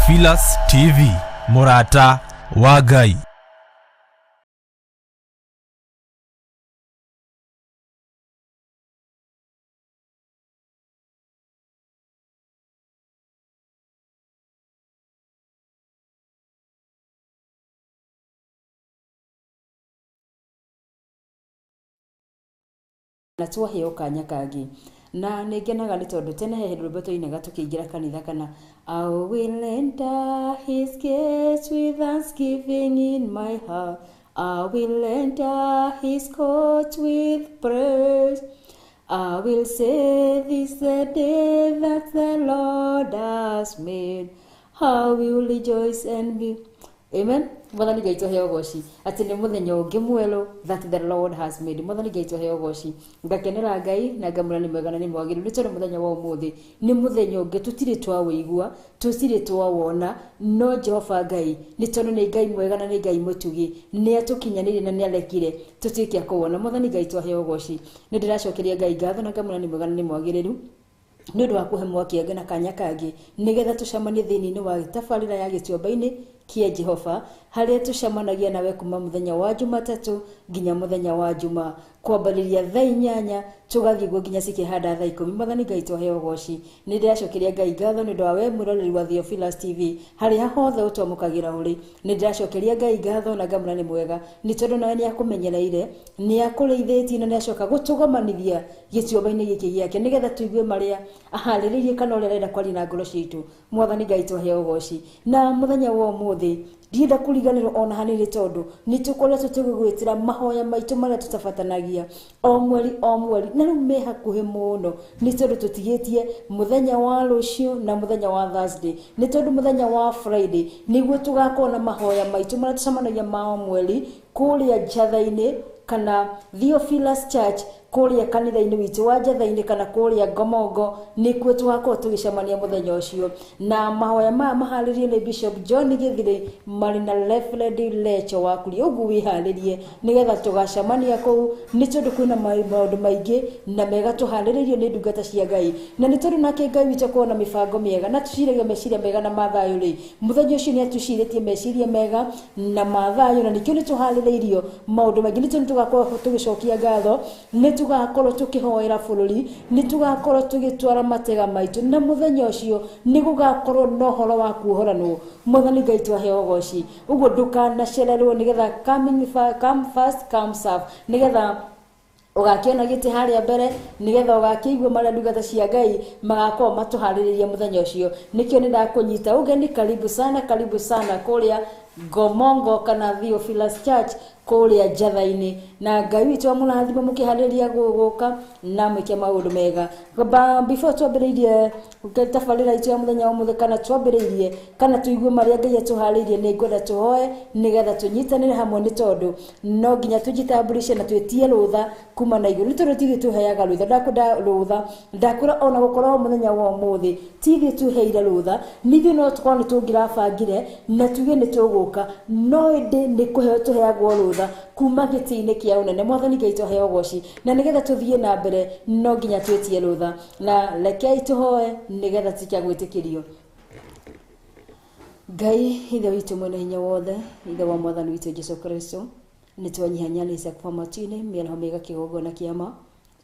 Theophilus TV, mũrata wa Ngai. Na twaheo kanya kangĩ na nĩ ngenaga nĩ tondũ tene he hĩndĩ rwĩmbo twainaga tũkĩingĩra kanitha kana I will enter his gates with thanksgiving in my heart, I will enter his courts with praise, I will say this the day that the Lord has made, I will rejoice and be. Amen. Mwathani Ngai tũheo ũgoci atĩ nĩ mũthenya ũngĩ mwerũ that the Lord has made. Mwathani Ngai tũheo ũgoci. Ngakenera Ngai na ngamwĩra nĩ mwega na nĩ mwagĩrĩru nĩ tondũ mũthenya wa ũmũthĩ nĩ mũthenya ũngĩ tũtirĩ twaũigua, tũtirĩ twawona, no Jehova Ngai nĩ tondũ nĩ Ngai mwega na nĩ Ngai mũtugi nĩ atũkinyanĩirie na nĩ arekire tũtuĩke a kũwona. Mwathani Ngai tũheo ũgoci. Nĩ ndĩracokeria Ngai ngatho na ngamwĩra nĩ mwega na nĩ mwagĩrĩru nĩ ũndũ wa kũhe mwaki angĩ na kanya kangĩ nĩgetha tũcemanie thĩinĩ wa tabarĩra ya gĩtuamba-inĩ kĩa Jehova harĩa tũcemanagia nawe kuma mũthenya wa Jumatatũ nginya mũthenya wa Juma kwambĩrĩria thaa 8 tũgathiĩ guo nginya cikĩhanda thaa 10. Mwathani Ngai tũheo ũgoci. Nĩ ndĩracokeria Ngai ngatho nĩ ũndũ wa we mwĩroreri wa Theophilus TV harĩa hothe ũtwamũkagĩra ũrĩ. Nĩ ndĩracokeria Ngai ngatho na ngamwĩra nĩ mwega nĩ tondũ nawe nĩ akũmenyereire, nĩ akũrĩithĩtie na nĩ acoka gũtũgomanithia gĩtuamba-inĩ gĩkĩ gĩake nĩgetha tũigue marĩa aharĩrĩirie kana ũrĩa arenda kwaria na ngoro citũ. Mwathani Ngai tũheo ũgoci. Na mũthenya wa ũmũthĩ ndienda kũriganĩrwo ona hanini tondũ nĩ tũkoretwo tũgĩgwĩtĩra mahoya maitũ marĩa tũtabatanagia o mweri o mweri na rĩu me hakuhĩ mũno nĩ tondũ tũtigĩtie mũthenya wa rũciũ na mũthenya wa Thursday nĩ tondũ mũthenya wa Friday nĩguo tũgakorwo na mahoya maitũ marĩa tũcemanagia ma o mweri kũrĩa Njatha-inĩ kana Theophilus Church kũrĩa kanitha-inĩ witũ wa Njatha-inĩ kana kũrĩa Ngomongo nĩkuo tũgakorwo tũgĩcemania mũthenya ũcio. Na mahoya maya maharĩrio nĩ Bishop John Gĩthirĩ marĩ na Reverend Lecho wa Kuria. Ũguo wĩharĩrie nĩgetha tũgacemania kũu nĩ tondũ kwĩna maũndũ maingĩ na mega tũharĩrĩirio nĩ ndungata cia Ngai. Na nĩ tondũ nake Ngai witũ akoragwo na mĩbango mĩega na tũciragia meciria mega na ma thayũ rĩ, mũthenya ũcio nĩ atũcirĩtie meciria mega na ma thayũ na nĩkĩo nĩ tũharĩrĩirio maũndũ maingĩ nĩ tondũ tũgakorwo tũgĩcokia ngatho, nĩ tũgakorwo tũkĩhoera bũrũri, nĩ tũgakorwo tũgĩtwara matega maitũ na mũthenya ũcio nĩ gũgakorwo na ũhoro wa kuohoranwo. Mwathani Ngai twaheo ũgoci. Ũguo ndũkanacererwo nĩgetha come first come serve nĩgetha ũgakĩona gĩtĩ harĩa mbere nĩgetha ũgakĩigua marĩa ndungata cia Ngai magakorwo matũharĩrĩria mũthenya ũcio. Nĩkĩo nĩ ndakũnyita ũgeni, karibu sana, karibu sana kũrĩa Ngomongo kana Theophilus Church kũrĩa Njatha-inĩ. Na Ngai witũ amũrathime mũkĩharĩrĩria gũka na mwĩke maũndũ mega. Before twambĩrĩirie tabarĩra itũ ya mũthenya wa ũmũthĩ kana twambĩrĩirie kana tũigue marĩa Ngai atũharĩirie, nĩ ngwenda tũhoe nĩgetha tũnyitanĩre hamwe nĩ tondũ no nginya tũjitambulishe na twĩtie rũtha kuma na igũrũ nĩ tondũ ti ithuĩ tũheaga rũtha. Ndakwenda rũtha, ndakwĩra ona gũkorwo mũthenya wa ũmũthĩ ti ithuĩ tũheire rũtha, nĩ ithuĩ no tũkorwo nĩ tũngĩrabangire na tuge nĩ tũgũka, no ĩndĩ nĩ kũheo tũheagwo rũtha kuma gĩtĩ-inĩ kĩa ũnene. Mwathani Ngai tũheo ũgoci. Na nĩgetha tũthiĩ na mbere no nginya twĩtie rũtha, na rekei tũhoe nĩgetha tuĩke a gwĩtĩkĩrio. Ngai Ithe witũ mwene hinya wothe, Ithe wa Mwathani witũ Jesu Kristo, nĩ twanyihanyia kwa matu-inĩ mĩaraho mĩega kĩgongona kĩa ma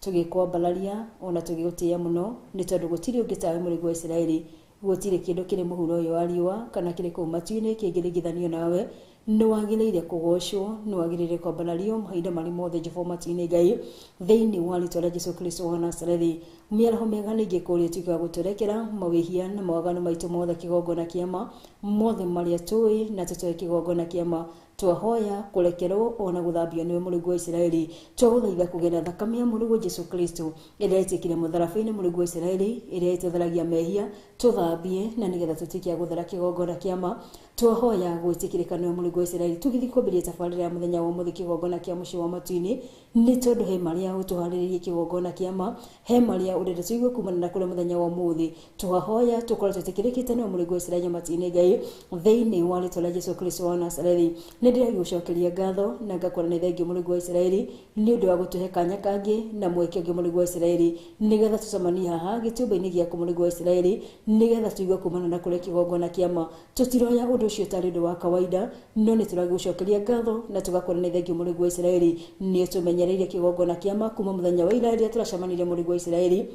tũgĩkwambararia ona tũgĩgũtĩĩa mũno nĩ tondũ gũtirĩ ũngĩ tawe mũrĩgu wa Isiraeli, gũtirĩ kĩndũ kĩrĩ mũhuro ũyũ wa riũa kana kĩrĩ kũu matu-inĩ kĩngĩringithanio nawe. Nĩ wagĩrĩire kũgocwo, nĩ wagĩrĩire kwambarario mahinda marĩ mothe Jehova matu-inĩ Ngai, thĩinĩ wa rĩtwa rĩa Jesu Kristo wa Nazarethi. Mĩaraho mĩega nĩ ingĩkũria ũtuĩke wa gũtũrekera mawĩhia na mawaganu maitũ mothe kĩgongona kĩa ma, mothe marĩa tũĩ na tũtoĩ kĩgongona kĩa ma. Twahoya kũrekerwo ona gũthambio nĩwe mũrĩgu wa Isiraeli. Twagũthaitha kũgerera thakame ya mũrĩguo Jesu Kristo ĩrĩa ĩtĩkire mũtharaba-inĩ mũrĩgu wa Isiraeli, ĩrĩa ĩtũtheragia mehia, tũthambie na nĩgetha tũtuĩke a gũthera kĩgongona kĩa ma. Twahoya gwĩtĩkĩrĩka nĩwe mũrĩgu wa Isiraeli. Tũgĩthiĩ kwambĩrĩria tabarĩra ya mũthenya wa ũmũthĩ kĩgongona kĩa mũciĩ wa matu-inĩ, Nĩ tondũ he marĩa ũtũharĩrĩirie kĩgongona kĩa ma, he marĩa ũrenda tũigue kumana na kũrĩ mũthenya wa ũmũthĩ. Twahoya tũkorwo twĩtĩkĩrĩkĩte nĩwe mũrĩgu wa Isiraeli Nyamatini Ngai, thĩinĩ wa rĩtwa rĩa Jesu Kristo wa Nazarethi. Nĩ ndĩragĩgũcokeria ngatho na ngakora nĩ thengio mũrĩgu wa Isiraeli nĩ ũndũ wa gũtũhe kanya kangĩ na mweke ũngĩ mũrĩgu wa Isiraeli, nĩgetha tũcemanie haha gĩtumba-inĩ gĩaku mũrĩgu wa Isiraeli, nĩgetha tũigue kumana na kũrĩ kĩgongona kĩa ma. Tũtiroya ũndũ ũcio tarĩ ũndũ wa kawaida, no nĩ tũragĩgũcokeria ngatho na tũgakora nĩ thengio mũrĩgu wa Isiraeli nĩ ũtũmenyereire kĩgongona kĩa ma kuma mũthenya wa ira rĩrĩa tũracemanirie mũrĩgu wa Isiraeli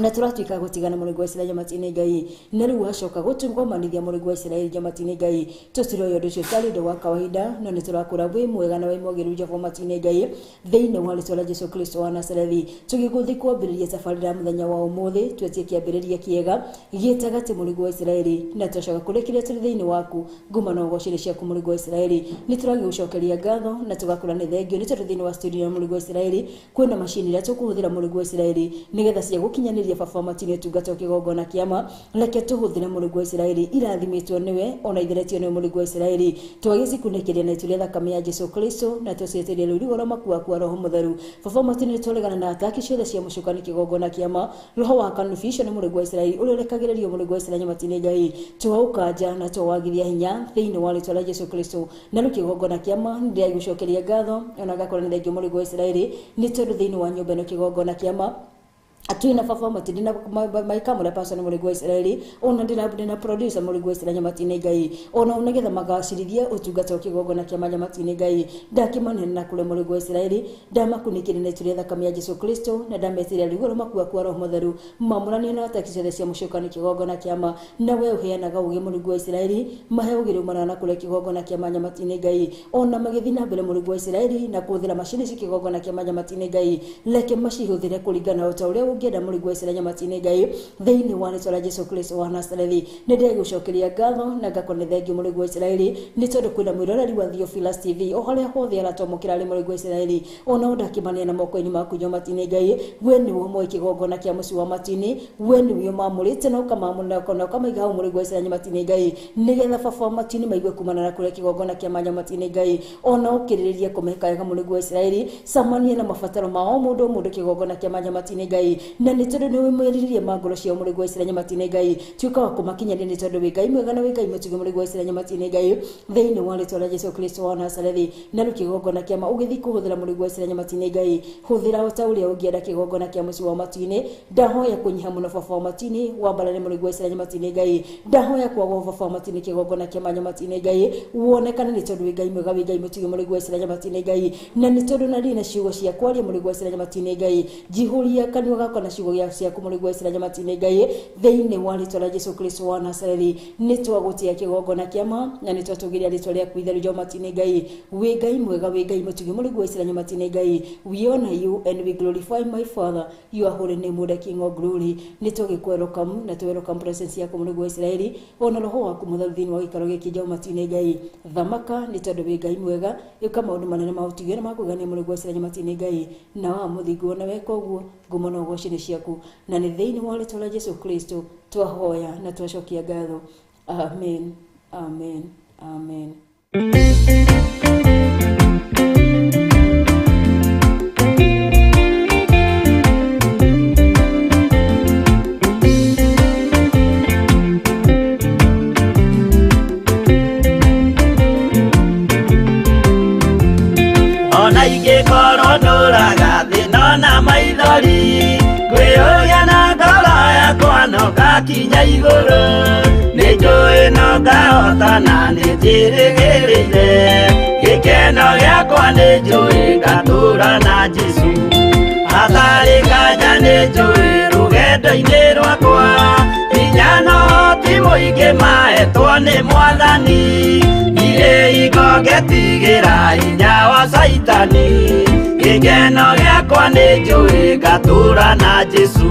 na turatuika gutigana mũrĩgu wa Isiraeli Nyamatini Ngai, na rĩu wacoka gũtũgomanithia mũrĩgu wa Isiraeli Nyamatini Ngai. Tũtiroya ũndũ ũcio tarĩ ũndũ wa kawaida, no nĩ tũrakũra wĩ mwega na wĩ mwagĩrĩru Jehova Matini Ngai, thĩinĩ wa rĩtwa rĩa Jesu Kristo wa Nazarethi. Tũgĩgũthiĩ kwambĩrĩria tabarĩra ya mũthenya wa ũmũthĩ, twetie kĩambĩrĩria kĩega gĩtagatĩ mũrĩgu wa Isiraeli, na twacoka kũrĩkĩrĩria tũrĩ thĩinĩ waku. Nguma na ũgoci nĩ ciaku mũrĩgu wa Isiraeli. Nĩ tũragĩgũcokeria ngatho na tũgakũra nĩ thengio nĩ tondũ thĩinĩ wa studio ya mũrĩgu wa Isiraeli kwĩna macini iria tũkũhũthĩra mũrĩgu wa Isiraeli nĩgetha cia gũkinyanĩria baba matini ũtungata kĩgongona kĩa ma. Reke tũhũthĩre mũrĩgu wa Isiraeli irathimĩtwo nĩwe ona itheretio nĩwe mũrĩgu wa Isiraeli, twagĩcikunĩkĩria na itu rĩa thakame ya Jesu Kristo na tũciĩtĩrie rũirigo rwa makua kwa Roho Mũtheru. Baba matini nĩ twaregana na ataki ciothe cia mũcukani kĩgongona kĩa ma, roho wa confusion mũrĩgu wa Isiraeli ũrĩa ũrekagĩrĩrio mũrĩgu wa Isiraeli Nyamatini Ngai, twaũkanja na twawagithia hinya thĩinĩ wa rĩtwa rĩa Jesu Kristo. Na rĩu kĩgongona kĩa ma nĩndĩragĩgũcokeria ngatho ona ngakorwo nĩ thengio mũrĩgu wa Isiraeli nĩ tondũ thĩinĩ wa nyũmba ĩno kĩgongona kĩa ma twĩna baba matini na maikamũra pastor mũrĩgu wa Isiraeli, ona ndĩna producer mũrĩgu wa Isiraeli Nyamatini Ngai, ona nĩgetha magacirithie ũtungata wa kĩgongona kĩa ma Nyamatini Ngai. Ndakĩmanene na kũrĩ mũrĩgu wa Isiraeli, ndamakunĩkĩria na itu rĩa thakame ya Jesu Kristo na ndametĩria rũhuho rwa makua kwa Roho Mũtheru, mamũranio na ataki ciothe cia mũcukani kĩgongona kĩa ma. Na we ũheanaga ũũgĩ mũrĩgu wa Isiraeli, mahe ũũgĩ umanaga na kũrĩ kĩgongona kĩa ma Nyamatini Ngai, ona magĩthiĩ na mbere mũrĩgu wa Isiraeli na kũhũthĩra macini ci kĩgongona kĩa ma Nyamatini Ngai, reke macihũthĩre kũringana o ta ũrĩa ũngĩenda mũrĩgu wa Isiraeli Nyamatini Ngai, thĩinĩ wa rĩtwa rĩa Jesu Kristo wa Nazarethi. Nĩ ndĩragũcokeria ngatho na ngakorwo nĩ thengio mũrĩgu wa Isiraeli nĩ tondũ kwĩna mwĩroreri wa Theophilus TV o harĩa hothe aratwamũkĩra arĩ mũrĩgu wa Isiraeli, ona ndakĩmaneana moko-inĩ maku Nyamatini Ngai. We nĩwe ũmoĩ kĩgongona kĩa mũciĩ wa Matini, we nĩwe ũmamũrĩte na ũkamamũra na ũkamaiga hau mũrĩgu wa Isiraeli Nyamatini Ngai, nĩgetha baba wa Matini maigue kumana na kũrĩa kĩgongona kĩa ma Nyamatini Ngai, ona ũkĩrĩrĩrie kũmeka wega mũrĩgu wa Isiraeli, camania na mabataro ma o mũndũ o mũndũ kĩgongona kĩa ma Nyamatini Ngai, na nĩ tondũ nĩ wĩmwĩrirĩrie ma ngoro ciao mũrĩgu wa Isiraeli Nyamatini Ngai, tuĩka wa kũmakinyanĩria nĩ tondũ wĩ Ngai mwega na wĩ Ngai mũtugi mũrĩgu wa Isiraeli Nyamatini Ngai, thĩinĩ wa rĩtwa rĩa Jesu Kristo wa Nazarethi. Na rĩu kĩgongona kĩa ma ũgĩthiĩ kũhũthĩra mũrĩgu wa Isiraeli Nyamatini Ngai, hũthĩra o ta ũrĩa ũngĩenda kĩgongona kĩa mũciĩ wa Matini. Ndahoya kũnyiha mũno baba wa Matini, wambarare mũrĩgu wa Isiraeli Nyamatini Ngai, ndahoya kwagwo baba wa Matini kĩgongona kĩa ma Nyamatini Ngai, wonekane nĩ tondũ wĩ Ngai mwega, wĩ Ngai mũtugi mũrĩgu wa Isiraeli Nyamatini Ngai, na nĩ tondũ na ndirĩ na ciugo cia kwaria mũrĩgu wa Isiraeli Nyamatini Ngai, njihũria kanua gakwa na ciugo ciaku mũrĩgu wa Isiraeli Nyamatini Ngai, thĩinĩ wa rĩtwa rĩa Jesu Kristo wa Nazarethi. Nĩ twagũtĩa kĩgongona kĩa ma na nĩ twatũgĩria rĩtwa rĩaku itheru Nyamatini Ngai, wĩ Ngai mwega, wĩ Ngai mũtugi mũrĩgu wa Isiraeli Nyamatini Ngai. We honor you and we glorify my Father, your holy name, the King of glory. Nĩ tũgĩkũ na tũ welcome presence yaku mũrĩgu wa Isiraeli, ona roho waku mũtheru thĩinĩ wa gĩikaro gĩkĩ Nyamatini Ngai. Thamaka nĩ tondũ wĩ Ngai mwega, ĩka maũndũ manene ma ũtugi na makũgania mũrĩgu wa Isiraeli Nyamatini Ngai, na wa mũthingu ona weka ũguo, ngumo na ũgoci nĩ ciaku, na nĩ thĩinĩ wa rĩtwa rĩa Jesu Kristo twahoya na twacokia ngatho. Amen, amen, amen. Ona ingĩkorwo ndũraga thĩna na maithori, ngwĩyũria na ngoro yakwa no ngakinya igũrũ, nĩ njũĩ no ngahota na nĩ njĩrĩgĩrĩire, gĩkeno gĩakwa nĩ njũĩ ngatũra na Jesũ, hatarĩ nganja nĩ njũĩ rũgendo-inĩ rwakwa, hinya no ti mũingĩ mahetwo nĩ Mwathani, ndirĩ hingo ngetigĩra hinya wa Caitani, gĩkeno gĩakwa nĩ njũĩ ngatũra na Jesũ.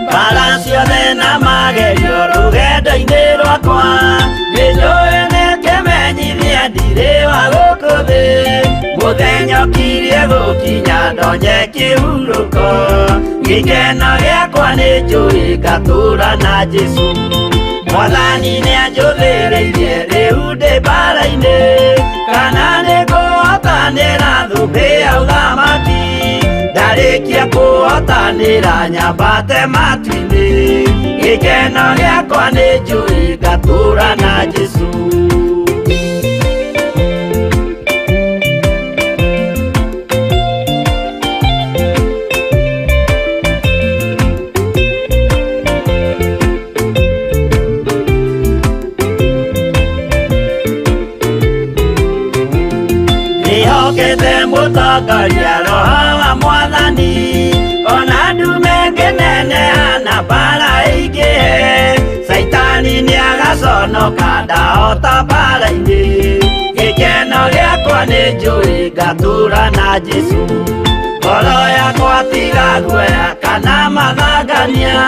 Mbara ciothe na magerio rũgendo-inĩ rwakwa, nĩ njũĩ nĩ kĩmenyithia ndirĩ wa gũkũ thĩ, Mũthenya ũkirie gũkinya ndonye kĩhurũko Gĩkeno gĩakwa nĩ njũĩ ngatũũra na Jesũ Mwathani nĩanjũthĩrĩirie rĩu ndĩ mbara-inĩ Kana nĩngũhotanĩra thũmbĩ ya ũthamaki Ndarĩkia kũhotanĩra nyambate matu-inĩ Gĩkeno gĩakwa nĩ njũĩ ngatũũra na Jesũ Nĩhokete mũtongoria roho wa mwathani Ona ndume ngĩneneha na mbara ĩingĩhe Caitani nĩagaconoka ndahota mbara-inĩ Gĩkeno gĩakwa nĩ njũĩ ngatũũra na Jesũ Ngoro yakwa tiga guoya kana mathangania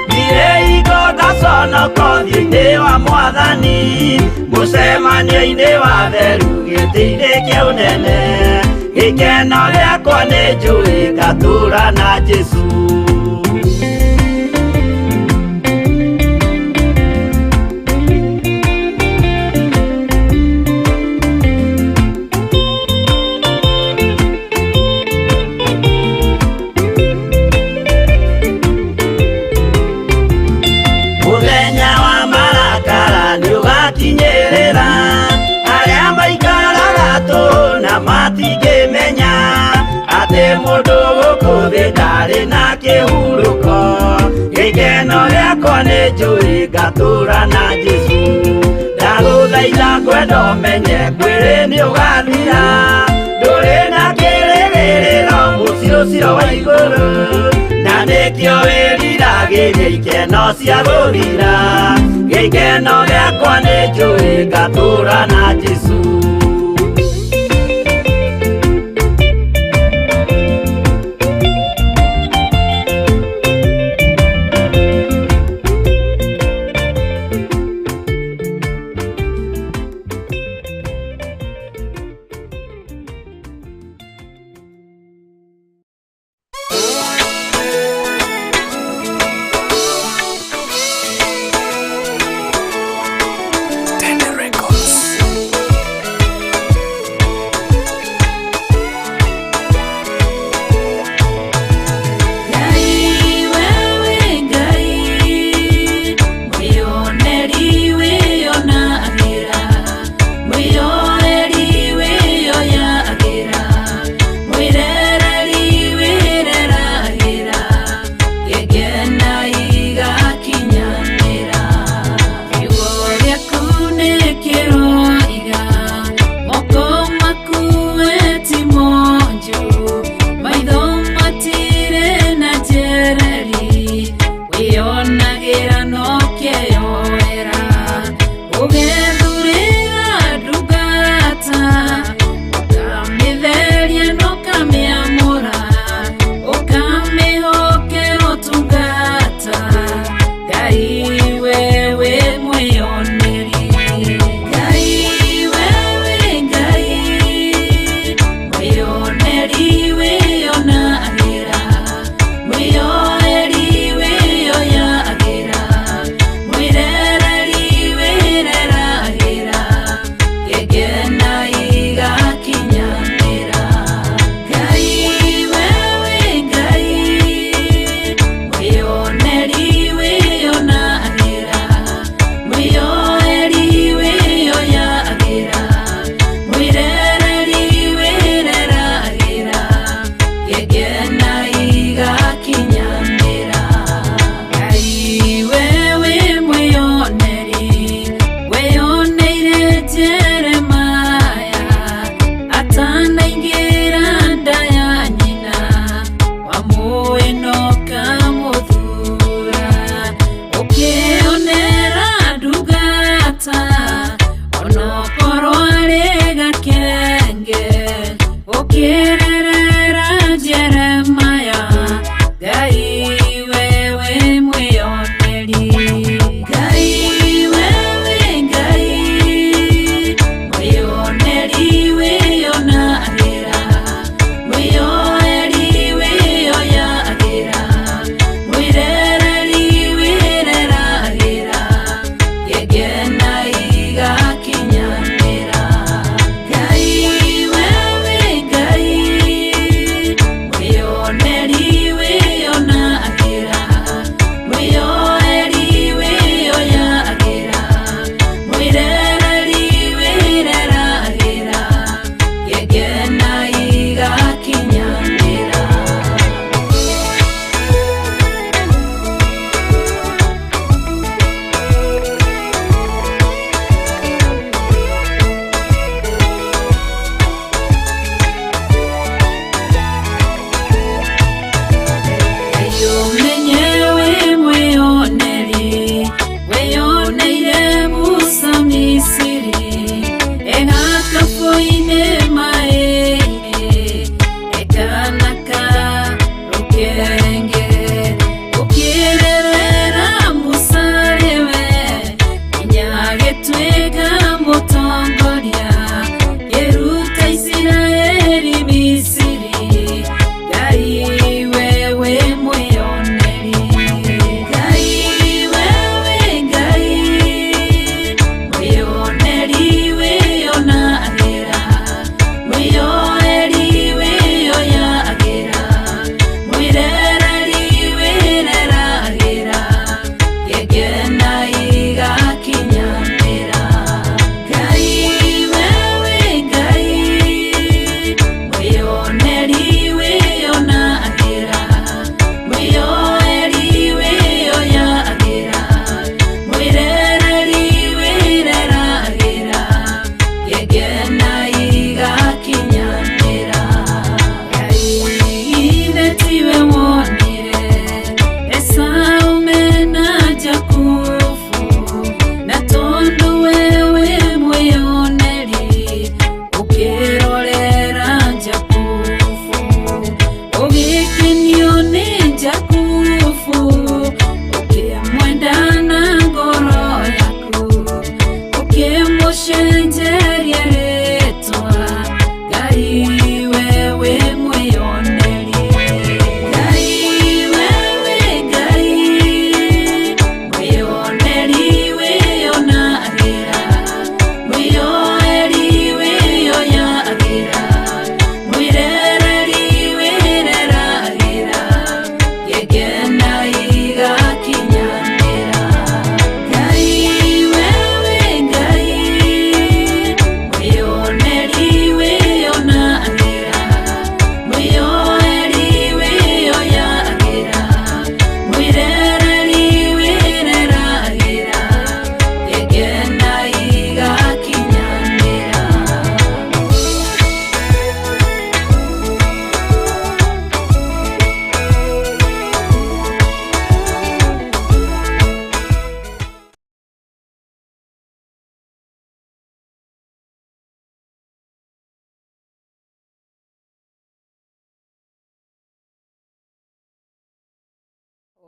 Ndirĩ hingo ngaconoka ũthiũ-inĩ wa mwathani Mũcemanio-inĩ wa theru gĩtĩ-inĩ kĩa ũnene Gĩkeno gĩakwa nĩ njũĩ ngatũũra na Jesũ Mũthenya wa marakara nĩũgakinyĩrĩra Arĩa maikaraga tũhũ na matingĩmenya Atĩ mũndũ gũkũ thĩ ndarĩ na kĩhurũko Gĩkeno gĩakwa nĩ njũĩ ngatũũra na Jesũ Ndagũthaitha ngwenda ũmenye mwĩrĩ nĩũgathira Ndũrĩ na kĩrĩgĩrĩro mũciĩ ũcio wa igũrũ Na nĩkĩo wĩriragĩria ikeno cia gũthira Gĩkeno gĩakwa nĩ njũĩ ngatũũra na Jesũ Ngai wewe Ngai mwĩyoneri wĩyonagĩra.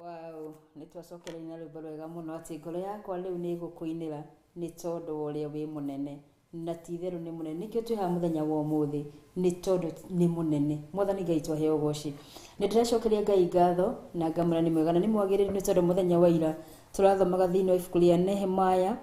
Wow, nĩ twacokereria na rwĩmbo rwega mũno atĩ ngoro yakwa rĩu nĩ ĩgũkũinĩra nĩ tondũ wa ũrĩa wĩ mũnene na ti itherũ nĩ mũnene. Nĩkĩo twĩ haha mũthenya wa ũmũthĩ nĩ tondũ nĩ mũnene. Mwathani Ngai twaheo ũgoci. Nĩ ndĩracokeria Ngai ngatho na ngamwĩra nĩ mwega na nĩ mwagĩrĩru nĩ tondũ mũthenya wa ira tũrathomaga thĩinĩ wa ibuku rĩa Nehemiah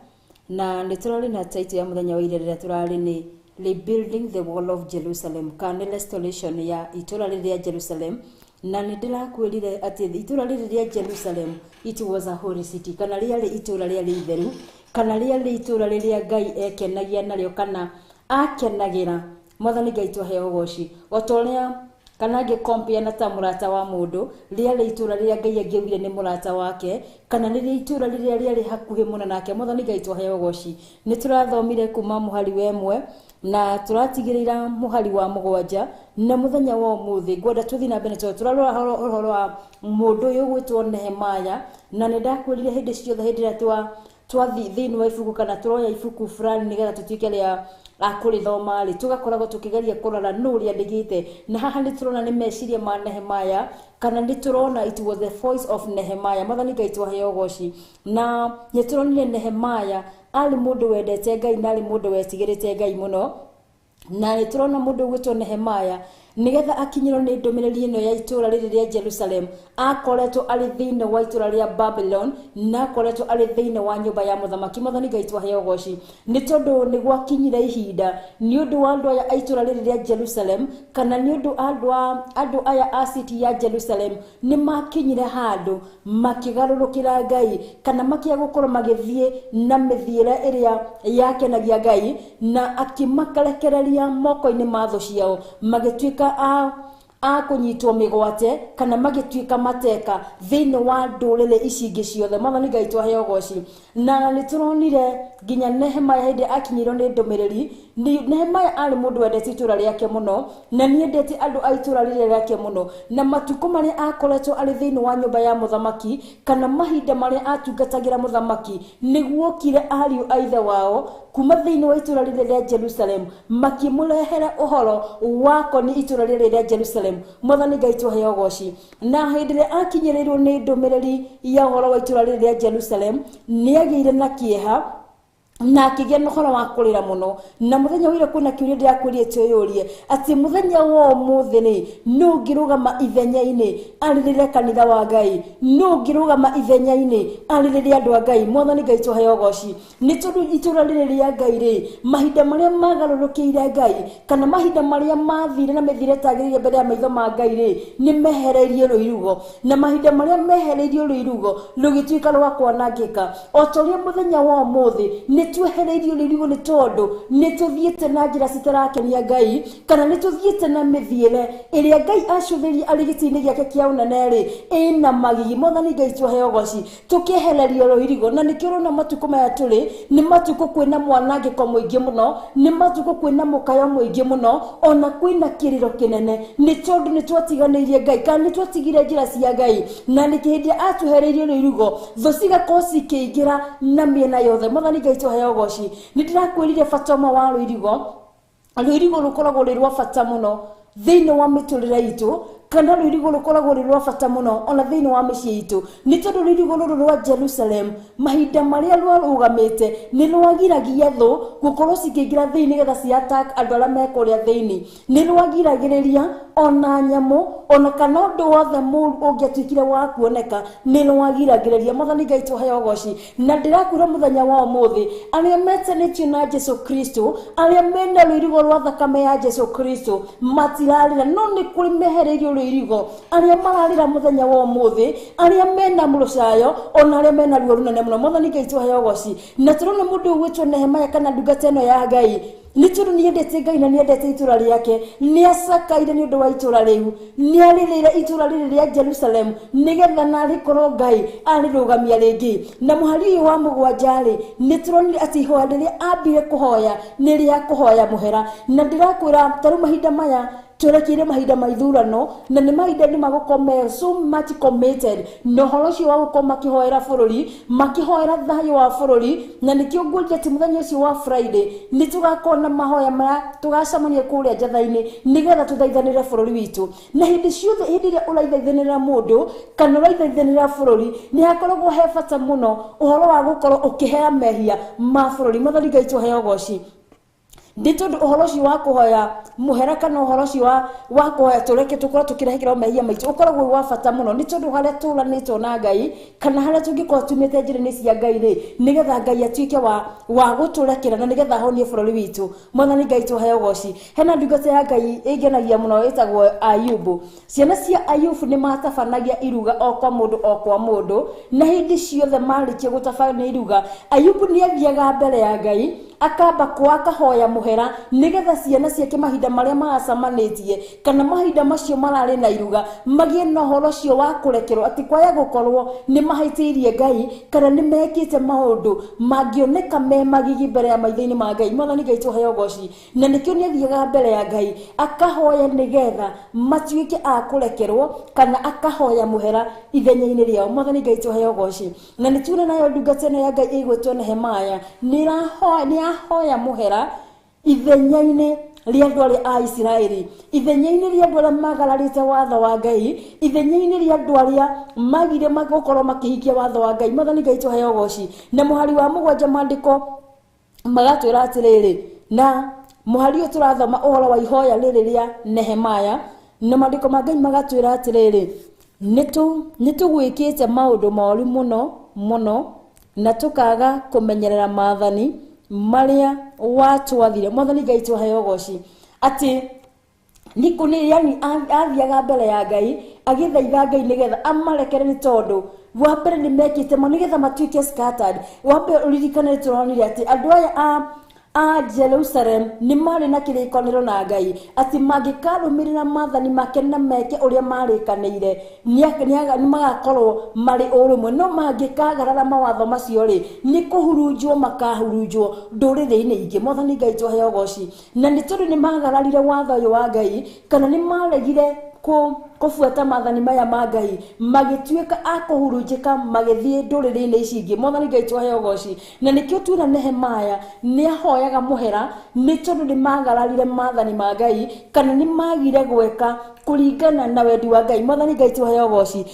na nĩ tũrarĩ na title ya mũthenya wa ira rĩrĩa tũrarĩ nĩ Rebuilding the Wall of Jerusalem kana nĩ restoration ya itũra rĩrĩ rĩa Jerusalem. Na nĩ ndĩrakwĩrire atĩ itũra rĩrĩ rĩa Jerusalem, it was a holy city, kana rĩarĩ itũra rĩarĩ itheru, kana rĩarĩ itũra rĩrĩa Ngai ekenagia narĩo kana akenagĩra. Mwathani Ngai twaheo ũgoci. O ta ũrĩa kana angĩ na ta mũrata wa mũndũ, rĩarĩ itũra rĩrĩa Ngai angĩaugire nĩ mũrata wake, kana nĩ itũra rĩrĩa rĩarĩ hakuhĩ mũno nake. Mwathani Ngai twaheo ũgoci. Nĩ tũrathomire kuma mũhari wa 1 na tũratigĩrĩra mũhari wa 7 na mũthenya wa ũmũthĩ ngwenda tũthiĩ na mbere tondũ tũrarora ũhoro wa mũndũ ũyũ ũgwĩtwo Nehemiah. Na nĩ ndakwĩrire hĩndĩ ciothe hĩndĩ ĩrĩa twathiĩ thĩinĩ wa ibuku kana tũroya ibuku fulani nĩgetha tũtuĩke rĩa akũrĩthoma rĩ, tũgakoragwo tũkĩgeria kũrora nũ rĩandĩkĩte. Na haha nĩ tũrona nĩ meciria ma Nehemiah, kana nĩ tũrona it was the voice of Nehemiah. Mwathani Ngai twaheo ũgoci. Na nĩ tũronire Nehemiah arĩ mũndũ wendete Ngai na arĩ mũndũ wetigĩrĩte Ngai mũno. Na nĩ tũrona mũndũ ũgwĩtwo Nehemiah nĩgetha akinyĩrwo nĩ ndũmĩrĩri ĩno ya itũra rĩrĩ rĩa Jerusalem, akoretwo arĩ thĩinĩ wa itũra rĩa Babylon na akoretwo arĩ thĩinĩ wa nyũmba ya mũthamaki. Mwathani Ngai twaheo ũgoci. Nĩ tondũ nĩ gwakinyire ihinda nĩ ũndũ wa andũ aya a itũra rĩrĩ rĩa Jerusalem, kana nĩ ũndũ andũ aya a city ya Jerusalem nĩ makinyire handũ makĩgarũrũkĩra Ngai, kana makĩaga gũkorwo magĩthiĩ na mĩthiĩre ĩrĩa yakenagia Ngai, na akĩmakarekereria moko-inĩ ma thũ ciao, magĩtuĩka a kũnyitwo mĩgwate kana magĩtuĩka mateka thĩinĩ wa ndũrĩrĩ ici ingĩ ciothe. Mwathani Ngai twaheo ũgoci. Na nĩ tũronire nginya Nehemiah hĩndĩ akinyĩirwo nĩ ndũmĩrĩri. Nehemiah arĩ mũndũ wendete itũra rĩake mũno na nĩendete andũ a itũra rĩrĩa rĩake mũno, na matukũ marĩa akoretwo arĩ thĩinĩ wa nyũmba ya mũthamaki kana mahinda marĩa atungatagĩra mũthamaki, nĩguokire ariũ a ithe wao kuma thĩinĩ wa itũra rĩrĩa rĩa Jerusalem makĩmũrehera ũhoro wakoniĩ itũra rĩrĩa rĩa Jerusalem. Mwathani Ngai twaheo ũgoci. Na hĩndĩ ĩrĩa akinyĩrĩirwo nĩ ndũmĩrĩri ya ũhoro wa itũra rĩrĩa rĩa Jerusalem, nĩagĩire na kĩeha na akĩgĩa na ũhoro wa kũrĩra mũno. Na mũthenya wa ira kwĩna kĩũria ndĩrakwĩrire twĩyũrie atĩ mũthenya wa ũmũthĩ rĩ, nũ ũngĩrũgama ithenya-inĩ arĩrĩre kanitha wa Ngai? Nũ ũngĩrũgama ithenya-inĩ arĩrĩre andũ a Ngai? Mwathani Ngai twaheo ũgoci. Nĩ tondũ itũra rĩrĩ rĩa Ngai rĩ, mahinda marĩa magarũrũkĩire Ngai kana mahinda marĩa mathire na mĩthiĩre ĩtagĩrĩire mbere ya maitho ma Ngai rĩ, nĩ mehereirie rũirigo, na mahinda marĩa mehereirio rũirigo rũgĩtuĩka rwa kwanangĩka. O ta ũrĩa mũthenya wa ũmũthĩ nĩ twehereirio rũirigo nĩ tondũ nĩ tũthiĩte na njĩra citarakenia Ngai, kana nĩ tũthiĩte na mĩthiĩre ĩrĩa Ngai acũthĩrĩria arĩ gĩtĩ-inĩ gĩake kĩa ũnene rĩ, ĩna magigi. Mwathani Ngai twaheo ũgoci. Tũkĩehererio rũirigo, na nĩkĩo ũrona matukũ maya tũrĩ nĩ matukũ kwĩna mwanangĩko mũingĩ mũno, nĩ matukũ kwĩna mũkayo mũingĩ mũno, ona kwĩna kĩrĩro kĩnene, nĩ tondũ nĩ twatiganĩirie Ngai kana nĩ twatigire njĩra cia Ngai. Na nĩkĩ hĩndĩ ĩrĩa atwehereirie rũirigo, thũ cigakorwo cikĩingĩra na mĩena yothe. Mwathani Ngai twaheo ũgoci. Nĩ ndĩrakwĩrire bata ũmwe wa rũirigo. Rũirigo rũkoragwo rwĩ rwa bata mũno thĩinĩ wa mĩtũrĩre itũ, kana rũirigo rũkoragwo rwĩ rwa bata mũno ona thĩinĩ wa mĩciĩ itũ, nĩ tondũ rũirigo rũrũ rwa Jerusalem mahinda marĩa rwarũgamĩte nĩ rwagiragia thũ gũkorwo cikĩingĩra thĩinĩ nĩgetha ci attack andũ arĩa me kũrĩa thĩinĩ. Nĩ rwagiragĩrĩria ona nyamũ ona kana ũndũ wothe mũru ũngĩatuĩkire wa kuoneka, nĩ rwagiragĩrĩria. Mwathani Ngai twaheo ũgoci. Na ndĩrakwĩra mũthenya wa ũmũthĩ, arĩa metanĩtio na Jesu Kristo, arĩa mena rũirigo rwa thakame ya Jesu Kristo matirarĩra, no nĩ kũrĩ mehereirio rũirigo. Arĩa mararĩra mũthenya wa ũmũthĩ, arĩa mena rũcayo, ona arĩa mena ruo rũnene mũno. Mwathani Ngai twaheo ũgoci. Na tũrona mũndũ ũgwĩtwo Nehemiah kana ndungata ĩno ya Ngai, nĩ tondũ nĩendete Ngai na nĩendete itũra rĩake, nĩacakaire nĩ ũndũ wa itũra rĩu, nĩarĩrĩire itũra rĩrĩ rĩa Jerusalem nĩgetha narĩkorwo Ngai arĩrũgamia rĩngĩ. Na mũhari ũyũ wa 7 rĩ, nĩ tũronire atĩ ihoya rĩrĩa ambire kũhoya nĩ rĩa kũhoya mũhera. Na ndĩrakwĩra ta rĩu mahinda maya Twerekeire mahinda ma ithurano na nĩ mahinda nĩ magũkorwo me so much committed na ũhoro ũcio wa gũkorwo makĩhoera bũrũri, makĩhoera thayũ wa bũrũri. Na nĩkĩo ngwĩrire atĩ mũthenya ũcio wa Friday nĩ tũgakorwo na mahoya marĩa tũgacemania kũrĩa njatha-inĩ nĩgetha tũthaithanĩre bũrũri witũ. Na hĩndĩ ciothe hĩndĩ ĩrĩa ũraithaithanĩra mũndũ kana ũraithaithanĩra bũrũri, nĩ hakoragwo he bata mũno ũhoro wa gũkorwo ũkĩhea mehia ma bũrũri. Mwathani Ngai tũheo ũgoci. Nĩ tondũ ũhoro ũcio wa kũhoya mũhera kana ũhoro ũcio wa kũhoya tũreke tũkorwo tũkĩrekerwo mehia maitũ ũkoragwo wĩ wa bata mũno, nĩ tondũ harĩa tũranĩtwo na Ngai kana harĩa tũngĩkorwo tumĩte njĩra-inĩ cia Ngai rĩ, nĩgetha Ngai atuĩke wa gũtũrekera na nĩgetha ahonie bũrũri witũ. Mwathani Ngai tũheo ũgoci. Hena ndungata ya Ngai ĩngenagia mũno ĩtagwo Ayubu. Ciana cia Ayubu nĩ matabanagia iruga o kwa mũndũ o kwa mũndũ, na hĩndĩ ciothe marĩkia gũtabania iruga, Ayubu nĩ athiaga mbere ya Ngai akamba kwa akahoya mũhera nĩgetha ciana ciake mahinda marĩa maracemanĩtie kana mahinda macio mararĩ na iruga magĩe na ũhoro ũcio wa kũrekerwo, atĩ kwaya gũkorwo nĩ mahĩtĩirie Ngai kana nĩ mekĩte maũndũ mangĩoneka me magigi mbere ya maitho-inĩ ma Ngai. Mwathani Ngai tũheo ũgoci. Na nĩkĩo nĩ athiaga mbere ya Ngai akahoya nĩgetha matuĩke a kũrekerwo kana akahoya mũhera ithenya-inĩ rĩao. Mwathani Ngai tũheo ũgoci. Na nĩ tuona nayo ndungata ĩno ya Ngai ĩgwĩtwo Nehemaya nĩ ahoya mũhera ithenya-inĩ rĩa andũ arĩa a Isiraeli, ithenya-inĩ rĩa andũ arĩa magararĩte watho wa Ngai, ithenya-inĩ rĩa andũ arĩa magire gũkorwo makĩhingia watho wa Ngai. Mwathani Ngai tũheo ũgoci. Na mũhari wa 7 maandĩko magatwĩra atĩrĩrĩ, na mũhari ũyũ tũrathoma ũhoro wa ihoya rĩrĩ rĩa Nehemaya, na maandĩko ma Ngai magatwĩra atĩrĩrĩ, nĩ tũgwĩkĩte maũndũ moru mũno mũno na tũkaga kũmenyerera maathani marĩa watwathire. Mwathani Ngai tũheo ũgoci. Atĩ nĩ yani athiaga mbere ya Ngai agĩthaitha Ngai nĩgetha amarekere, nĩ tondũ wa mbere nĩ mekĩte ma nĩgetha matuĩke scattered. Wa mbere ũririkane nĩ tũronire atĩ andũ aya a Jerusalem nĩ marĩ na kĩrĩkanĩro na Ngai atĩ mangĩkarũmĩrĩra maathani make na meke ũrĩa marĩkanĩire nĩ magakorwo marĩ ũrũmwe, no mangĩkagarara mawatho macio rĩ, nĩ kũhurunjwo makahurunjwo ndũrĩrĩ-inĩ ingĩ. Mwathani Ngai tũheo ũgoci. Na nĩ tondũ nĩ magararire watho ũyũ wa Ngai kana nĩ maregire kũbuata maathani maya ma Ngai, magĩtuĩka a kũhurunjĩka magĩthiĩ ndũrĩrĩ-inĩ ici ingĩ. Mwathani Ngai tũheo ũgoci. Na nĩkĩo tuona Nehemaya nĩ ahoyaga mũhera nĩ tondũ nĩ magararire maathani ma Ngai kana nĩ magire gwĩka kũringana na wendi wa Ngai. Mwathani Ngai tũheo ũgoci.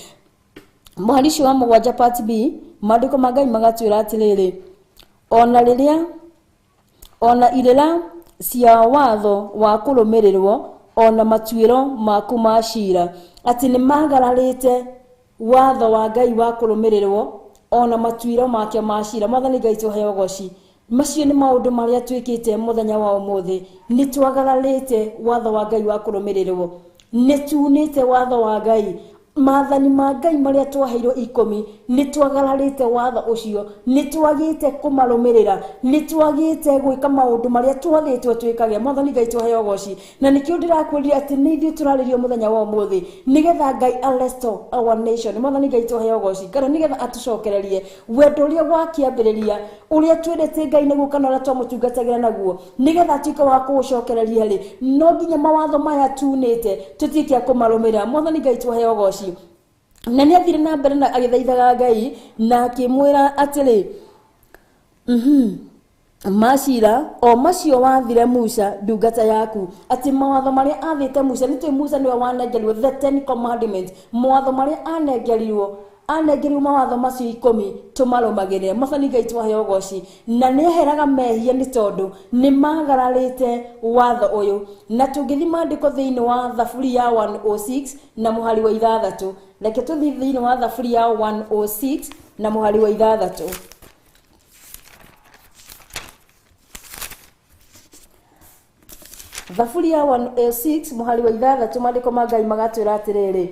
Mũhari ũcio wa 7 part B, maandĩko ma Ngai magatwĩra atĩrĩrĩ, ona irĩra cia watho wa kũrũmĩrĩrwo ona matuĩro maku ma cira, atĩ nĩ magararĩte watho wa Ngai wa kũrũmĩrĩrwo ona matuĩro make ma cira. Mwathani Ngai tũheo ũgoci. Macio nĩ maũndũ marĩa twĩkĩte mũthenya wa ũmũthĩ. Nĩ twagararĩte watho wa Ngai wa kũrũmĩrĩrwo, nĩ tunĩte watho wa Ngai, maathani ma Ngai marĩa twaheirwo 10, nĩ twagararĩte watho ũcio, nĩ twagĩte kũmarũmĩrĩra, nĩ twagĩte gwĩka maũndũ marĩa twathĩtwo twĩkage. Mwathani Ngai tũheo ũgoci. Na nĩkĩo ndĩrakwĩrire atĩ nĩ ithuĩ tũrarĩrio mũthenya wa ũmũthĩ nĩgetha Ngai arestore our nation. Mwathani Ngai tũheo ũgoci, kana nĩgetha atũcokererie wendo ũrĩa wakĩambĩrĩria, ũrĩa twendete Ngai naguo kana ũrĩa twamũtungatagĩra naguo, nĩgetha atuĩke wa kũũcokereria rĩ, no nginya mawatho maya tunĩte tũtuĩke a kũmarũmĩrĩra. Mwathani Ngai tũheo ũgoci. Na nĩ athire na mbere na agĩthaithaga Ngai na akĩmwĩra atĩrĩ, macira o macio wathire Musa ndungata yaku, atĩ mawatho marĩa athĩte Musa, nĩ tũĩ Musa nĩwe wanengerirwo the 10 commandments, mawatho marĩa anengerirwo mawatho macio 10 tũmarũmagĩrĩre. Mwathani Ngai tũheo ũgoci. Na nĩ eheraga mehia nĩ tondũ nĩ magararĩte watho ũyũ. Na tũngĩthiĩ maandĩko thĩinĩ wa Thaburi ya 106 na mũhari wa 6, reke tũthiĩ thĩinĩ wa Thaburi ya 106 na mũhari wa 6. Thaburi ya 106 mũhari wa 6, maandĩko ma Ngai magatwĩra atĩrĩrĩ,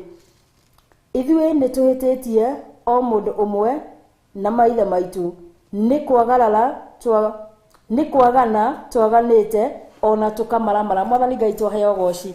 ithuĩ nĩ tũhĩtĩtie o mũndũ ũmwe na maithe maitũ, nĩ kwagana twaganĩte ona tũkamaramara. Mwathani Ngai tũheo ũgoci.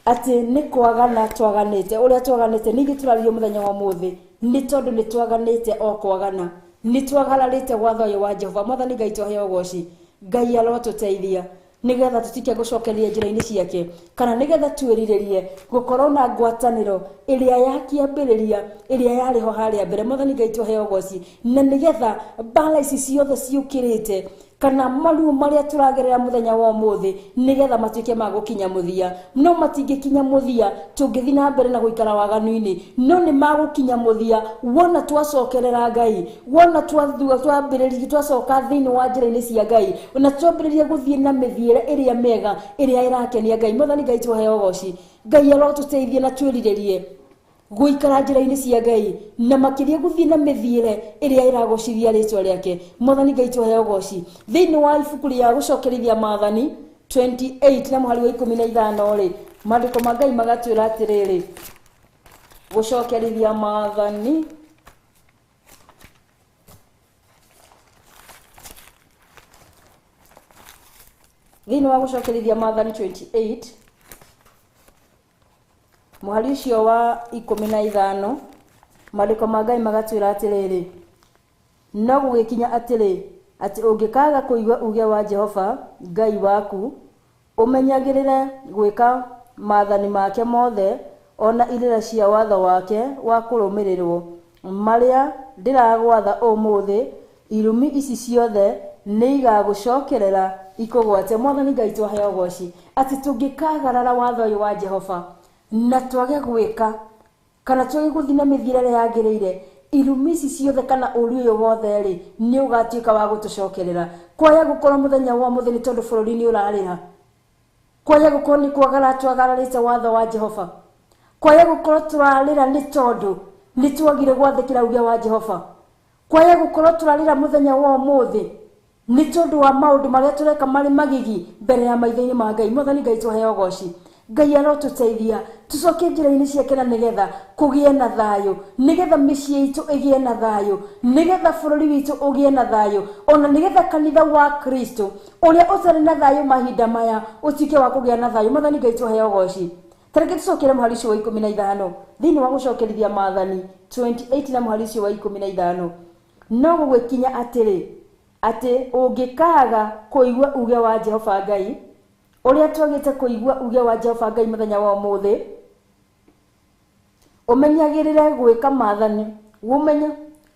Atĩ nĩ kwagana twaganĩte, ũrĩa twaganĩte ningĩ tũrarĩrio mũthenya wa ũmũthĩ nĩ tondũ nĩ twaganĩte o kwagana, nĩ twagararĩte watho ũyũ wa Jehova. Mwathani Ngai tũheo ũgoci. Ngai arotũteithia. Nĩgetha tũtike gũcokereria njĩra-inĩ ciake, kana nĩgetha twĩrirĩrie gũkorwo na ngwatanĩro ĩrĩa ya kĩambĩrĩria ĩrĩa yarĩ ho harĩa mbere. Mwathani Ngai tũheo ũgoci. Na nĩgetha mbara ici ciothe ciũkĩrĩte kana maruo marĩa tũragerera mũthenya wa ũmũthĩ nĩgetha matuĩke ma gũkinya mũthia. No matingĩkinya mũthia tũngĩthiĩ na mbere na gũikara waganu-inĩ, no nĩ magũkinya mũthia wona twacokerera Ngai, wona twambĩrĩria twacoka thĩinĩ wa njĩra-inĩ cia Ngai, na twambĩrĩria gũthiĩ na mĩthiĩre ĩrĩa mĩega ĩrĩa ĩrakenia Ngai. Mwathani Ngai tũheo ũgoci. Ngai arotũteithie na twĩrirĩrie gũikara njĩra-inĩ cia Ngai, na makĩria gũthiĩ na mĩthiĩre ĩrĩa ĩragocithia rĩtwa rĩake. Mwathani Ngai tũheo ũgoci. Thĩinĩ wa ibuku rĩa gũcokerithia maathani 28 na mũhari wa 15 rĩ, maandĩko ma Ngai magatwĩra atĩrĩrĩ, gũcokerithia maathani thĩinĩ wa gũcokerithia maathani 28 mũhari ũcio wa 15, maandĩko ma Ngai magatwĩra atĩrĩrĩ, no gũgĩkinya atĩrĩ, atĩ ũngĩkaaga kũigua uge wa Jehova Ngai waku, ũmenyagĩrĩre gwĩka maathani make mothe ona irĩra cia watho wake wa kũrũmĩrĩrwo marĩa ndĩragwatha ũmũthĩ, irumi ici ciothe nĩigagũcokerera ikũgwate. Mwathani Ngai twaheo ũgoci atĩ tũngĩkagarara watho ũyũ wa Jehova na twage gwĩka kana twage gũthiĩ na mĩthiĩre ĩrĩa yagĩrĩire, irumi ici ciothe kana ũru ũyũ wothe rĩ nĩ ũgatuĩka wa gũtũcokerera. Kwaya gũkorwo mũthenya wa ũmũthĩ nĩ tondũ bũrũri nĩ ũrarĩra, kwaya gũkorwo nĩ kwagara twagararĩte watho wa Jehova, kwaya gũkorwo tũrarĩra nĩ tondũ nĩ twagire gwathĩkĩra uge wa Jehova, kwaya gũkorwo tũrarĩra mũthenya wa ũmũthĩ nĩ tondũ wa maũndũ marĩa tũreka marĩ magigi mbere ya maitho-inĩ ma Ngai. Mwathani Ngai tũheo ũgoci. Ngai arotũteithia tũcoke njĩra-inĩ ciake na nĩgetha kũgĩe na thayũ, nĩgetha mĩciĩ itũ ĩgĩe na thayũ, nĩgetha bũrũri witũ ũgĩe na thayũ, ona nĩgetha kanitha wa Kristo ũrĩa ũtarĩ na thayũ mahinda maya ũtuĩke wa kũgĩa na thayũ. Mwathani Ngai tũheo ũgoci. Tareke tũcokere mũhari ũcio wa 15 thĩinĩ wa gũcokerithia maathani 28 na mũhari ũcio wa 15, no gũgĩkinya atĩrĩ, atĩ ũngĩkaaga kũigua uge wa Jehova Ngai, ũrĩa twagĩte kũigua uge wa Jehova Ngai mũthenya wa ũmũthĩ, ũmenyagĩrĩre gwĩka maathani,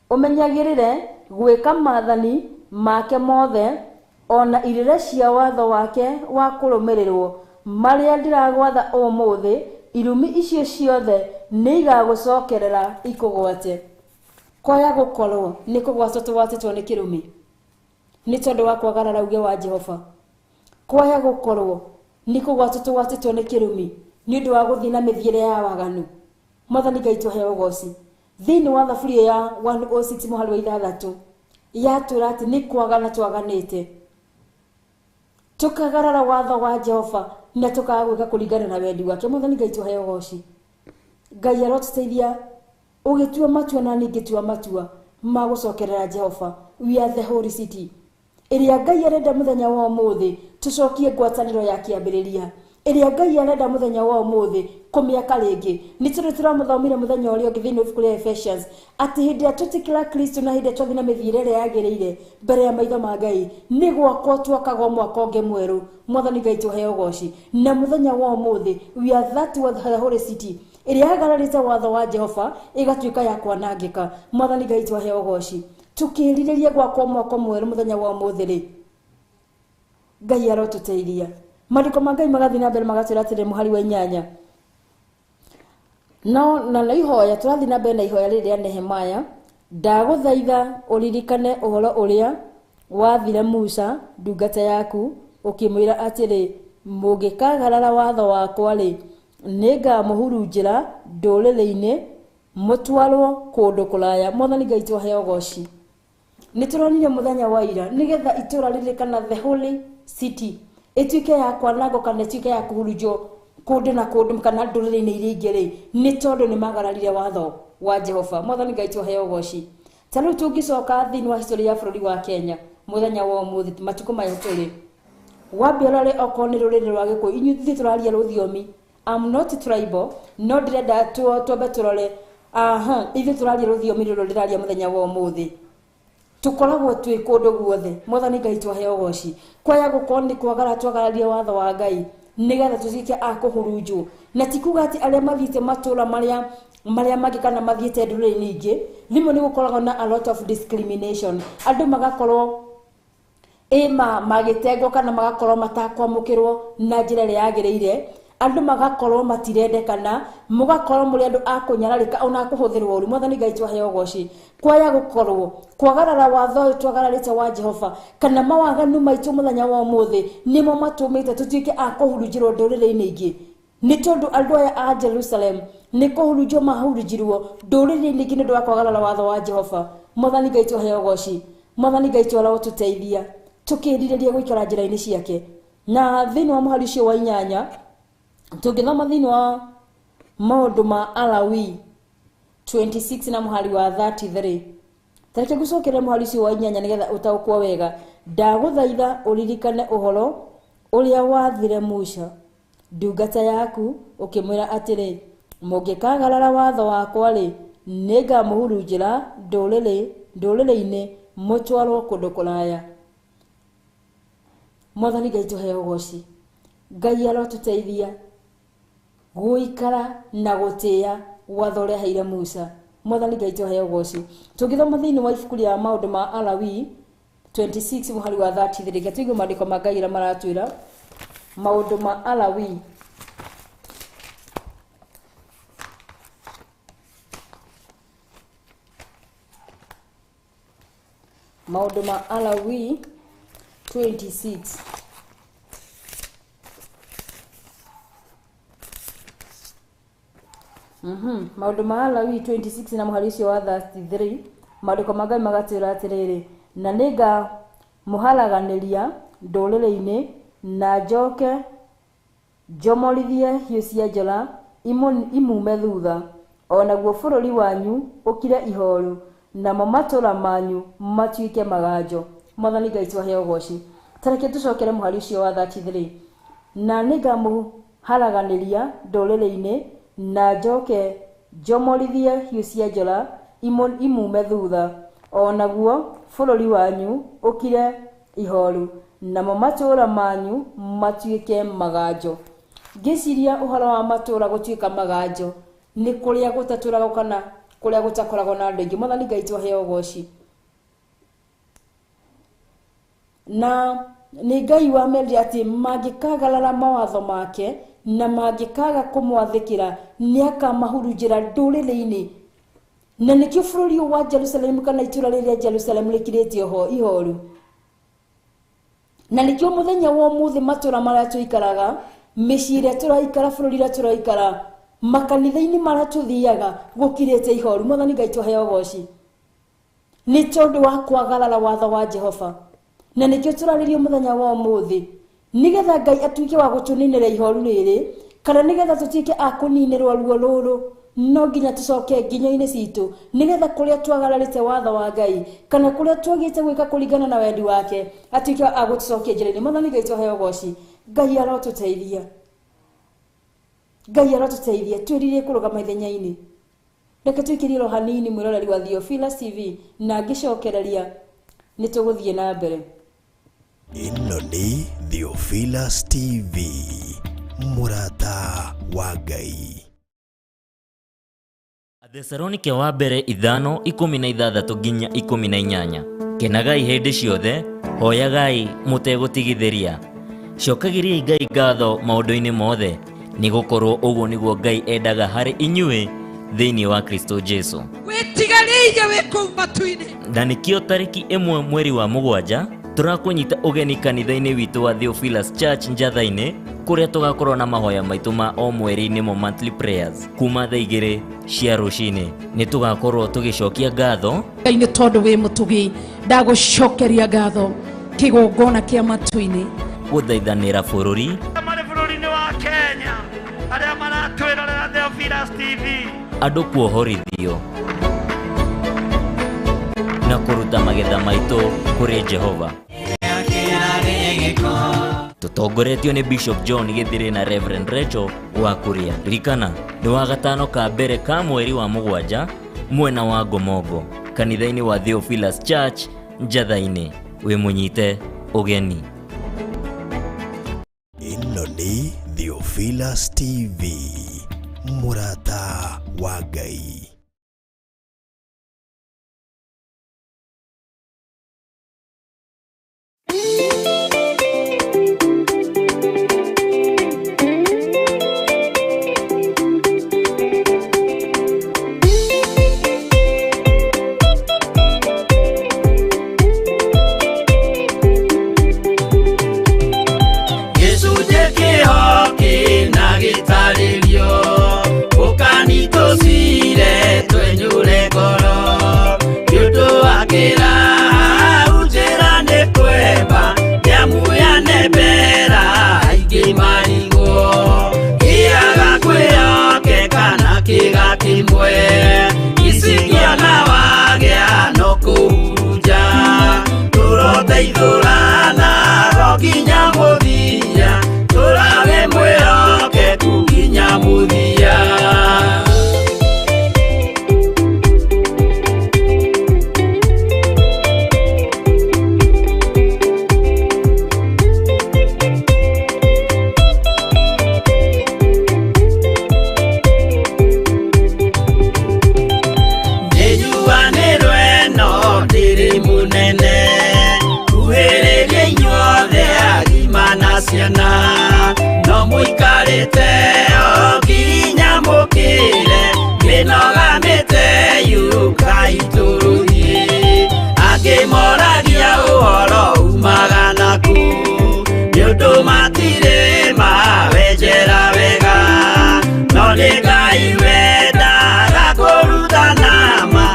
ũmenyagĩrĩre gwĩka maathani make mothe ona irĩra cia watho wake wa kũrũmĩrĩrwo marĩa ndĩragwatha ũmũthĩ, irumi icio ciothe nĩigagũcokerera ikũgwate. Kwaya gũkorwo nĩ kũgwatwo tũgwatĩtwo nĩ kĩrumi nĩ tondũ wa kwagarara uge wa Jehova, kwaya gũkorwo nĩ kũgwatwo tũgwatĩtwo nĩ kĩrumi nĩ ũndũ wa gũthiĩ na mĩthiĩre ya waganu. Mwathani Ngai tũheo ũgoci. Thĩinĩ wa thaburia ya 106 mũhari wa 6 yatwĩra atĩ nĩ kwagana twaganĩte, tũkagarara watho wa Jehova na tũkaga gwĩka kũringana na wendi wake. Mwathani Ngai tũheo ũgoci. Ngai arotũteithia ũgĩtua matua na ningĩ matua ma gũcokerera Jehova. We are the holy city ĩrĩa Ngai arenda mũthenya wa ũmũthĩ tũcokie ngwatanĩro ya kĩambĩrĩria, ĩrĩa Ngai arenda mũthenya wa ũmũthĩ kũmĩaka rĩngĩ. Nĩ tondũ tũramũthomire mũthenya ũrĩa ũngĩ thĩinĩ wa ibuku rĩa Ephesians atĩ hĩndĩ ĩrĩa twetĩkĩra Kristo na hĩndĩ ĩrĩa twathiĩ na mĩthiĩre ĩrĩa yagĩrĩire mbere ya maitho ma Ngai, nĩ gwakwo twakagwo mwaka ũngĩ mwerũ. Mwathani Ngai tũheo ũgoci. Na mũthenya wa ũmũthĩ we are that the holy city ĩrĩa yagararĩte watho wa Jehova ĩgatuĩka ya kwanangĩka. Mwathani Ngai tũheo ũgoci. Tũkĩrirĩria gwakwo mwaka mwerũ mũthenya wa ũmũthĩ rĩ, Ngai arotũteithia. Maandĩko ma Ngai magathiĩ na mbere magatwĩra atĩrĩ mũhari wa 8, no na ihoya tũrathiĩ na mbere na ihoya rĩrĩ rĩa Nehemaya, ndagũthaitha ũririkane ũhoro ũrĩa wathire Musa ndungata yaku ũkĩmwĩra atĩrĩ, mũngĩkagarara watho wakwa rĩ, nĩngamũhurunjĩra ndũrĩrĩ-inĩ mũtwarwo kũndũ kũraya. Mwathani Ngai tũheo ũgoci. Nĩ tũronire mũthenya wa ira nĩgetha itũra rĩrĩ kana the holy city ĩtuĩke ya kwanangwo kana ĩtuĩke ya kũhurunjwo kũndũ na kũndũ kana ndũrĩrĩ-inĩ iria ingĩ rĩ, nĩ tondũ nĩ magararire watho wa Jehova. Mwathani Ngai tũheo ũgoci. Ta rĩu tũngĩcoka thĩinĩ wa history ya bũrũri wa Kenya mũthenya wa ũmũthĩ matukũ maya tũrĩ, wambe ũrore okorwo nĩ rũrĩrĩ rwa Gĩkũyũ, inyuĩ ithuĩ tũraria rũthiomi, I'm not tribal, no ndĩrenda twambe tũrore, aha, ithuĩ tũraria rũthiomi rũrũ ndĩraria mũthenya wa ũmũthĩ. Tũkoragwo twĩ kũndũ guothe. Mwathani Ngai twaheo ũgoci. Kwaya gũkorwo nĩ kwagara twagararia watho wa Ngai nĩgetha tũtuĩke a kũhurunjwo. Na ti kuga atĩ arĩa mathiĩte matũra marĩa marĩa mangĩ kana mathiĩte ndũrĩrĩ-inĩ ingĩ, rĩmwe nĩ gũkoragwo na a lot of discrimination. Andũ magakorwo ĩma magĩtengwo kana magakorwo matakwamũkĩrwo na njĩra ĩrĩa yagĩrĩire. Andũ magakorwo matirendekana, mũgakorwo mũrĩ andũ a kũnyararĩka ona a kũhũthĩrwo ũru. Mwathani Ngai twaheo ũgoci. Kwaya gũkorwo kwagarara watho ũyũ twagararĩte wa Jehova kana mawaganu maitũ mũthenya wa ũmũthĩ nĩmo matũmĩte tũtuĩke a kũhurunjĩrwo ndũrĩrĩ-inĩ ingĩ. Nĩ tondũ andũ aya a Jerusalem nĩ kũhurunjwo mahurunjirwo ndũrĩrĩ-inĩ ingĩ nĩ ũndũ wa kwagarara watho wa Jehova. Mwathani Ngai twaheo ũgoci. Mwathani Ngai twarotũteithia tũkĩrirĩria gũikara njĩra-inĩ ciake. Na thĩinĩ wa mũhari ũcio wa 8 tũngĩthoma thĩinĩ wa maũndũ ma Alawii 26 na mũhari wa 33, tareke ngũcokerere mũhari ũcio wa 8 nĩgetha ũtaũkwo wega. Ndagũthaitha ũririkane ũhoro ũrĩa wathire Musa ndungata yaku ũkĩmwĩra atĩrĩ, mũngĩkagarara watho wakwa rĩ, nĩngamũhurunjĩra ndũrĩrĩ-inĩ mũtwarwo kũndũ kũraya. Mwathani Ngai tũheo ũgoci. Ngai arotũteithia gũikara na gũtĩĩa watho ũrĩa aheire Musa. Mwathani Ngai tũheo ũgoci. Tũngĩthoma thĩinĩ wa ibuku rĩa maũndũ ma Alawii 26 mũhari wa 33, reke tũigue maandĩko ma Ngai ũrĩa maratwĩra. Maũndũ ma Alawii Maũndũ ma Alawii 26. Maũndũ ma Alawii 26 na mũhari ũcio wa 33, maandĩko ma Ngai magatwĩra atĩrĩrĩ, na nĩngamũharaganĩria ndũrĩrĩ-inĩ na njoke njomorithie hiũ cia njora imume thutha, o naguo bũrũri wanyu ũkire ihoru, namo matũra manyu matuĩke maganjo. Mwathani Ngai twaheo ũgoci. Tareke tũcokere mũhari ũcio wa 33, na nĩngamũharaganĩria ndũrĩrĩ-inĩ na njoke njomorithie hiũ cia njora imume thutha, o naguo bũrũri wanyu ũkire ihoru, namo matũra manyu matuĩke maganjo. Ngĩciria ũhoro wa matũra gũtuĩka maganjo nĩ kũrĩa gũtatũragwo kana kũrĩa gũtakoragwo na andũ aingĩ. Mwathani Ngai twaheo ũgoci. Na nĩ Ngai wamerire atĩ mangĩkagarara mawatho make na mangĩkaga kũmwathĩkĩra nĩakamahurunjĩra ndũrĩrĩ-inĩ. Na nĩkĩo bũrũri ũyũ wa Jerusalem kana itũra rĩrĩa Jerusalem rĩkirĩte ihoru. Na nĩkĩo mũthenya wa ũmũthĩ matũra marĩa tũikaraga, mĩciĩ ĩrĩa tũraikara, bũrũri ũrĩa tũraikara, makanitha-inĩ marĩa tũthiaga gũkirĩte ihoru. Mwathani Ngai twaheo ũgoci. Nĩ tondũ wa kwagarara watho wa Jehova. Na nĩkĩo tũrarĩrio mũthenya wa ũmũthĩ, nĩgetha Ngai atuĩke wa gũtũninĩra ihoru rĩrĩ, kana nĩgetha tũtuĩke a kũninĩrwo ruo rũrũ, no nginya tũcoke nginyo-inĩ citũ, nĩgetha kũrĩa twagararĩte watho wa Ngai kana kũrĩa twagĩte gwĩka kũringana na wendi wake, atuĩke a gũtũcokia njĩra-inĩ. Mwathani Ngai twaheo ũgoci. Ngai arotũteithia. Ngai arotũteithia twĩrirĩrie kũrũgama ithenya-inĩ. Reke tũikĩrie ro hanini mwĩroreri wa Theophilus TV, na ngĩcokereria nĩ tũgũthiĩ na mbere. Ĩno nĩ Theophilus TV, mũrata wa Ngai. Athesalonike wa mbere 5:16 nginya 18. Kenagai hĩndĩ ciothe, hoyagai mũtegũtigithĩria. Cokagĩriai Ngai ngatho maũndũ-inĩ mothe, nĩgũkorwo ũguo nĩguo Ngai endaga harĩ inyuĩ thĩinĩ wa Kristo Jesu. Wĩtigarĩire wĩ kũu matu-inĩ. Na nĩkĩo tarĩki 1 mweri wa 7 tũrakũnyita ũgeni kanitha-inĩ witũ wa Theophilus Church Njatha-inĩ, kũrĩa tũgakorwo na mahoya maitũ ma o mweri nĩmo monthly prayers kuma thaa 2 cia rũcinĩ. Nĩ tũgakorwo tũgĩcokia ngatho Ngai nĩ tondũ wĩ mũtugi, ndagũcokeria ngatho kĩgongona kĩa matu-inĩ, gũthaithanĩra bũrũri marĩ bũrũri-inĩ wa Kenya, arĩa maratwĩrorera Theophilus TV, andũ kuohorithio na kũruta magetha maitũ kũrĩ Jehova. Tũtongoretio nĩ Bishop John Gĩthĩrĩ na Reverend Rachel wa Kuria. Ririkana nĩ wa gatano ka mbere ka mweri wa 7 mwena wa Ngomongo, kanitha-inĩ wa Theophilus Church Njatha-inĩ. Wĩ mũnyite ũgeni. Ĩno nĩ Theophilus TV, mũrata wa Ngai. Gĩcunjĩ kĩho kĩna gĩtarĩrio ũkani tũcire twenyũre ngoro nĩ ũndũ wa kĩra njĩra nĩ kwemba nĩamu yanembera aingĩ marigwo kĩaga kwĩhokeka na kĩga kĩmwe icigĩona wagĩa no kũhurunja tũroteithũrana ro nginya mũthia tũrage mwĩhokeku nginya mũthia. Nĩnjuanĩrwo ĩno ndĩrĩ mũnene kuhĩrĩria inyuothe agima na ciana no mũikarĩte o nginya mũkĩre mĩnoga mĩte yũkai tũrũthiĩ angĩ moragia ũhoro umaga naku nĩ ũndũ matirĩ mawenjera wega no nĩ Ngai wendaga kũrutana ma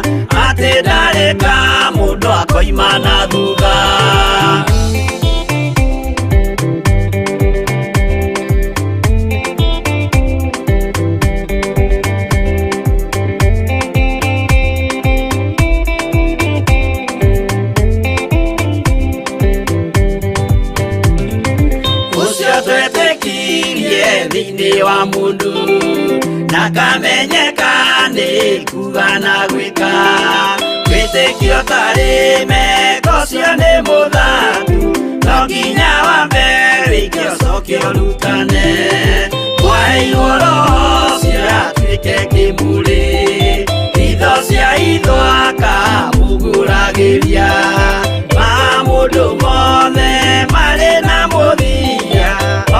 atĩ ndarĩ ka mũndũ akoima na thutha. Ũcio twetĩkirie thĩinĩ wa mũndũ na kamenyeka nĩ kuga na gwĩka wĩtĩkio tarĩ meko ũcio nĩ mũthatu no nginya wambe wĩke ũcoke ũrutane mwaheirwo roho ũcio atuĩke kĩmũrĩ itho cia itho akamũgũragĩria ma mũndũ mothe marĩ na mũthia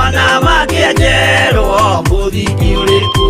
ona mangĩenjerwo mũthingi ũrĩkũ.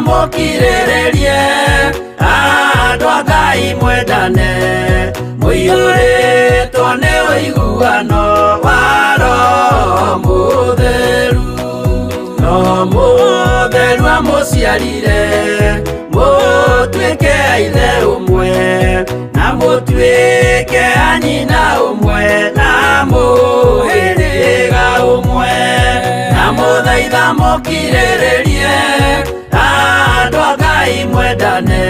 Mũkirĩrĩrie andũ a Ngai mwendane mũiyũrĩtwo nĩ ũiguano wa Roho Mũtheru. Roho Mũtheru amũciarire mũtuĩke a ithe ũmwe na mũtuĩke a nyina ũmwe na mũhĩrĩga ũmwe. Na mũthaitha mũkirĩrĩrie andũ a Ngai mwendane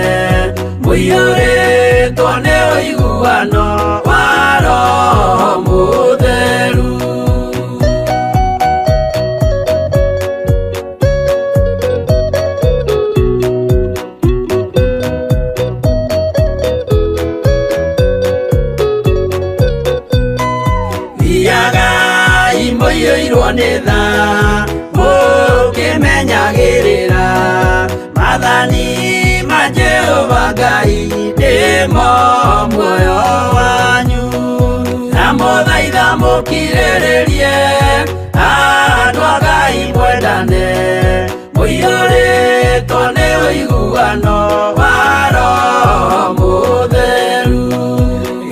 mũiyũrĩtwo nĩ ũiguano wa Roho Mũtheru. Thiagai mũiyũirwo nĩ tha mũkĩmenyagĩrĩra maathani ma Jehova Ngai nĩmo muoyo wanyu. Na mũthaitha mũkirĩrĩrie andũ a Ngai mwendane mũiyũrĩtwo nĩ ũiguano wa Roho Mũtheru.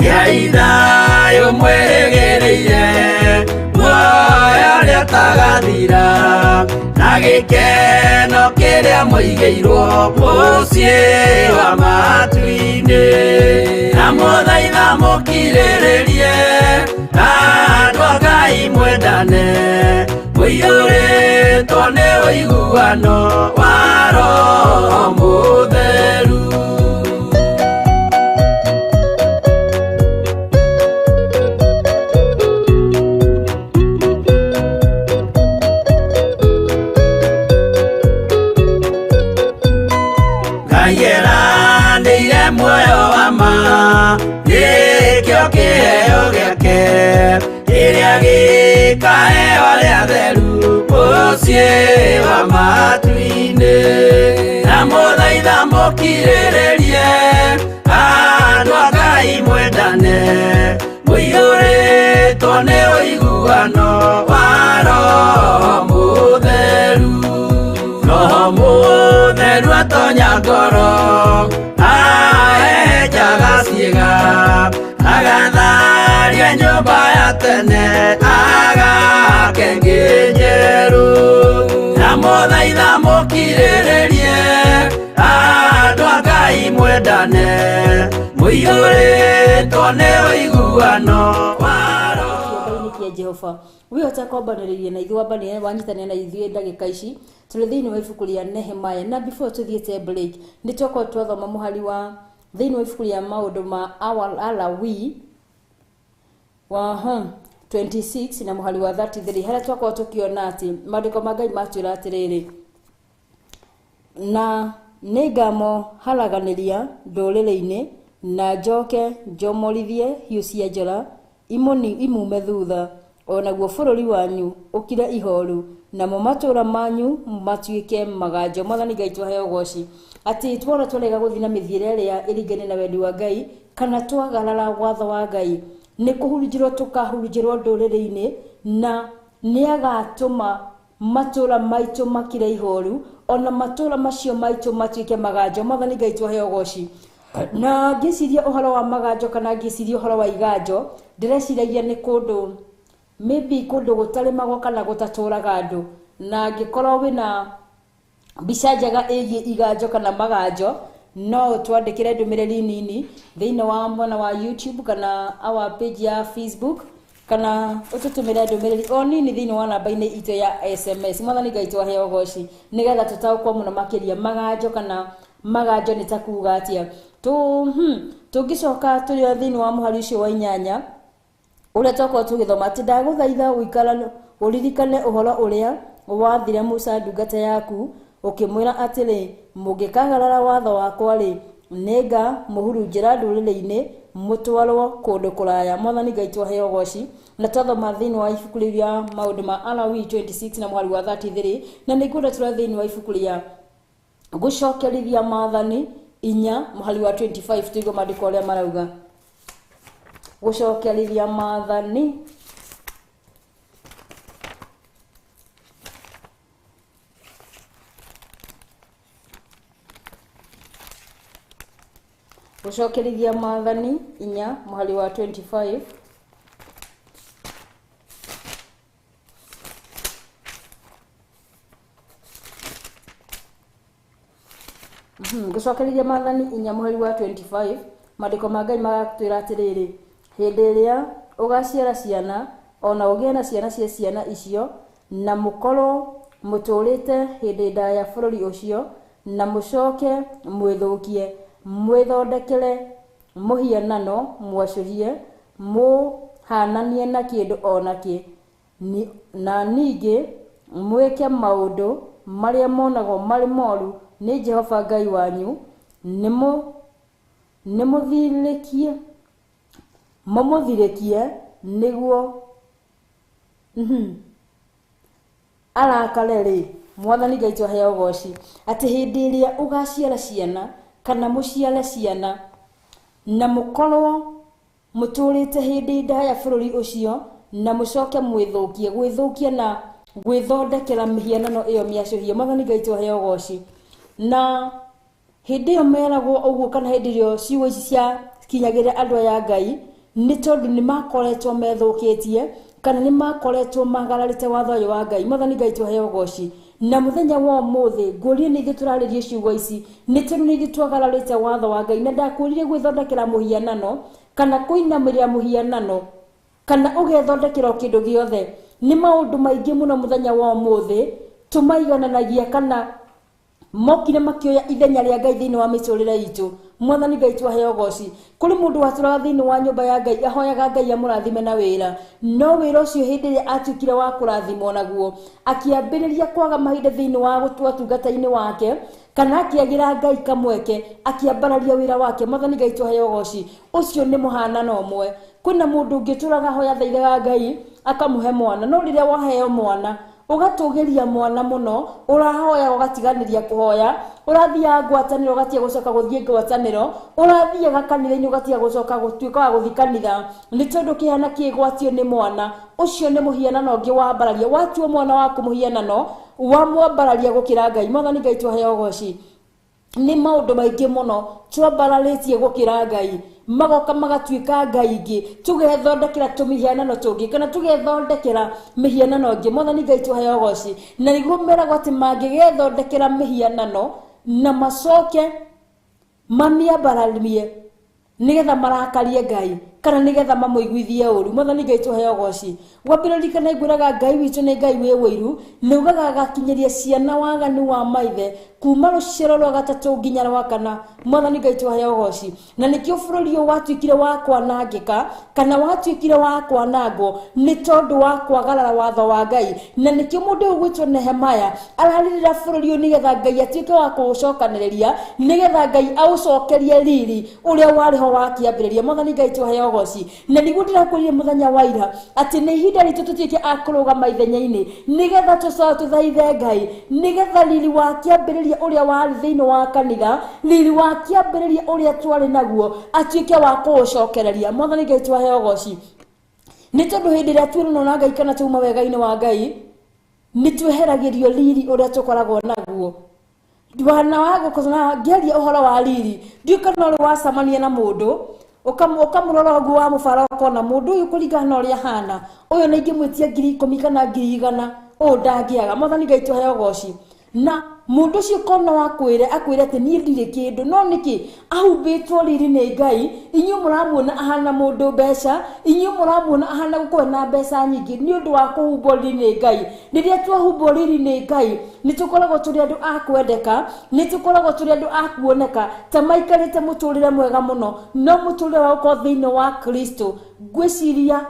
Gĩai thayũ mwĩrĩgĩrĩire muoyo ũrĩa ũtagathira na gĩkeno kĩrĩa mũigĩirwo mũciĩ wa matu-inĩ. Na mũthaitha mũkirĩrĩrie andũ a Ngai mwendane mũiyũrĩtwo nĩ ũiguano wa Roho Mũtheru. Ngai eranĩire muoyo wa ma nĩkĩo kĩheo gĩake kĩrĩa gĩkaheo arĩa atheru mũciĩ wa matu-inĩ. Na mũthaitha mũkirĩrĩrie andũ a Ngai mwendane mũiyũrĩtwo nĩ ũiguano wa Roho Mũtheru. Roho Mũtheru atonya ngoro ahehenjaga ciĩga agatharia nyũmba ya tene agake ĩngĩ njerũ. Na mũthaitha mũkirĩrĩrie andũ a Ngai mwendane mũiyũrĩtwo nĩ ũiguano wa Roho kĩũmba-inĩ kĩa Jehova. Wĩhota kwambanĩrĩria na ithuĩ wambanĩrĩria wanyitanĩra na ithuĩ ndagĩka ici tũrĩ thĩinĩ wa ibuku rĩa Nehemiah. Na before tũthiĩte break nĩ twakorwo twathoma mũhari wa thĩinĩ wa ibuku rĩa maũndũ ma Alawi wa 26 na mũhari wa 33 harĩa twakorwo tũkĩona atĩ maandĩko ma Ngai matwĩra atĩrĩrĩ, na nĩngamoharaganĩria ndũrĩrĩ-inĩ na njoke njomorithie hiũ cia njora imume thutha, o naguo bũrũri wanyu ũkire ihoru namo matũũra manyu matuĩke maganjo. Mwathani Ngai twaheo ũgoci atĩ tuona twarega gũthiĩ na mĩthiĩre ĩrĩa ĩringaine na wendi wa Ngai kana twagarara watho wa Ngai nĩ kũhurunjĩrwo tũkahurunjĩrwo ndũrĩrĩ-inĩ na nĩagatũma matũũra maitũ makire ihoru ona matũũra macio maitũ matuĩke maganjo. Mwathani Ngai twaheo ũgoci. Na ngĩciria ũhoro wa maganjo kana ngĩciria ũhoro wa iganjo ndĩreciragia nĩ kũndũ maybe kũndũ gũtarĩmagwo kana gũtatũraga andũ, na angĩkorwo wĩna mbica njega ĩgiĩ iganjo kana maganjo no twandĩkĩre ndũmĩrĩri nini thĩinĩ wa mwena wa YouTube kana our page ya Facebook kana ũtũtũmĩre ndũmĩrĩri o nini thĩinĩ wa namba-inĩ itũ ya SMS. Mwathani Ngai twaheo ũgoci nĩgetha tũtaũkwo mũno makĩria maganjo kana maganjo nĩ ta kuga atĩa. Tũngĩcoka tũrĩ thĩinĩ wa mũhari ũcio wa 8 ũrĩa twakorwo tũgĩthoma atĩ ndagũthaitha ũikara ũririkane ũhoro ũrĩa wathire Musa ndungata yaku ũkĩmwĩra atĩrĩ, mũngĩkagarara watho wakwa rĩ nĩnga mũhurunjĩra ndũrĩrĩ-inĩ mũtwarwo kũndũ kũraya. Mwathani Ngai twaheo ũgoci. Na twathoma thĩinĩ wa ibuku rĩu rĩa maũndũ ma Alawi 26 na mũhari wa 33 na nĩngwenda tũrore thĩinĩ wa ibuku rĩa gũcokerithia maathani 4 mũhari wa 25 tũigue maandĩko ũrĩa marauga. Gũcokerithia maathani Gũcokerithia Maathani 4 mũhari wa 25. Gũcokerithia Maathani 4 mũhari wa 25, maandĩko ma Ngai magatwĩra atĩrĩrĩ, hĩndĩ ĩrĩa ũgaciara ciana ona ũgĩe na ciana cia ciana icio, na mũkorwo mũtũũrĩte hĩndĩ ndaya bũrũri ũcio, na mũcoke mwĩthũkie, mwĩthondekere mũhianano mwacũhie, mũhananie na kĩndũ o nakĩ, na ningĩ mwĩke maũndũ marĩa monagwo marĩ moru nĩ Jehova Ngai wanyu, nĩmũthirĩkie mũmũthirĩkie nĩguo arakare rĩ. Mwathani Ngai tũheo ũgoci atĩ hĩndĩ ĩrĩa ũgaciara ciana kana mũciare ciana na mũkorwo mũtũũrĩte hĩndĩ ndaya bũrũri ũcio, na mũcoke mwĩthũkie, gwĩthũkia na gwĩthondekera mĩhianano ĩyo mĩacũhie. Mwathani Ngai tũheo ũgoci. Na hĩndĩ ĩyo meragwo ũguo, kana hĩndĩ ĩrĩa ciugo ici ciakinyagĩra andũ aya Ngai, nĩ tondũ nĩ makoretwo methũkĩtie kana nĩ makoretwo magararĩte watho ũyũ wa Ngai. Mwathani Ngai tũheo ũgoci. Na mũthenya wa ũmũthĩ ngũrie nĩ ithuĩ tũrarĩria ciugo ici, nĩ tondũ nĩ ithuĩ twagararĩte watho wa Ngai. Na ndakwĩrire gwĩthondekera mũhianano kana kũinamĩrĩra mũhianano kana ũgethondekera o kĩndũ gĩothe, nĩ maũndũ maingĩ mũno mũthenya wa ũmũthĩ tũmaigananagia kana mokire makĩoya ithenya rĩa Ngai thĩinĩ wa mĩtũrĩre itũ. Mwathani Ngai twaheo ũgoci. Kũrĩ mũndũ watũraga thĩinĩ wa nyũmba ya Ngai, ahoyaga Ngai amũrathime na wĩra, no wĩra ũcio hĩndĩ ĩrĩa atuĩkire wa kũrathimwo naguo, akĩambĩrĩria kwaga mahinda thĩinĩ wa ũtungata-inĩ wake, kana akĩagĩra Ngai kamweke, akĩambararia wĩra wake. Mwathani Ngai twaheo ũgoci. Ũcio nĩ mũhanano ũmwe. Kwĩna mũndũ ũngĩ ũtũraga ahoya thaithaga Ngai akamũhe mwana, no rĩrĩa waheo mwana ũgatũgĩria mwana mũno, ũrahoya ũgatiganĩria kũhoya, ũrathiaga ngwatanĩro ũgatiga gũcoka gũthiĩ ngwatanĩro, ũrathiaga kanitha-inĩ ũgatiga gũcoka gũtuĩka wa gũthiĩ kanitha, nĩ tondũ kĩhana kĩgwatio nĩ mwana. Ũcio nĩ mũhianano ũngĩ wambararia. Watua mwana waku mũhianano, wamwambararia gũkĩra Ngai. Mwathani Ngai twaheo ũgoci. Nĩ maũndũ maingĩ mũno twambararĩtie gũkĩra Ngai, magoka magatuĩka Ngai ingĩ, tũgethondekera tũmĩhianano tũngĩ kana tũgethondekera mĩhianano ĩngĩ. Mwathani Ngai twaheo ũgoci. Na nĩguo meragwo atĩ mangĩgethondekera mĩhianano na macoke mamĩambararie nĩgetha marakarie Ngai kana nĩgetha mamũiguithie ũru. Mwathani Ngai twaheo ũgoci. Wambĩrĩria ngwĩraga Ngai witũ nĩ Ngai wĩ ũiru, nĩ ugaga agakinyĩria ciana waganu wa maithe kuma rũciaro rwa gatatũ nginya rwa kana. Mwathani Ngai twaheo ũgoci. Na nĩkĩo bũrũri ũyũ watuĩkire wa kwanangĩka kana watuĩkire wa kwanangwo nĩ tondũ wa kwagarara watho wa Ngai. Na nĩkĩo mũndũ ũyũ ũgwĩtwo Nehemaya ararĩrĩra bũrũri ũyũ nĩgetha Ngai atuĩke wa kũũcokanĩrĩria, nĩgetha Ngai aũcokerie riri ũrĩa warĩ ho wa kĩambĩrĩria. Mwathani Ngai twaheo ũgoci. Na nĩguo ndĩrakwĩrire mũthenya wa ira atĩ nĩ ihinda ritũ tũtuĩke a kũrũgama ithenya-inĩ nĩgetha tũthaithe Ngai, nĩgetha riri wa kĩambĩrĩria ũrĩa warĩ thĩinĩ wa kanitha, riri wa kĩambĩrĩria ũrĩa twarĩ naguo atuĩke wa kũũcokereria. Mwathani Ngai twaheo ũgoci. Nĩ tondũ hĩndĩ ĩrĩa tuonana na Ngai kana twauma wega-inĩ wa Ngai, nĩ tweheragĩrio riri ũrĩa tũkoragwo naguo. Wana wa gũkona ngĩaria ũhoro wa riri, ndiũĩ kana ũrĩ wacemania na mũndũ ũkamũrora ũguo wa mũbara ũkona mũndũ ũyũ kũringana na ũrĩa ahana, ũyũ nĩ ingĩmwĩtia 10,000 kana 100,000, ũũ ndangĩaga. Mwathani Ngai twaheo ũgoci. Na mũndũ ũcio kona wakwĩre akwĩre atĩ niĩ ndirĩ kĩndũ, no nĩkĩ ahumbĩtwo riri nĩ Ngai? Inyuĩ mũramuona ahana mũndũ mbeca, inyuĩ mũramuona ahana gũkorwo na mbeca nyingĩ nĩ ũndũ wa kũhumbwo riri nĩ Ngai. Rĩrĩa twahumbwo riri nĩ Ngai, nĩ tũkoragwo tũrĩ andũ a kwendeka, nĩ tũkoragwo tũrĩ andũ a kuoneka ta maikarĩte mũtũrĩre mwega mũno, no mũtũrĩre wa gũkorwo thĩinĩ wa Kristo ngwĩciria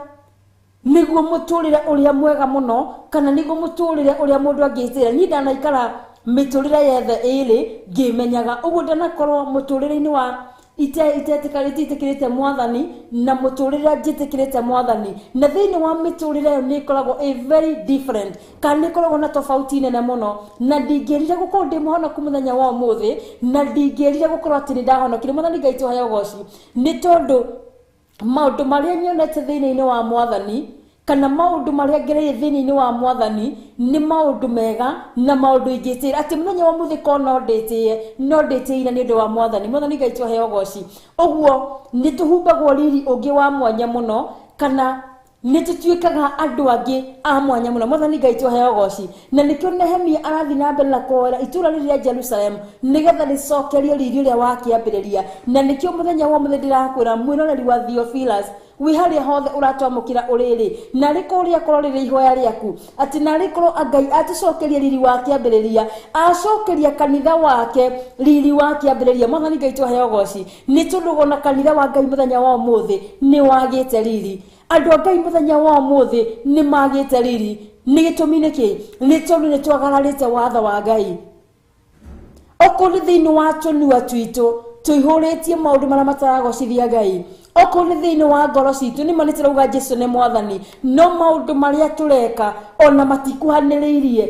nĩguo mũtũrĩre ũrĩa mwega mũno, kana nĩguo mũtũrĩre ũrĩa mũndũ angĩtĩra. Niĩ ndanaikara mĩtũrĩre yethe ĩrĩ ngĩmenyaga ũguo, ndanakorwo mũtũrĩre-inĩ wa itetĩkĩrĩte Mwathani na mũtũrĩre njĩtĩkĩrĩte Mwathani, na thĩinĩ wa mĩtũrĩre ĩyo nĩ ĩkoragwo ĩ very different, kana nĩ ĩkoragwo na tofauti nene mũno. Na ndingĩrire gũkorwo ndĩ mũhonoku mũthenya wa ũmũthĩ, na ndingĩrire gũkorwo atĩ nĩ ndahonokire. Mwathani Ngai tũheo ũgoci, nĩ tondũ maũndũ marĩa nyonete thĩinĩ-inĩ wa Mwathani Kana maũndũ marĩa ngereire thĩinĩ-inĩ wa Mwathani nĩ maũndũ mega na maũndũ ingĩtĩĩra atĩ mũthenya wa ũmũthĩ korwo no ndĩtĩĩe, no ndĩtĩĩire nĩ ũndũ wa Mwathani. Mwathani Ngai tũheo ũgoci. Ũguo nĩ tũhumbagwo riri ũngĩ wa mwanya mũno, kana nĩ tũtuĩkaga andũ angĩ a mwanya mũno. Mwathani Ngai tũheo ũgoci. Na nĩkĩo Nehemia arathiĩ na mbere na kũhoera itũũra rĩrĩ rĩa Jerusalemu nĩgetha rĩcokerio riri ũrĩa wa kĩambĩrĩria. Na nĩkĩo mũthenya wa ũmũthĩ ndĩrakwĩra mwĩroreri wa Theophilus, wĩ harĩa hothe ũratwamũkĩra ũrĩrĩ, narĩ korwo rĩakorwo rĩrĩ ihoya rĩaku atĩ narĩ korwo Ngai atũcokerie riri wa kĩambĩrĩria, acokeria kanitha wake riri wa kĩambĩrĩria. Mwathani Ngai tũheo ũgoci, nĩ tondũ ona kanitha wa Ngai mũthenya wa ũmũthĩ nĩ wagĩte riri. Andũ a Ngai mũthenya wa ũmũthĩ nĩ magĩte riri. Nĩ gĩtũmi nĩ kĩ? Nĩ tondũ nĩ twagararĩte watho wa Ngai. Okorwo nĩ thĩinĩ wa tũnua twitũ tũihũrĩtie maũndũ marĩa mataragocithia Ngai, okorwo nĩ thĩinĩ wa ngoro citũ, nĩ ma nĩ tũrauga Jesu nĩ Mwathani, no maũndũ marĩa tũreka ona matikuhanĩrĩirie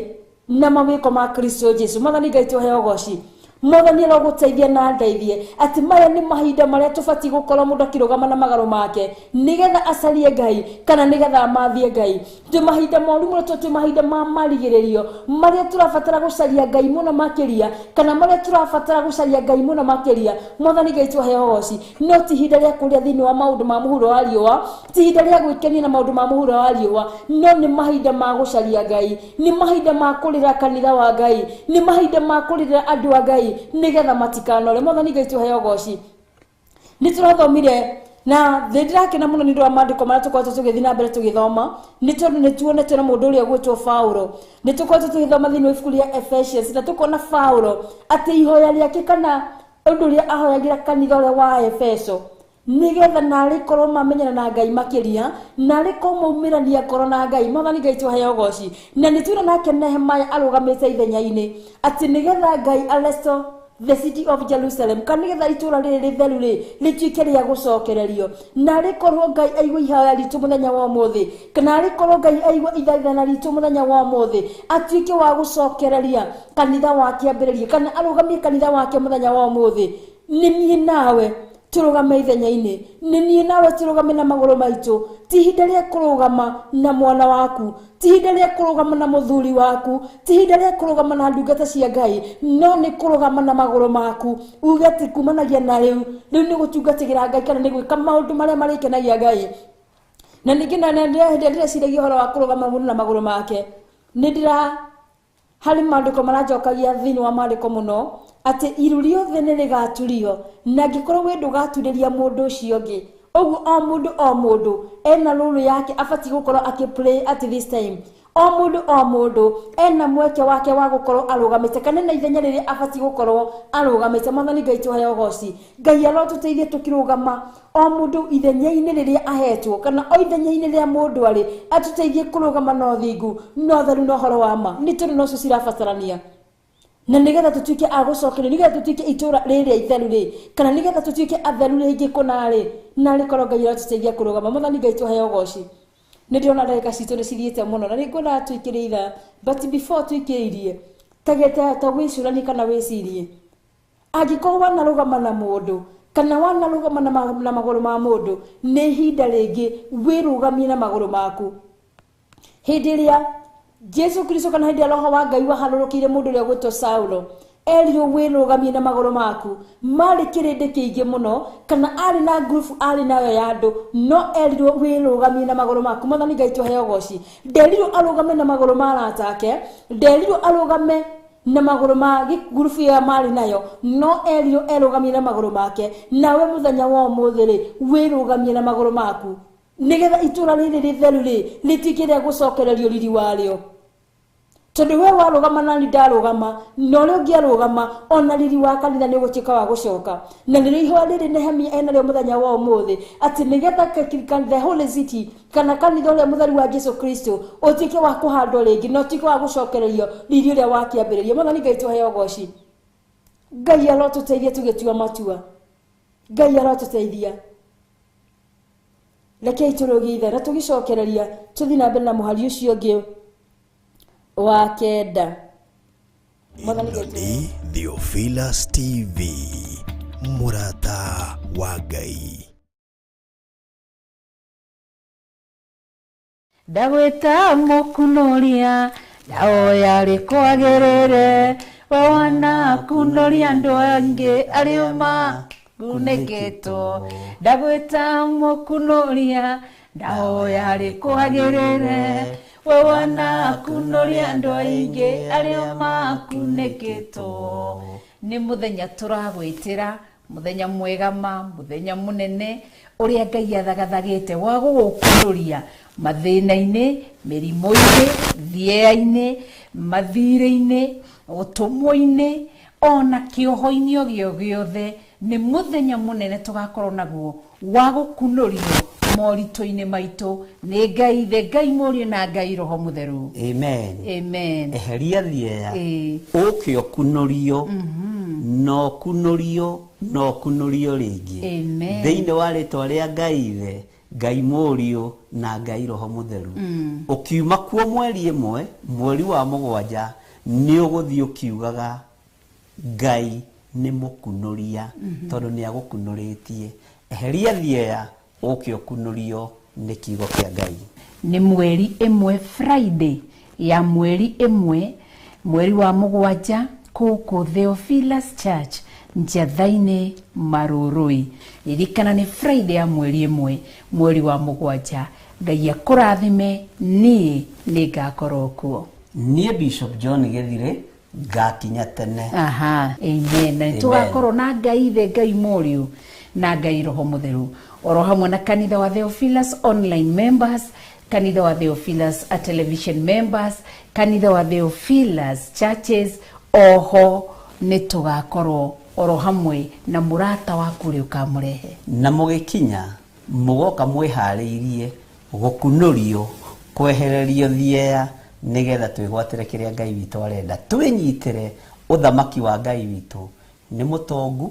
na mawĩko ma Kristo Jesu. Mwathani Ngai tũheo ũgoci. Mwathani arogũteithia na andeithie atĩ maya nĩ mahinda marĩa tũbatiĩ gũkorwo mũndũ akĩrũgama na magarũ make nĩgetha acarie Ngai kana nĩgetha amathie Ngai. Twĩ mahinda moru mũno, tondũ twĩ mahinda ma marigĩrĩrio marĩa tũrabatara gũcaria Ngai mũno makĩria, kana marĩa tũrabatara gũcaria Ngai mũno makĩria. Mwathani Ngai tũheo ũgoci. No ti ihinda rĩa kũrĩa thĩinĩ wa maũndũ ma mũhuro wa riũa, ti ihinda rĩa gwĩkenia na maũndũ ma mũhuro wa riũa, no nĩ mahinda ma gũcaria Ngai, nĩ mahinda ma kũrĩra kanitha wa Ngai, nĩ mahinda ma kũrĩrĩra andũ a Ngai nĩgetha matikanore. Mwathani Ngai tũheo ũgoci. Nĩ tũrathomire na thĩ ndĩrakena mũno nĩ ũndũ wa maandĩko marĩa tũkoretwo tũgĩthiĩ na mbere tũgĩthoma, nĩ tondũ nĩ tuonetwo na mũndũ ũrĩa ũgwĩtwo Paulo. Nĩ tũkoretwo tũgĩthoma thĩinĩ wa ibuku rĩa Ephesians na tũkona Paulo atĩ ihoya rĩake kana ũndũ ũrĩa ahoyagĩra kanitha ũrĩa wa Efeso, nĩgetha narĩ korwo mamenyana na Ngai makĩria, narĩ korwo maumĩrania ngoro na Ngai. Mwathani Ngai tũheo ũgoci. Na nĩ tuona nake Nehemiah arũgamĩte ithenya-inĩ atĩ nĩgetha Ngai aresto the city of Jerusalem, kana nĩgetha itũũra rĩrĩ rĩtheru rĩ rĩtuĩke rĩa gũcokererio. Narĩ korwo Ngai aigua ihoya ritũ mũthenya wa ũmũthĩ, kana arĩ korwo Ngai aigua ithaithana ritũ mũthenya wa ũmũthĩ, atuĩke wa gũcokereria kanitha wa kĩambĩrĩria, kana arũgamie kanitha wake mũthenya wa ũmũthĩ, nĩ niĩ nawe tũrũgame ithenya-inĩ, nĩ niĩ nawe tũrũgame na magũrũ maitũ. Ti ihinda rĩa kũrũgama na mwana waku, ti ihinda rĩa kũrũgama na mũthuri waku, ti ihinda rĩa kũrũgama na ndungata cia Ngai, no nĩ kũrũgama na magũrũ maku uge atĩ kumanagia na rĩu, rĩu nĩ gũtungatĩra Ngai kana nĩ gwĩka maũndũ marĩa marĩkenagia Ngai. Na ningĩ na hĩndĩ ĩrĩa ndĩreciragia ũhoro wa kũrũgama mũndũ na magũrũ make, nĩ ndĩra harĩ maandĩko maranjokagia thĩinĩ wa maandĩko mũno atĩ iru rĩothe nĩ rĩgaturio, na angĩkorwo we ndũgaturĩria mũndũ ũcio ũngĩ. Ũguo o mũndũ o mũndũ ena role yake abatiĩ gũkorwo akĩ play at this time. O mũndũ o mũndũ ena mweke wake wa gũkorwo arũgamĩte, kana na ithenya rĩrĩa abatiĩ gũkorwo arũgamĩte. Mwathani Ngai tũheo ũgoci. Ngai arotũteithie tũkĩrũgama o mũndũ ithenya-inĩ rĩrĩa ahetwo, kana o ithenya-inĩ rĩa mũndũ arĩ, atũteithie kũrũgama na ũthingu na ũtheru na ũhoro wa ma, nĩ tondũ nocio cirabatarania. Na nĩgetha tũtuĩke a gũcokerio, nĩgetha tũtuĩke itũũra rĩrĩa itheru rĩ, kana nĩgetha tũtuĩke atheru rĩngĩ kũna rĩ, na rĩkorwo Ngai arotũteithia kũrũgama. Mwathani Ngai tũheo ũgoci. Nĩ ndĩrona ndagĩka citũ nĩ cithiĩte mũno na nĩ ngwendaga tũikĩrie ithaa, but before tũikĩrĩirie, ta wĩcũranie kana wĩcirie, angĩkorwo wanarũgama na mũndũ kana wanarũgama na magũrũ ma mũndũ, nĩ ihinda rĩngĩ wĩrũgamie na magũrũ maku. Hĩndĩ ĩrĩa Jesu Kristo kana hĩndĩ ĩrĩa Roho wa Ngai waharũrũkĩire mũndũ ũrĩa ũgwĩtwo Saulo, erirwo wĩrũgamie na magũrũ maku. Marĩ kĩrĩndĩ kĩingĩ mũno, kana arĩ na ngurubu arĩ nayo ya andũ, no erirwo wĩrũgamie na magũrũ maku. Mwathani Ngai tũheo ũgoci. Nderirwo arũgame na magũrũ ma arata ake, nderirwo arũgame na magũrũ ma ngurubu ĩyo marĩ nayo, no erirwo erũgamie na magũrũ make. Nawe mũthenya wa ũmũthĩ rĩ, wĩrũgamie na magũrũ maku, nĩgetha itũũra rĩrĩ rĩtheru rĩ rĩtuĩke rĩa gũcokererio riri warĩo. Tondũ we warũgama nani ndarũgama, na ũrĩa ũngĩ arũgama, ona riri wa kanitha nĩ ũgũtuĩka wa gũcoka. Na nĩrĩo ihoya rĩrĩ Nehemia enarĩo mũthenya wa ũmũthĩ, atĩ nĩgetha the holy city kana kanitha ũrĩa mũtheru wa Jesu Kristo ũtuĩke wa kũhandwo rĩngĩ na ũtuĩke wa gũcokererio riri ũrĩa wa kĩambĩrĩria. Mwathani Ngai tũheo ũgoci. Ngai arotũteithia tũgĩtua matua. Ngai arotũteithia. Rekei tũrũgie ithe na tũgĩcokereria tũthiĩ na mbere na mũhari ũcio ũngĩ wa kenda. Mwathani Ĩno Ngai nĩ Theophilus TV, mũrata wa Ngai. Ndagwĩta mũkunũria, ndahoya rĩkwagĩrĩre, we wanakunũria andũ angĩ arĩa makunĩkĩtwo. Ndagwĩta mũkunũria, ndahoya rĩkwagĩrĩre, we wanakunũria andũ aingĩ arĩa makunĩkĩtwo. Nĩ mũthenya tũragwĩtĩra, mũthenya mwega ma, mũthenya mũnene ũrĩa Ngai athagathagĩte wa gũgũkunũria mathĩna-inĩ, mĩrimũ-inĩ, thieya-inĩ, mathirĩ-inĩ, ũtũmwo-inĩ, ona kĩoho-inĩ o gĩo gĩothe. Nĩ mũthenya mũnene tũgakorwo naguo wa gũkunũrio moritũ-inĩ maitũ nĩ Ngai Ithe, Ngai Mũriũ na Ngai Roho Mũtheru. Amen. Amen. Eheria thieya, Ĩĩ. ũke ũkunũrio, na ũkunũrio, na ũkunũrio rĩngĩ. Amen. Thĩinĩ wa rĩtwa rĩa Ngai Ithe, Ngai Mũriũ na Ngai Roho Mũtheru. Ũkiuma kuo mweri ĩmwe, mweri wa mũgwanja, nĩ ũgũthiĩ ũkiugaga Ngai nĩ mũkunũria, tondũ nĩ agũkunũrĩtie. Eheria thieya, ũke ũkunũrio nĩ kiugo kĩa Ngai. Nĩ mweri ĩmwe, Friday ya mweri ĩmwe, mweri wa mũgwanja, kũkũ Theophilus Church, Njatha-inĩ, Marũrũi. Ririkana nĩ Friday ya mweri ĩmwe, mweri wa mũgwanja. Ngai akũrathime, niĩ nĩ ngakorwo kuo. Niĩ Bishop John Gĩthirĩ ngakinya tene. Aha, amen. Na Amen. tũgakorwo na Ngai Ithe, Ngai Mũriũ na Ngai Roho Mũtheru, oro hamwe na kanitha wa Theophilus online members, kanitha wa Theophilus a television members, kanitha wa Theophilus churches. Oho nĩ tũgakorwo oro hamwe na mũrata waku ũrĩa ũkamũrehe. Na mũgĩkinya mũgoka mwĩharĩirie gũkunũrio, kwehererio thieya, nĩgetha twĩgwatĩre kĩrĩa Ngai witũ arenda. Twĩnyitĩre ũthamaki wa Ngai witũ. Nĩ mũtongu,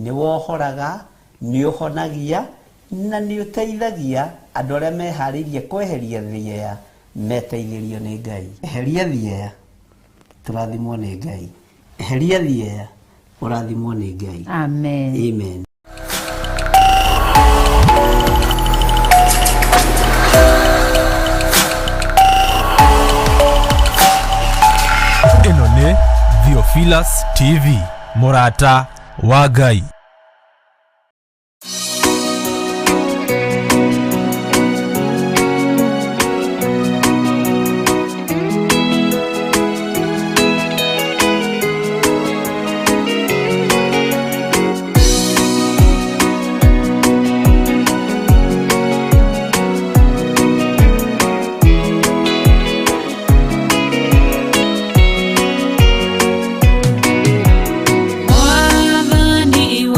nĩ wohoraga, nĩ ũhonagia, na nĩ ũteithagia andũ arĩa meharĩirie kweheria thieya, meteithĩrio nĩ Ngai. Eheria thieya, tũrathimwo nĩ Ngai. Eheria thieya, ũrathimwo nĩ Ngai. Amen. Amen. Ĩno nĩ Theophilus TV, mũrata wa Ngai. Mwathani.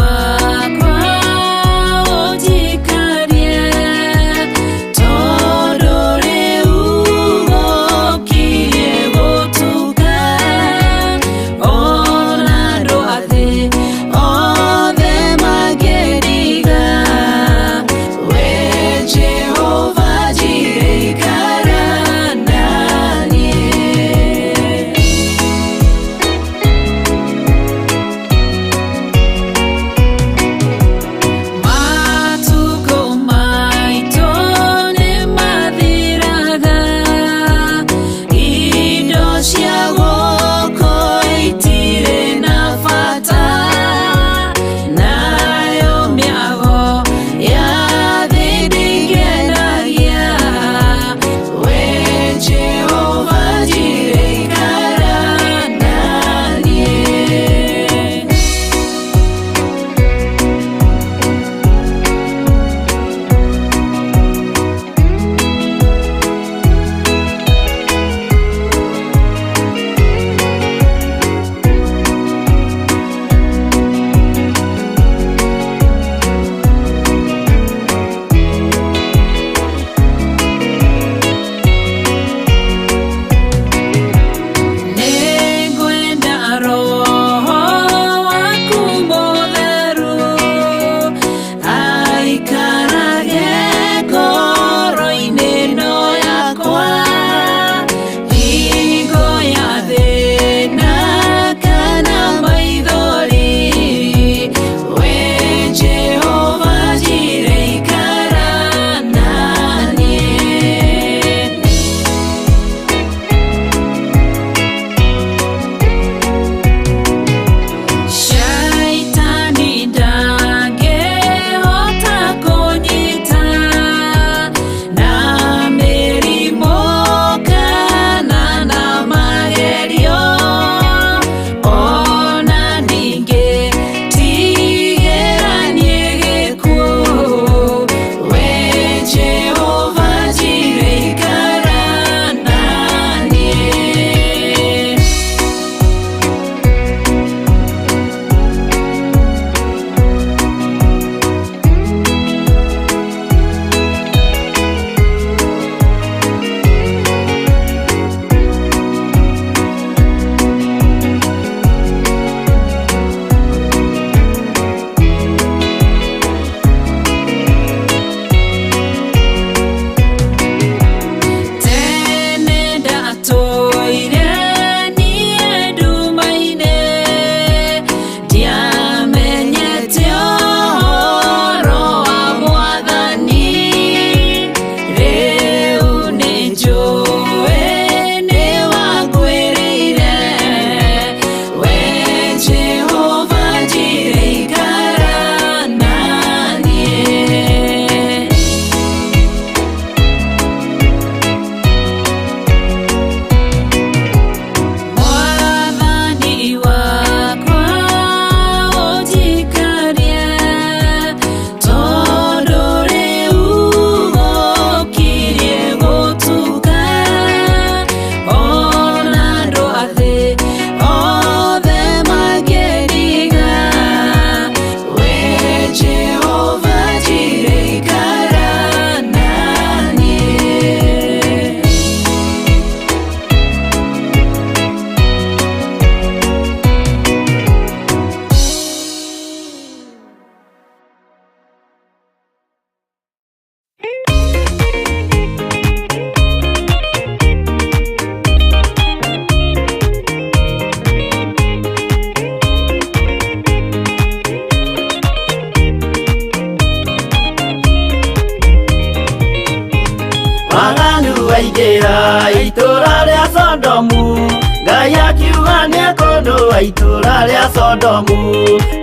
Sodomu Ngai akiuga nĩekũnũa itũũra rĩa Sodomu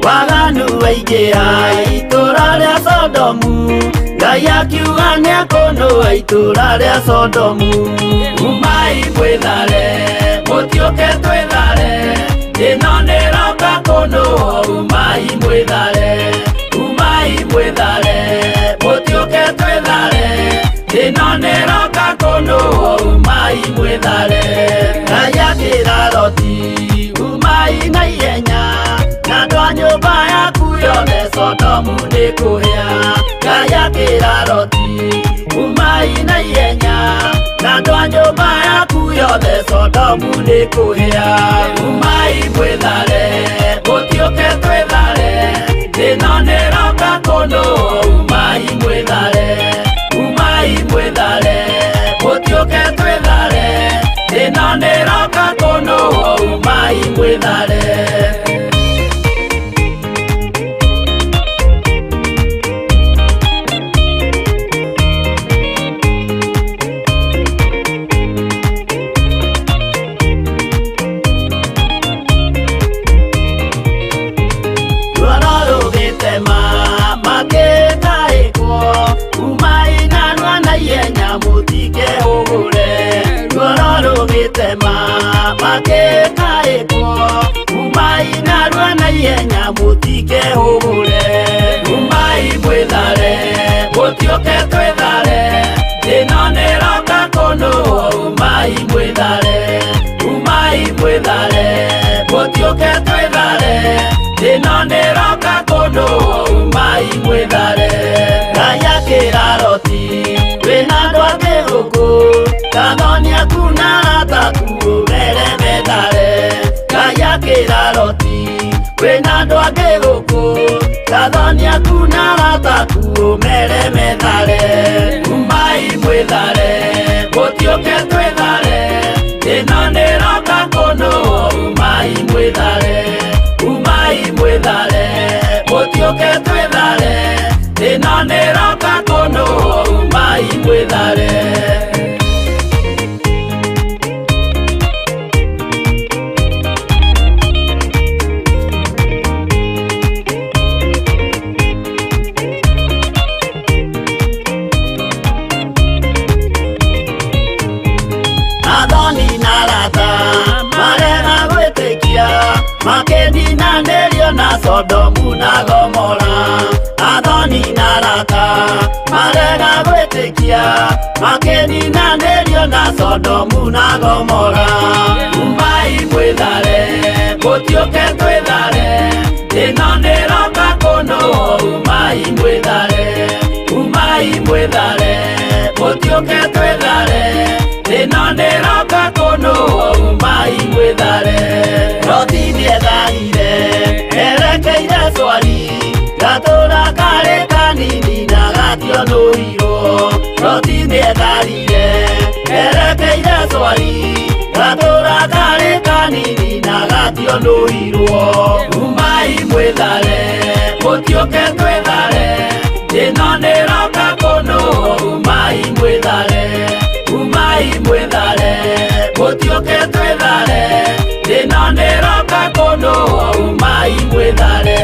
waganu waingĩha itũũra rĩa Sodomu Ngai akiuga nĩekũnũa itũũra rĩa Sodomu umai mwĩthare mũtiũke twĩthare ĩno nĩroka kũnũa umai mwĩthare umai mwĩthare mũtiũke twĩthare ĩno nĩroka kũnũa umai mwĩthare Ngai akĩra Loti umai na ihenya na andũ a nyũmba yaku yothe Sodomu nĩkũhĩa Ngai akĩra Loti umai na ihenya na andũ a nyũmba yaku yothe Sodomu nĩkũhĩa umai mwĩthare mũtiũke twĩthare ĩno nĩroka kũnũa umai mwĩthare umai mwĩthare mũtiũke twĩthare ĩno nĩroka kũnũa umai mwĩthare. Umai mwĩthare mũtiũke twĩthare ĩno nĩroka kũnũa umai mwĩthare umai mwĩthare mũtiũke twĩthare ĩno nĩroka kũnũa umai mwĩthare Ngai akĩra Loti wĩna andũ angĩ gũkũ kathoni aku na arata aku ũmere methare Ngai akĩra Loti wĩna andũ angĩ gũkũ kathoni aku na arata aku ũmere methare umai mwĩthare mũtiũke twĩthare ĩno nĩroka kũnũa umai mwĩthare umai mwĩthare mũtiũke twĩthare ĩno nĩroka kũnũa umai mwĩthare. Makeninanĩrio na Sodomu na Gomora athoni na arata marega gwĩtĩkia makeninanĩrio na Sodomu na Gomora umai mwĩthare mũtiũke twĩthare ĩno nĩroka kũnũa umai mwĩthare umai mwĩthare mũtiũke twĩthare ĩno nĩroka kũnũa umai mwĩthare Loti nĩetharire erekeire Swari gatũra karĩ kanini na gationũirwo Loti nĩetharire erekeire Swari gatũra karĩ kanini na gationũirwo umai mwĩthare mũtiũke twĩthare ĩno nĩroka kũnũa umai mwĩthare umai mwĩthare mũtiũke twĩthare ĩno nĩroka kũnũa umai mwĩthare.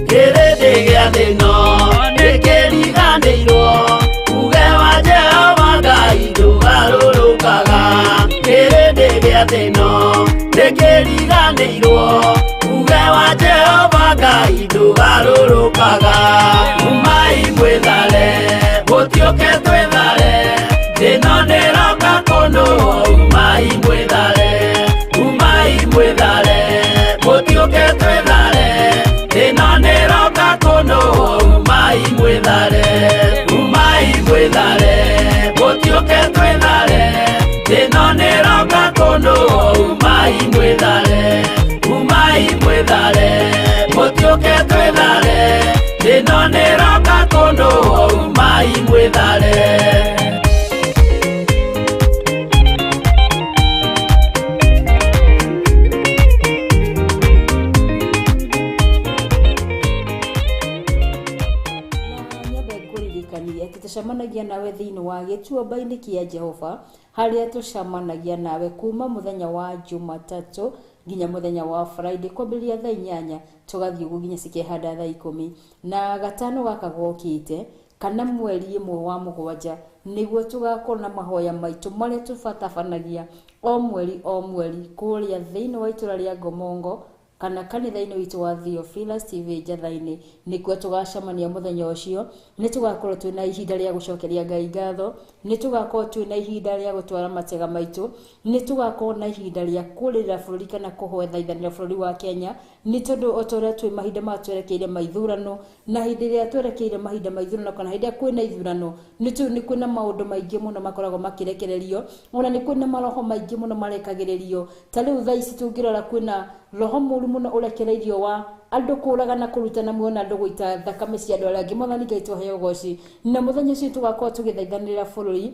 Kĩrĩndĩ gĩa thĩ ĩno nĩkĩriganĩirwo uge wa Jehova Ngai ndũgarũrũkaga kĩrĩndĩ gĩa thĩ ĩno nĩkĩriganĩirwo uge wa Jehova Ngai ndũgarũrũkaga umai mwĩthare mũtiũke twĩthare ĩno nĩroka kũnũa umai mwĩthare umai mwĩthare mũtiũke twĩthare ĩno nĩroka kũnũa umai mwĩthare umai mwĩthare mũtiũke twĩthare ĩno nĩroka kũnũa umai mwĩthare umai mwĩthare mũtiũke twĩthare ĩno nĩroka kũnũa umai mwĩthare. Tũcemanagia nawe thĩinĩ wa gĩtuamba-inĩ kĩa Jehova, harĩa tũcemanagia nawe kuma mũthenya wa Jumatatũ nginya mũthenya wa Friday kwambĩrĩria thaa 8 tũgathiĩ ũguo nginya cikehanda thaa 10. Na gatano gaka gokĩte kana mweri 1 wa 7 nĩguo tũgakorwo na mahoya maitũ marĩa tũbatabanagia o mweri o mweri kũrĩa thĩinĩ wa itũra rĩa Ngomongo kana kanitha-inĩ witũ wa Theophilus TV Njatha-inĩ, nĩkuo tũgacemania mũthenya ũcio. Nĩ tũgakorwo twĩna ihinda rĩa gũcokeria Ngai ngatho, nĩ tũgakorwo twĩna ihinda rĩa gũtwara matega maitũ, nĩ tũgakorwo na ihinda rĩa kũrĩrĩra bũrũri kana kũhoethaithanĩra bũrũri wa Kenya, nĩ tondũ o ta ũrĩa twĩ mahinda maya twerekeire maithurano, na hĩndĩ ĩrĩa twerekeire mahinda ma ithurano kana hĩndĩ ĩrĩa kwĩna ithurano, nĩ tũĩ nĩ kwĩna maũndũ maingĩ mũno makoragwo makĩrekererio, ona nĩ kwĩna maroho maingĩ mũno marekagĩrĩrio. Ta rĩu thaa ici tũngĩrora kwĩna roho mũru mũno ũrekereirio wa andũ kũragana kũrutana muoyo na andũ gũita thakame cia andũ arĩa angĩ. Mwathani Ngai tũheo ũgoci. Na mũthenya ũcio tũgakorwo tũgĩthaithanĩrĩra bũrũri,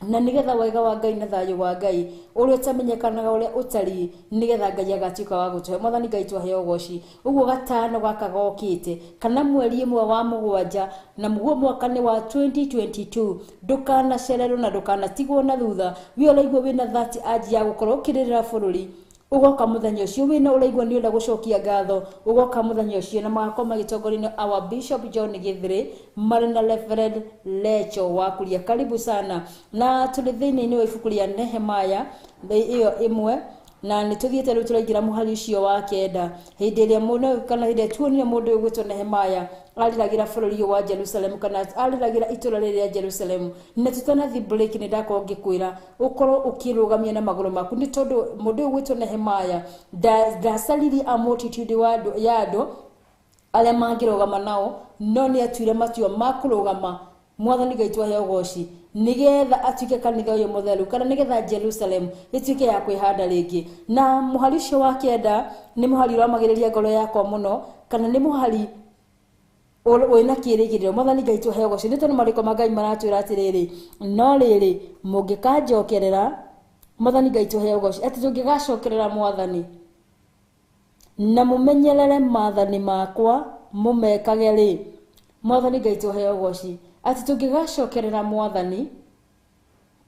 na nĩgetha wega wa Ngai na thayũ wa Ngai ũrĩa ũtamenyekanaga ũrĩa ũtariĩ, nĩgetha Ngai agatuĩka wa gũtũhe. Mwathani Ngai tũheo ũgoci. Ũguo gatano gaka gokĩte kana mweri 1 wa 7 na mũguo mwaka nĩ wa 2022, ndũkanacererwo na ndũkanatigwo na thutha. We ũraigua wĩna thati anji ya gũkorwo ũkĩrĩrĩra bũrũri, ũgoka mũthenya ũcio wĩna ũraigua nĩ ũrenda gũcokia ngatho, ũgoka mũthenya ũcio. Na magakorwo magĩtongorio nĩ our Bishop John Githiri marĩ na Reverend Lecho wa Kuria. Karibu sana. Na tũrĩ thĩinĩ-inĩ wa ibuku rĩa Nehemiah ĩyo 1, na nĩ tũthiĩte rĩu tũraingĩra mũhari ũcio wa 9. Hĩndĩ ĩrĩa mũndũ kana hĩndĩ ĩrĩa tuonire mũndũ ũyũ ũgwĩtwo Nehemiah arĩragĩra bũrũri ũyũ wa Jerusalem kana arĩragĩra itũra rĩrĩ rĩa Jerusalem. Na tũtanathiĩ break nĩ ndakorwo ngĩkwĩra ũkorwo ũkĩrũgamia na magũrũ maku, nĩ tondũ mũndũ ũyũ ũgwĩtwo Nehemiah ndacaririe a multitude ya andũ arĩa mangĩrũgama nao, no nĩ atuire matua ma kũrũgama. Mwathani Ngai tũheo ũgoci, nĩgetha atuĩke kanitha ũyũ mũtheru kana nĩgetha Jerusalem ĩtuĩke ya kwĩhanda rĩngĩ. Na mũhari ũcio wa 9 nĩ mũhari ũramagĩrĩria ngoro yakwa mũno, kana nĩ mũhari wĩna kĩĩrĩgĩrĩro. Mwathani Ngai tũheo ũgoci, nĩ tondũ maandĩko ma Ngai maratwĩra atĩrĩrĩ, no rĩrĩ mũngĩkanjokerera, Mwathani Ngai tũheo ũgoci, atĩ tũngĩgacokerera Mwathani na mũmenyerere maathani makwa mũmekage rĩ, Mwathani Ngai tũheo ũgoci, atĩ tũngĩgacokerera Mwathani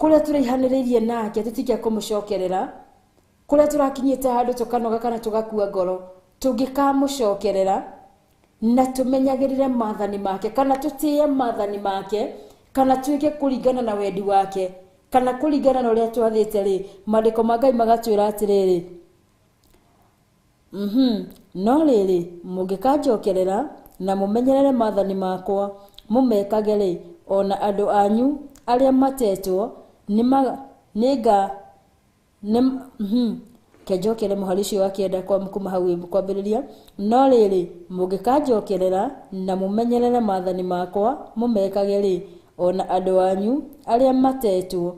kũrĩa tũraihanĩrĩirie nake tũtige kũmũcokerera, kũrĩa tũrakinyĩte handũ tũkanoga kana tũgakua ngoro, tũngĩkamũcokerera na tũmenyagĩrĩre maathani make kana tũtĩe maathani make kana tuĩke kũringana na wendi wake kana kũringana na ũrĩa twathĩte rĩ, maandĩko ma Ngai magatwĩra atĩrĩrĩ, no rĩrĩ mũngĩkanjokerera na mũmenyerere maathani makwa mũmekage rĩ, ona andũ anyu arĩa matetwo kenjokere mũhari ũcio wa 9 kwa kuma hau kwambĩrĩria, no rĩrĩ mũngĩkanjokerera na mũmenyerere maathani makwa mũmekage rĩ, ona andũ anyu arĩa matetwo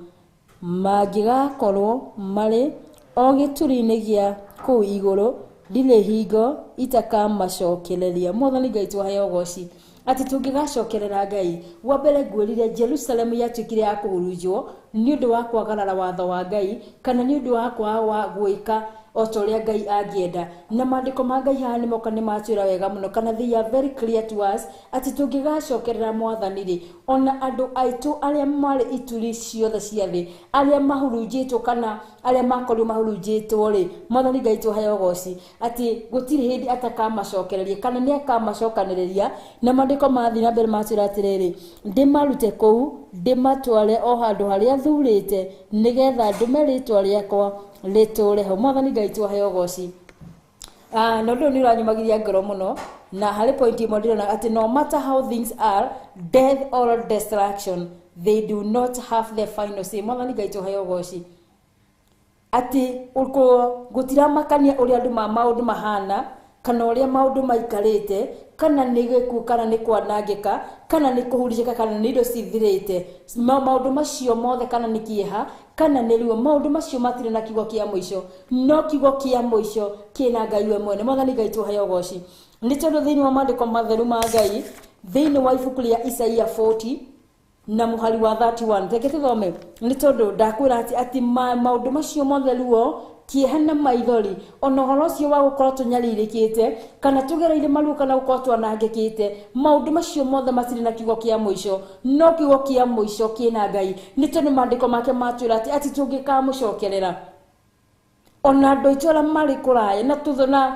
mangĩgakorwo marĩ o gĩturi-inĩ gĩa kũu igũrũ, ndirĩ hingo itakamacokereria. Mwathani Ngai tũheo ũgoci, atĩ tũngĩgacokerera Ngai. Wa mbere ngwĩrire Jerusalem yatuĩkire ya kũhurunjwo nĩ ũndũ wa kwagarara watho wa Ngai kana nĩ ũndũ wa kwaga gwĩka o ta ũrĩa Ngai angĩenda. Na maandĩko ma Ngai haha nĩmoka nĩ matwĩra wega mũno, kana they are very clear to us, atĩ tũngĩgacokerera Mwathani rĩ, ona andũ aitũ arĩa marĩ ituri ciothe cia thĩ, arĩa mahurunjĩtwo kana arĩa makorirwo mahurunjĩtwo rĩ, Mwathani Ngai tũheo ũgoci, atĩ gũtirĩ hĩndĩ atakamacokereria kana nĩ akamacokanĩrĩria. Na maandĩko mathiĩ na mbere matwĩra atĩrĩrĩ, ndĩmarute kũu ndĩmatware o handũ harĩa thurĩte, nĩgetha ndũme rĩtwa rĩakwa rĩtũũre ho. Mwathani Ngai tũheo ũgoci. Na ũndũ ũyũ nĩ ũranyũmagĩria ngoro mũno, na harĩ point ĩmwe ndĩrona atĩ no matter how things are, death or destruction, they do not have the final say. Mwathani Ngai tũheo ũgoci, atĩ gũtiramakania ũrĩa andũ maũndũ mahana kana ũrĩa maũndũ maikarĩte, kana nĩ gĩkuũ kana nĩ kwanangĩka kana nĩ kũhurunjĩka kana nĩ indo cithirĩte, maũndũ macio mothe, kana nĩ kĩeha kana nĩ ruo, maũndũ macio matirĩ na kiugo kĩa mũico, no kiugo kĩa mũico kĩna Ngai we mwene. Mwathani Ngai tũheo ũgoci, nĩ tondũ thĩinĩ wa maandĩko matheru ma Ngai, thĩinĩ wa ibuku rĩa Isaia 40 na mũhari wa 31, reke tũthome, nĩ tondũ ndakwĩra atĩ maũndũ macio mothe ruo kĩeha na maithori ona ũhoro ũcio wa gũkorwo tũnyarirĩkĩte kana tũgereire maruo kana gũkorwo twanangĩkĩte, maũndũ macio mothe matirĩ na kiugo kĩa mũico, no kiugo kĩa mũico kĩna Ngai, nĩ tondũ maandĩko make matwĩra atĩ tũngĩkamũcokerera ona andũ aitũ arĩa marĩ kũraya na tũthona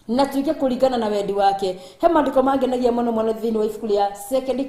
na tuike kũringana na wendi wake. He maandĩko mangenagia mũno mũno thĩinĩ wa ibuku rĩa Second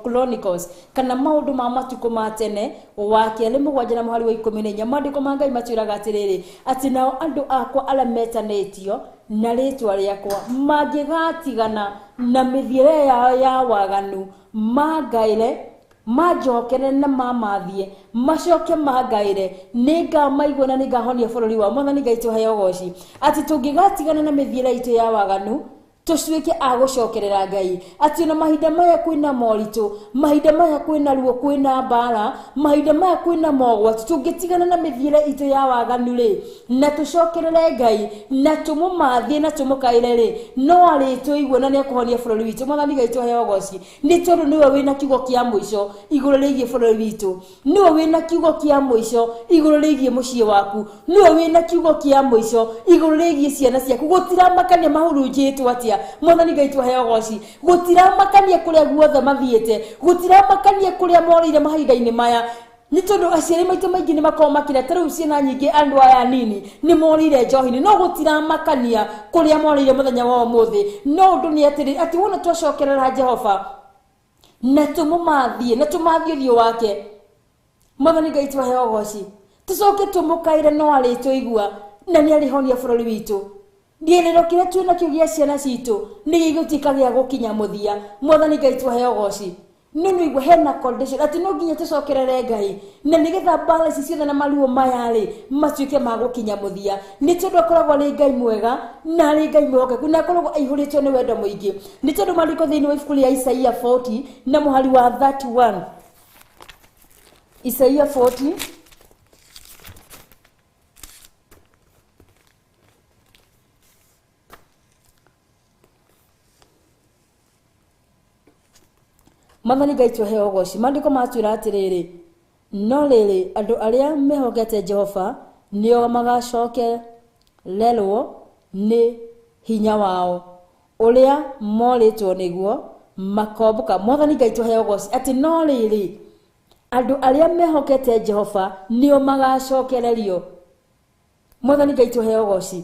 Chronicles kana maũndũ ma matukũ ma tene wa kerĩ 7 na mũhari wa 14. Maandĩko ma Ngai matwĩraga atĩrĩrĩ, atĩ nao andũ akwa arĩa metanĩtio na rĩtwa rĩakwa mangĩgatigana na mĩthiĩre yao ya waganu, mangaĩre manjokere na mamathie macoke mangaĩre, nĩngamaigua na nĩngahonia bũrũri wao. Mwathani Ngai tũheo ũgoci atĩ tũngĩgatigana na mĩthiĩre itũ ya waganu tũcuĩke a gũcokerera Ngai, atĩ ona mahinda maya kwĩna moritũ, mahinda maya kwĩna ruo, kwĩna mbara, mahinda maya kwĩna mogwati, tũngĩtigana na mĩthiĩre itũ ya waganu rĩ, na tũcokerere Ngai na tũmũmathie na tũmũkaĩre rĩ, no arĩtũigua na nĩekũhonia bũrũri witũ. Mwathani Ngai tũheo ũgoci nĩ tondũ nĩwe wĩna kiugo kĩa mũico igũrũ rĩgiĩ bũrũri witũ, nĩwe wĩna kiugo kĩa mũico igũrũ rĩgiĩ mũciĩ waku, nĩwe wĩna kiugo kĩa mũico igũrũ rĩgiĩ ciana ciaku. Gũtiramakania mahurunjĩtwo atĩa, Mwathani Ngai tũheo ũgoci, gũtiramakania kũrĩa guothe mathiĩte, gũtiramakania kũrĩa morĩire mahinda-inĩ maya, nĩ tondũ aciari maitũ maingĩ nĩ makoragwo makĩra ta rĩu ciana nyingĩ andũ aya nini nĩ morĩire njohi-inĩ, no gũtiramakania kũrĩa morĩire mũthenya wa ũmũthĩ. No ũndũ nĩ atĩrĩ, atĩ wona twacokerera Jehova na tũmũmathie na tũmathie ũthiũ wake, Mwathani Ngai tũheo ũgoci, tũcoke tũmũkaĩre no arĩtũigua na nĩ arĩhonia bũrũri witũ. Kĩĩrĩro kĩrĩa twĩ nakĩo gĩa ciana citũ nĩ gĩgũtuĩka gĩa gũkinya mũthia. Mwathani Ngai tũheo ũgoci. No nĩigua hena condition atĩ no nginya tũcokerere Ngai na nĩgetha mbara ici ciothe na maruo maya rĩ matuĩke ma gũkinya mũthia, nĩ tondũ akoragwo arĩ Ngai mwega na arĩ Ngai mwĩhokeku na akoragwo aihũrĩtwo nĩ wendo mũingĩ. Nĩ tondũ maandĩko thĩinĩ wa ibuku rĩa Isaia 40 na mũhari wa 31, Isaia 40 Mwathani Ngai tũheo ũgoci. Maandĩko matwĩra atĩrĩrĩ, no rĩrĩ andũ arĩa mehokete Jehova nĩo magacokererwo nĩ hinya wao ũrĩa morĩtwo nĩguo makombũka. Mwathani Ngai tũheo ũgoci atĩ no rĩrĩ andũ arĩa mehokete Jehova nĩo magacokererio. Mwathani Ngai tũheo ũgoci,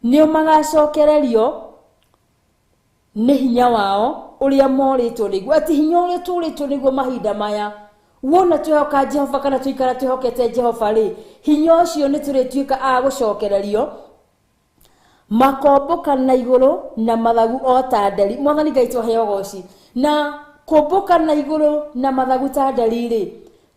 nĩo magacokererio nĩ hinya wao ũrĩa morĩtwo nĩguo, atĩ hinya ũrĩa tũrĩtwo nĩguo mahinda maya wona twehoka Jehova kana tũikara twĩhokete Jehova rĩ, hinya ũcio nĩ tũrĩtuĩka a gũcokererio, makombũka na igũrũ na mathagu o ta nderi. Mwathani Ngai tũheo ũgoci. Na kũmbũka na igũrũ na mathagu ta nderi rĩ,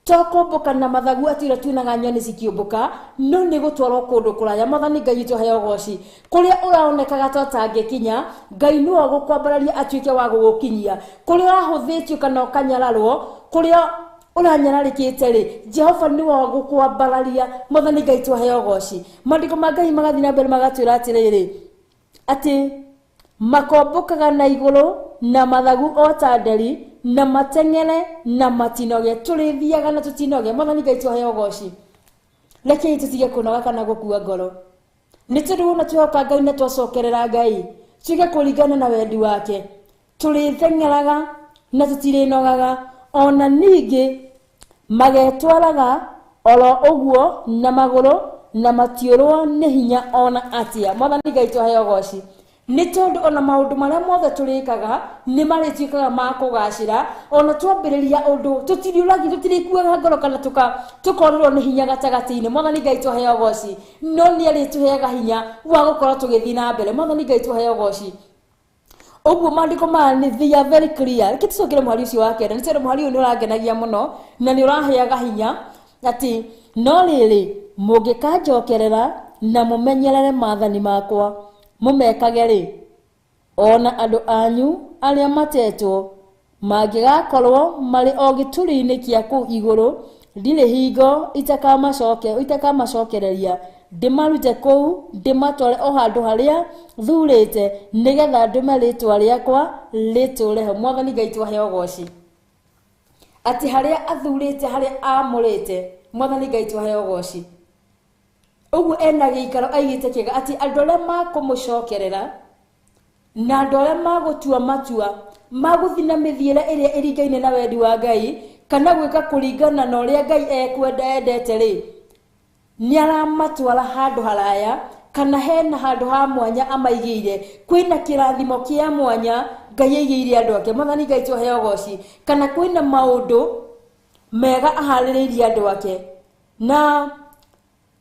to kũmbũka na mathagu atĩ ũrĩa tuonaga nyoni cikĩũmbũka, no nĩ gũtwarwo kũndũ kũraya. Mwathani Ngai tũheo ũgoci. Kũrĩa ũraonekaga ta ũtangĩkinya, Ngai nĩwe ũgũkwambararia atuĩke wa gũgũkinyia. Kũrĩa ũrahũthĩtio kana ũkanyararwo, kũrĩa ũranyararĩkĩte rĩ, Jehova nĩwe ũgũkwambararia. Mwathani Ngai tũheo ũgoci. Maandĩko ma Ngai magathiĩ na mbere magatwĩra atĩrĩrĩ, atĩ makombũkaga na igũrũ na mathagu o ta nderi, na mateng'ere na matinoge. Tũrĩthiaga na tũtinoge. Mwathani Ngai tũheo ũgoci. Rekei tũtige kũnoga kana gũkua ngoro, nĩ tondũ wona twehoka Ngai na twacokerera Ngai tuĩke kũringana na wendi wake, tũrĩteng'eraga na tũtirĩnogaga. Ona ningĩ magetwaraga oro ũguo na magũrũ na matiũrwo nĩ hinya ona atĩa. Mwathani Ngai tũheo ũgoci. Nĩ tondũ ona maũndũ marĩa mothe tũrĩkaga nĩ marĩtuĩkaga ma kũgacĩra. Ona twambĩrĩria ũndũ tũtiriũragia, tũtirĩkuaga ngoro kana tũkorĩrwo nĩ hinya gatagatĩ-inĩ. Mwathani Ngai tũheo ũgoci. No nĩ arĩtũheaga hinya wa gũkorwo tũgĩthiĩ na mbere. Mwathani Ngai tũheo ũgoci. Ũguo maandĩko maya nĩ they are very clear. Reke tũcokere mũhari ũcio wa kenda, nĩ tondũ mũhari ũyũ nĩ ũrangenagia mũno na nĩ ũraheaga hinya atĩ no rĩrĩ mũngĩkanjokerera na mũmenyerere maathani makwa mũmekage rĩ, ona andũ anyu arĩa matetwo mangĩgakorwo marĩ o gĩturi-inĩ kĩa kũu igũrũ, ndirĩ hingo itakamacokereria, ndĩmarute kũu ndĩmatware o handũ harĩa thurĩte, nĩgetha ndũme rĩtwa rĩakwa rĩtũũre ho. Mwathani Ngai tũheo ũgoci. Atĩ harĩa athurĩte, harĩa aamũrĩte, Mwathani Ngai tũheo ũgoci. Ũguo ena gĩikaro aigĩte kĩega atĩ andũ arĩa makũmũcokerera na andũ arĩa magũtua matua magũthiĩ na mĩthiĩre ĩrĩa ĩringaine na wendi wa Ngai kana gwĩka kũringana na ũrĩa Ngai ekwenda endete rĩ, nĩ aramatwara handũ haraya kana hena handũ ha mwanya amaigĩire. Kwĩna kĩrathimo kĩa mwanya Ngai aigĩire andũ ake. Mwathani Ngai tũheo ũgoci. Kana kwĩna maũndũ mega aharĩrĩirie andũ ake. Na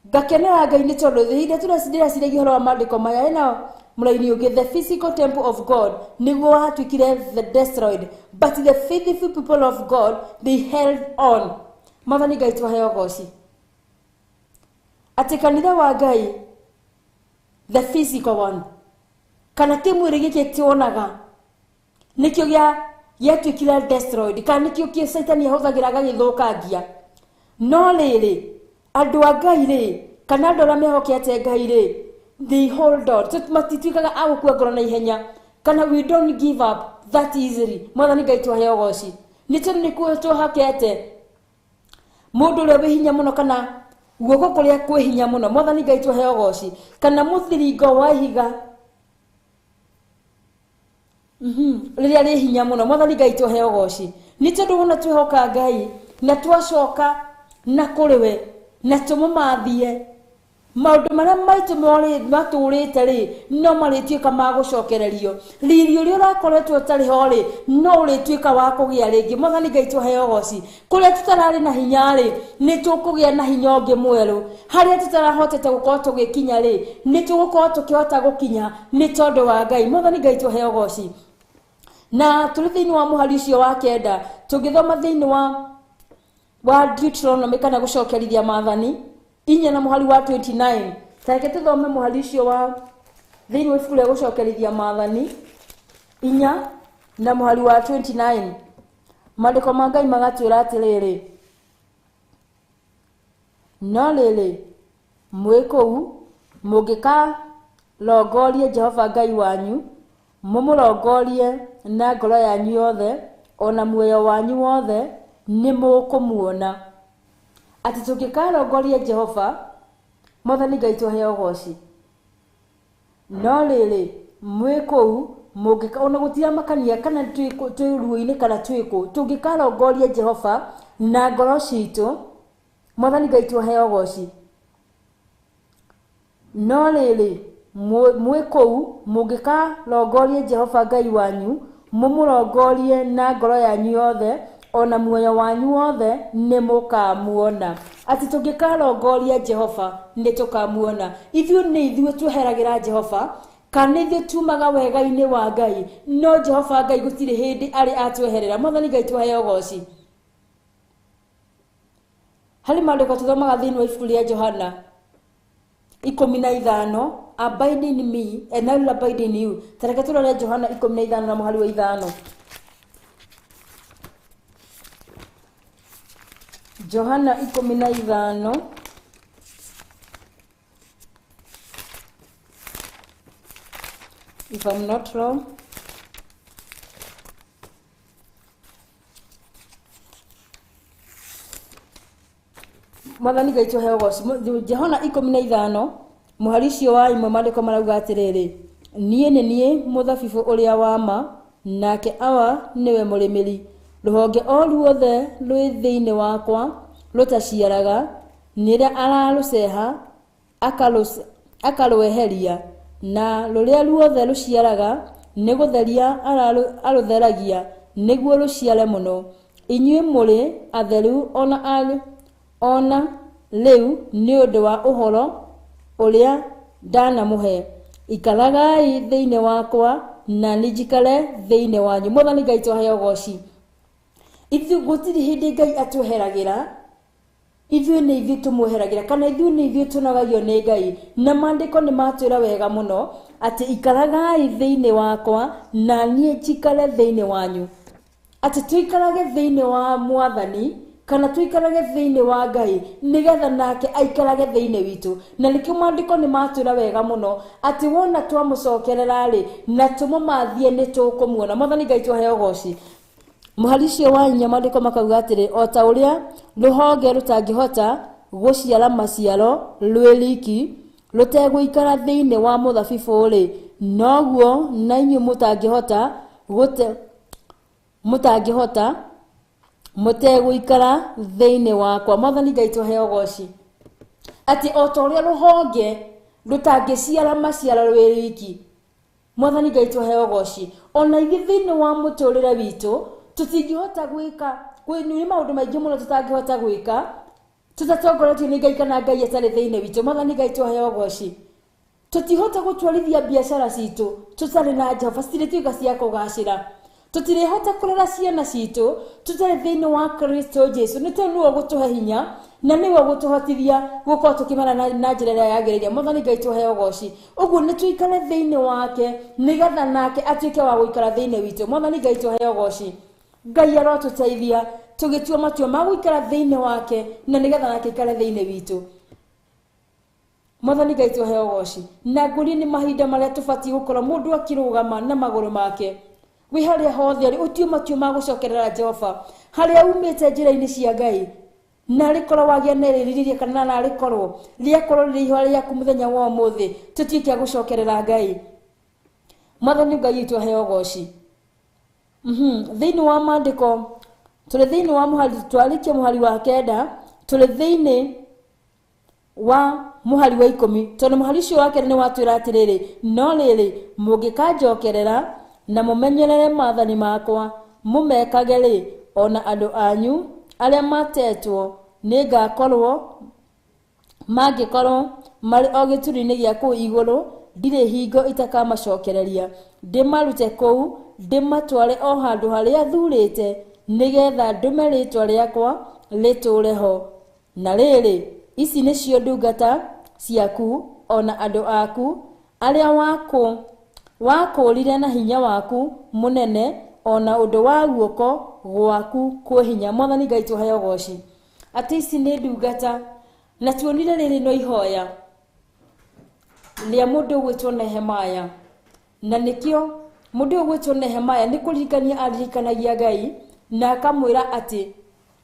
ngakenera Ngai nĩ tondũ hĩndĩ ĩrĩa ndĩreciragia ũhoro wa maandĩko maya, ena mũraini ũngĩ, the physical temple of God nĩguo watuĩkire the destroyed, but the faithful people of God they held on. Mwathani Ngai tũheo ũgoci. Atĩ kanitha wa Ngai, the physical one, kana kĩmwĩrĩ gĩkĩ tuonaga nĩkĩo gĩatuĩkire destroyed, kana nĩkĩo kĩ Caitani ahũthagĩra agagĩthũkangia. No rĩrĩ, andũ a Ngai rĩ, kana andũ arĩa mehokete Ngai rĩ, they hold on. Matituĩkaga a gũkua ngoro na ihenya, kana we don't give up that easily. Mwathani Ngai tũheo ũgoci. Nĩ tondũ nĩkuo twĩhokete mũndũ ũrĩa wĩ hinya mũno, kana guoko kũrĩa kwĩ hinya mũno. Mwathani Ngai tũheo ũgoci. Kana mũthiringo wa ihiga rĩrĩa rĩ hinya mũno. Mwathani Ngai tũheo ũgoci. Nĩ tondũ wona twĩhoka Ngai na twacoka na kũrĩ we na tũmũmathie maũndũ marĩa maitũ matũrĩte rĩ, no marĩtuĩka ma gũcokererio. Riri ũrĩa ũrakoretwo ũtarĩ ho rĩ, no ũrĩtuĩka wa kũgĩa rĩngĩ. Mwathani Ngai tũheo ũgoci. Kũrĩa tũtararĩ na hinya rĩ, nĩ tũkũgĩa na hinya ũngĩ mwerũ. Harĩa tũtarahotete gũkorwo tũgĩkinya rĩ, nĩ tũgũkorwo tũkĩhota gũkinya nĩ tondũ wa Ngai. Mwathani Ngai tũheo ũgoci. Na tũrĩ thĩinĩ wa mũhari ũcio wa kenda, tũngĩthoma thĩinĩ wa Deuteronomy kana gũcokerithia maathani 4 na mũhari wa 29. Tareke tũthome mũhari ũcio wa thĩinĩ wa ibuku rĩa gũcokerithia maathani 4 na mũhari wa 29. Maandĩko ma Ngai magatwĩra atĩrĩrĩ, no rĩrĩ, mwĩ kũu mũngĩkarongorie Jehova Ngai wanyu, mũmũrongorie na ngoro yanyu yothe ona muoyo wanyu wothe, nĩ mũkũmuona. Atĩ tũngĩkarongoria Jehova, Mwathani Ngai tũheo ũgoci. No rĩrĩ, mwĩ kũu ona gũtiramakania kana twĩ ruo-inĩ kana twĩ kũ, tũngĩkarongoria Jehova na ngoro citũ, Mwathani Ngai tũheo ũgoci. No rĩrĩ, mwĩ kũu mũngĩkarongoria Jehova Ngai wanyu, mũmũrongorie na ngoro yanyu yothe ona muoyo wanyu wothe, nĩ mũkamuona. Atĩ tũngĩkarongoria Jehova nĩ tũkamuona. Ithuĩ nĩ ithuĩ tweheragĩra Jehova, kana ithuĩ tumaga wega-inĩ wa Ngai, no Jehova Ngai gũtirĩ hĩndĩ arĩ atweherera. Mwathani Ngai tũheo ũgoci. Harĩ maandĩko tũthomaga thĩinĩ wa ibuku rĩa Johana 15, abide in me and I will abide in you. Tareke tũrore Johana 15 na mũhari wa 5. Johana 15 if I'm not wrong. Mwathani Ngai tũheo ũgoci. Johana 15 mũhari ũcio wa 1, maandĩko marauga atĩrĩrĩ, niĩ nĩ niĩ mũthabibũ ũrĩa wa ma, nake Awa nĩwe mũrĩmĩri. Rũhonge o ruothe rwĩ thĩinĩ wakwa rũtaciaraga, nĩrĩa ararũceha akarweheria, na rũrĩa ruothe rũciaraga nĩ gũtheria arũtheragia nĩguo rũciare mũno. Inyuĩ mũrĩ atheru ona rĩu nĩ ũndũ wa ũhoro ũrĩa ndanamũhe. Ikaragai thĩinĩ wakwa na niĩ njikare thĩinĩ wanyu. Mwathani Ngai tũheo ũgoci. Ithuĩ gũtirĩ hĩndĩ Ngai atweheragĩra, ithuĩ nĩ ithuĩ tũmweheragĩra, kana ithuĩ nĩ ithuĩ tũnogagio nĩ Ngai. Na maandĩko nĩ matwĩra wega mũno atĩ ikaragai thĩinĩ wakwa na niĩ njikare thĩinĩ wanyu. Atĩ tũikarage thĩinĩ wa Mwathani kana tũikarage thĩinĩ wa Ngai nĩgetha nake aikarage thĩinĩ witũ. Na nĩkĩo maandĩko nĩ matwĩra wega mũno atĩ wona twamũcokerera rĩ, na tũmũmathie nĩ tũkũmuona. Mwathani Ngai tũheo ũgoci. Mũhari ũcio wa 4 maandĩko makauga atĩrĩ, o ta ũrĩa rũhonge rũtangĩhota gũciara maciaro rwĩ riki rũtegũikara thĩinĩ wa mũthabibũ-rĩ, noguo na inyuĩ mũtangĩhota mũtegũikara thĩinĩ wakwa. Mwathani Ngai tũheo ũgoci atĩ o ta ũrĩa rũhonge rũtangĩciara maciaro rwĩ riki, Mwathani Ngai tũheo ũgoci, ona ithuĩ thĩinĩ wa mũtũrĩre witũ tũtingĩhota gwĩka nĩ maũndũ maingĩ mũno tũtangĩhota gwĩka tũtatongoretio nĩ Ngai kana Ngai atarĩ thĩinĩ witũ. Mwathani Ngai tũheo ũgoci, tũtihota gũtwarithia biacara citũ tũtarĩ na Jehova, citirĩtuĩka cia kũgacĩra. Tũtirĩhota kũrera ciana citũ tũtarĩ thĩinĩ wa Kristo Jesu, nĩ tondũ nĩwe ũgũtũhe hinya na nĩwe ũgũtũhotithia gũkorwo tũkĩmera na njĩra ĩrĩa yagĩrĩire. Mwathani Ngai tũheo ũgoci, ũguo nĩ tũikare thĩinĩ wake nĩgetha nake atuĩke wa gũikara thĩinĩ witũ. Mwathani Ngai tũheo ũgoci, Ngai arotũteithia tũgĩtua matua ma gũikara thĩinĩ wake na nĩgetha nake aikare thĩinĩ witũ. Mwathani Ngai tũheo ũgoci, na ngũrie nĩ mahinda marĩa tũbatiĩ gũkorwo mũndũ akĩrũgama na magũrũ make wĩ harĩa hothe arĩ, ũtue matua ma gũcokerera Jehova harĩa umĩte njĩra-inĩ cia Ngai, na rĩkorwo wagĩa na rĩrirĩria kana na rĩkorwo rĩakorwo rĩrĩ ihũa rĩaku mũthenya wa ũmũthĩ, tũtuĩke a gũcokerera Ngai. Mwathani Ngai witũ aheo ũgoci. Thĩinĩ wa maandĩko tũrĩ thĩinĩ wa mũhari, twarĩkia mũhari wa 9, tũrĩ thĩinĩ wa mũhari wa 10, tondũ mũhari ũcio wa 9 nĩ watwĩra atĩrĩrĩ, no rĩrĩ mũngĩkanjokerera na mũmenyerere maathani makwa mũmekage rĩ, ona andũ anyu arĩa matetwo nĩngakorwo mangĩkorwo marĩ o gĩturi-inĩ gĩa kũu igũrũ, ndirĩ hingo itakamacokereria, ndĩmarute kũu ndĩmatware o handũ harĩa thuurĩte, nĩgetha ndũme rĩĩtwa rĩakwa rĩtũũre ho. Na rĩrĩ, ici nĩcio ndungata ciaku ona andũ aku arĩa wakũũrire na hinya waku mũnene ona ũndũ wa guoko gwaku kwĩ hinya. Mwathani Ngai tũheo ũgoci atĩ ici nĩ ndungata, na tuonire rĩrĩ no ihoya rĩa mũndũ ũgwĩtwo Nehemaya, na nĩkĩo mũndũ ũyũ ũgwĩtwo Nehemaya nĩ kũririkania aririkanagia Ngai na akamwĩra atĩ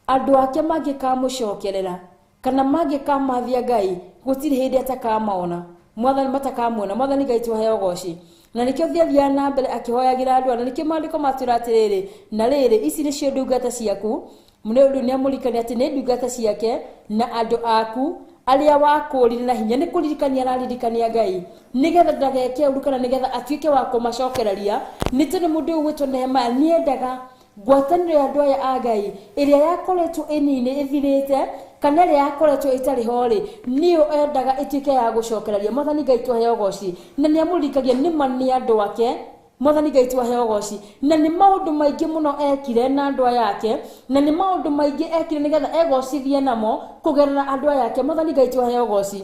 andũ ake mangĩkamũcokerera kana mangĩkamathia Ngai gũtirĩ hĩndĩ atakamaona, Mwathani matakamuona. Mwathani Ngai tũheo ũgoci, na nĩkĩo thiathiaga na mbere akĩhoyagĩra andũ, na nĩkĩo maandĩko matwĩra atĩrĩrĩ, na rĩrĩ ici nĩcio ndungata ciaku, rĩu nĩamũririkania atĩ nĩ ndungata ciake na andũ aku arĩa wakũũrire na hinya. Nĩ kũririkania araririkania Ngai nĩgetha ndageke ũru kana nĩgetha atuĩke wa kũmacokereria, nĩ tondũ mũndũ ũyũ ũgwĩtwo Nehemaya nĩendaga ngwatanĩro ya andũ aya a Ngai ĩrĩa yakoretwo ĩnini ĩthirĩte kana ĩrĩa yakoretwo ĩtarĩ ho rĩ, nĩyo endaga ĩtuĩke ya gũcokereria. Mwathani Ngai tũheo ũgoci, na nĩamũririkagia nĩma nĩ andũ ake. Mwathani Ngai tũheo ũgoci, na nĩ maũndũ maingĩ mũno ekire na andũ aya ake, na nĩ maũndũ maingĩ ekire nĩgetha egocithie namo kũgerera andũ aya ake. Mwathani Ngai tũheo ũgoci,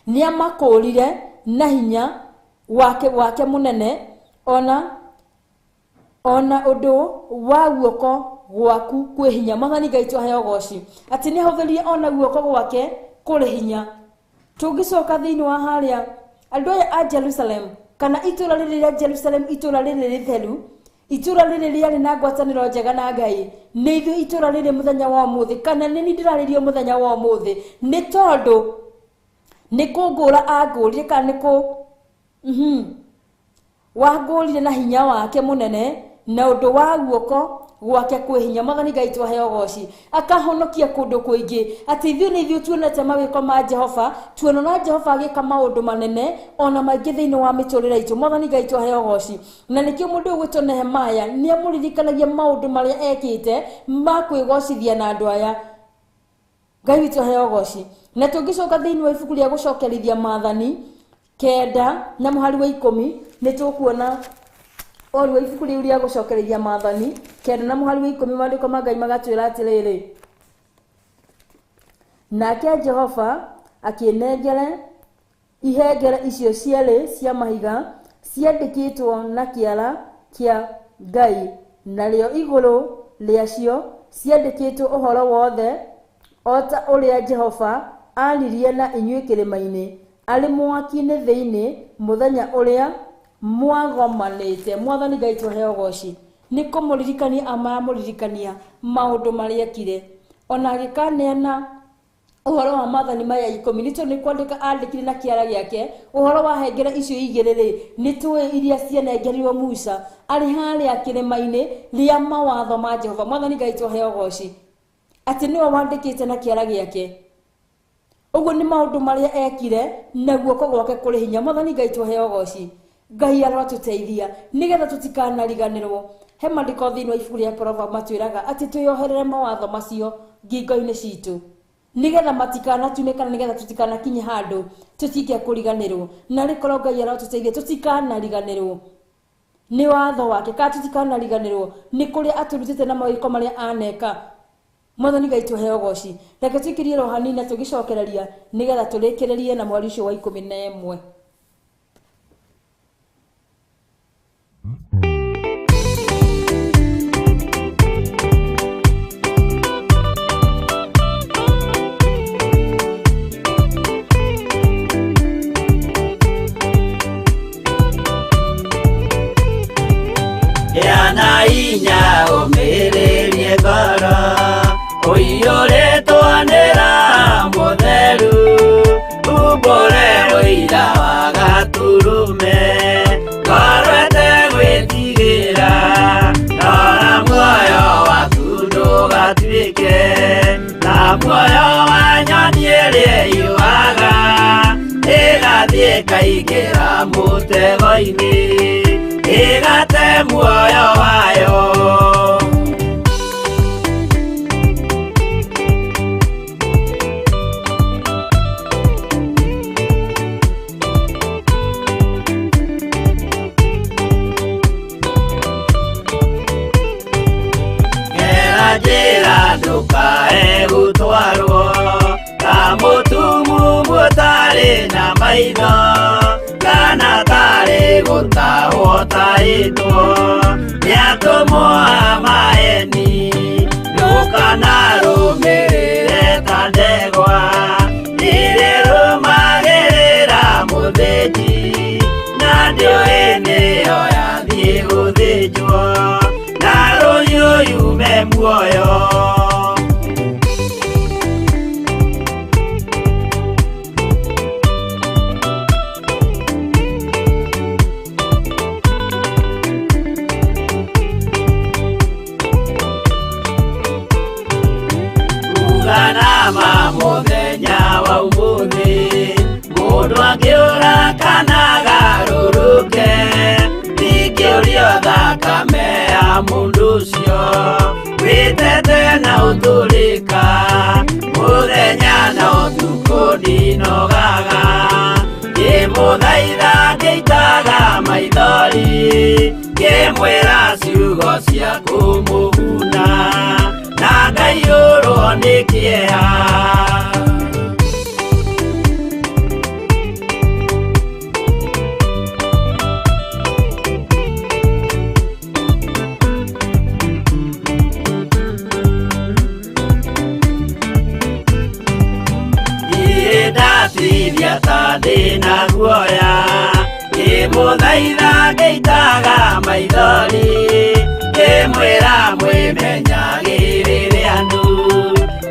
nĩamakũũrire na hinya wake mũnene ona ũndũ wa guoko gwaku kwĩ hinya. Mwathani Ngai tũheo ũgoci atĩ nĩahũthĩrire ona guoko gwake kũrĩ hinya. Tũngĩcoka thĩinĩ wa harĩa andũ aya a Jerusalem kana itũra rĩrĩ rĩa Jerusalem, itũra rĩrĩ rĩtheru, itũra rĩrĩ rĩarĩ na ngwatanĩro njega na Ngai, nĩ ithuĩ itũra rĩrĩ mũthenya wa ũmũthĩ, kana nĩ niĩ ndĩrarĩrio mũthenya wa ũmũthĩ, nĩ tondũ nĩ kũngũra angũrire kana nĩ kũ wangũrire na hinya wake mũnene na ũndũ wa guoko gwake kwĩ hinya. Mwathani Ngai tũheo ũgoci, akahonokia kũndũ kũingĩ atĩ ithuĩ nĩ ithuĩ tuonete mawĩko ma Jehova, tuonona Jehova agĩka maũndũ manene ona maingĩ thĩinĩ wa mĩtũrĩre itũ. Mwathani Ngai tũheo ũgoci, na nĩkĩo mũndũ ũyũ ũgwĩtwo Nehemaya nĩamũririkanagia maũndũ marĩa ekĩte ma kwĩgocithia na andũ aya. Ngai witũ aheo ũgoci. Na tũngĩcoka thĩinĩ wa ibuku rĩa gũcokerithia maathani 9 na mũhari wa 10, nĩ tũkuona ũhoro wa ibuku rĩu rĩa gũcokerithia maathani 9 na mũhari wa 10, maandĩko ma Ngai magatwĩra atĩrĩrĩ, nake Jehova akĩnengere ihengere icio cierĩ cia mahiga ciandĩkĩtwo na kĩara kĩa Ngai, narĩo igũrũ rĩacio ciandĩkĩtwo ũhoro wothe o ta ũrĩa Jehova aaririe na inyuĩ kĩrĩma-inĩ arĩ mwaki-inĩ thĩinĩ mũthenya ũrĩa mwagomanĩte. Mwathani Ngai tũheo ũgoci, nĩ kũmũririkania amaramũririkania maũndũ marĩa ekire, ona agĩkaneana Ũhoro wa maathani maya 10 nĩ tondũ nĩ kwandĩka andĩkire na kĩara gĩake. Ũhoro wa hengere icio igĩrĩ rĩ, nĩ tũĩ iria cianengerirwo Musa arĩ harĩa kĩrĩma-inĩ rĩa mawatho ma Jehova. Mwathani Ngai tũheo goci atĩ nĩwe wandĩkĩte na kĩara gĩake. Ũguo nĩ maũndũ marĩa ekire na guoko gwake kũrĩ hinya. Mwathani Ngai tũheo goci. Ngai arotũteithia nĩgetha tũtikanariganĩrwo. He maandĩko thĩinĩ wa ibuku rĩa Proverbs matwĩraga atĩ twĩyoherere mawatho macio ngingo-inĩ citũ nĩgetha matikanatunĩkana, nĩgetha tũtikanakinye handũ tũtige kũriganĩrwo. Na rĩkorwo Ngai arotũteithia tũtikanariganĩrwo nĩ watho wake, kana tũtikanariganĩrwo nĩ kũrĩa atũrutĩte na mawĩko marĩa aneka. Mwathani Ngai tũheo goci. Reke tũikĩrie roho hanini na tũgĩcokereria nĩgetha tũrĩkĩrĩrie na mweri ũcio wa 11. Yana inya ũmĩrĩrie ngoro ũiyũrĩtwo nĩ Roho Mũtheru, umbũre ũira wa Gatũrũme, ngoro ĩtegwĩtigĩra, rora muoyo waku ndũgatuĩke ta muoyo wa nyoni ĩrĩa ĩũaga, ĩgathiĩ ĩkaingĩra mũtego-inĩ, ĩgate muoyo wayo. Gera njĩra ndũkae gũtwarwo ta mũtumumu ũtarĩ na maitho, kana tarĩ gũtahwo taĩtwo nĩ atũmwo a maeni. Ndũkanarũmĩrĩre ta ndegwa ĩrĩrũmagĩrĩra mũthĩnji, na ndĩũĩ nĩyo yathiĩ gũthĩnjwo, na rũhiũ yume muoyo. Uganama mũthenya wa ũmũthĩ, mũndũ angĩũra kana agarũrũke, ndingĩũrio thakame ya mũndũ ũcio wĩtete na ũtũrĩka. Mũthenya na ũtukũ ndinogaga, ngĩmũthaitha ngĩitaga maithori, ngĩmwĩra ciugo cia kũmũguna, na ngaiyũrwo nĩ kĩeha. Niĩ ndatithia ta ndĩna guoya, ngĩmũthaitha ngĩitaga maithori, ngĩmwĩra mwĩmenyagĩrĩre andũ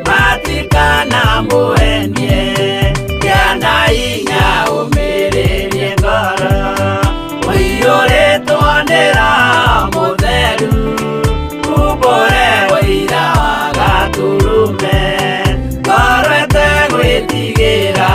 matikanamũhenie. Kĩana inya ũmĩrĩrie ngoro ũiyũrĩtwo nĩ Roho Mũtheru, umbũre ũira wa Gatũrũme, ngoro ĩtegwĩtigĩra.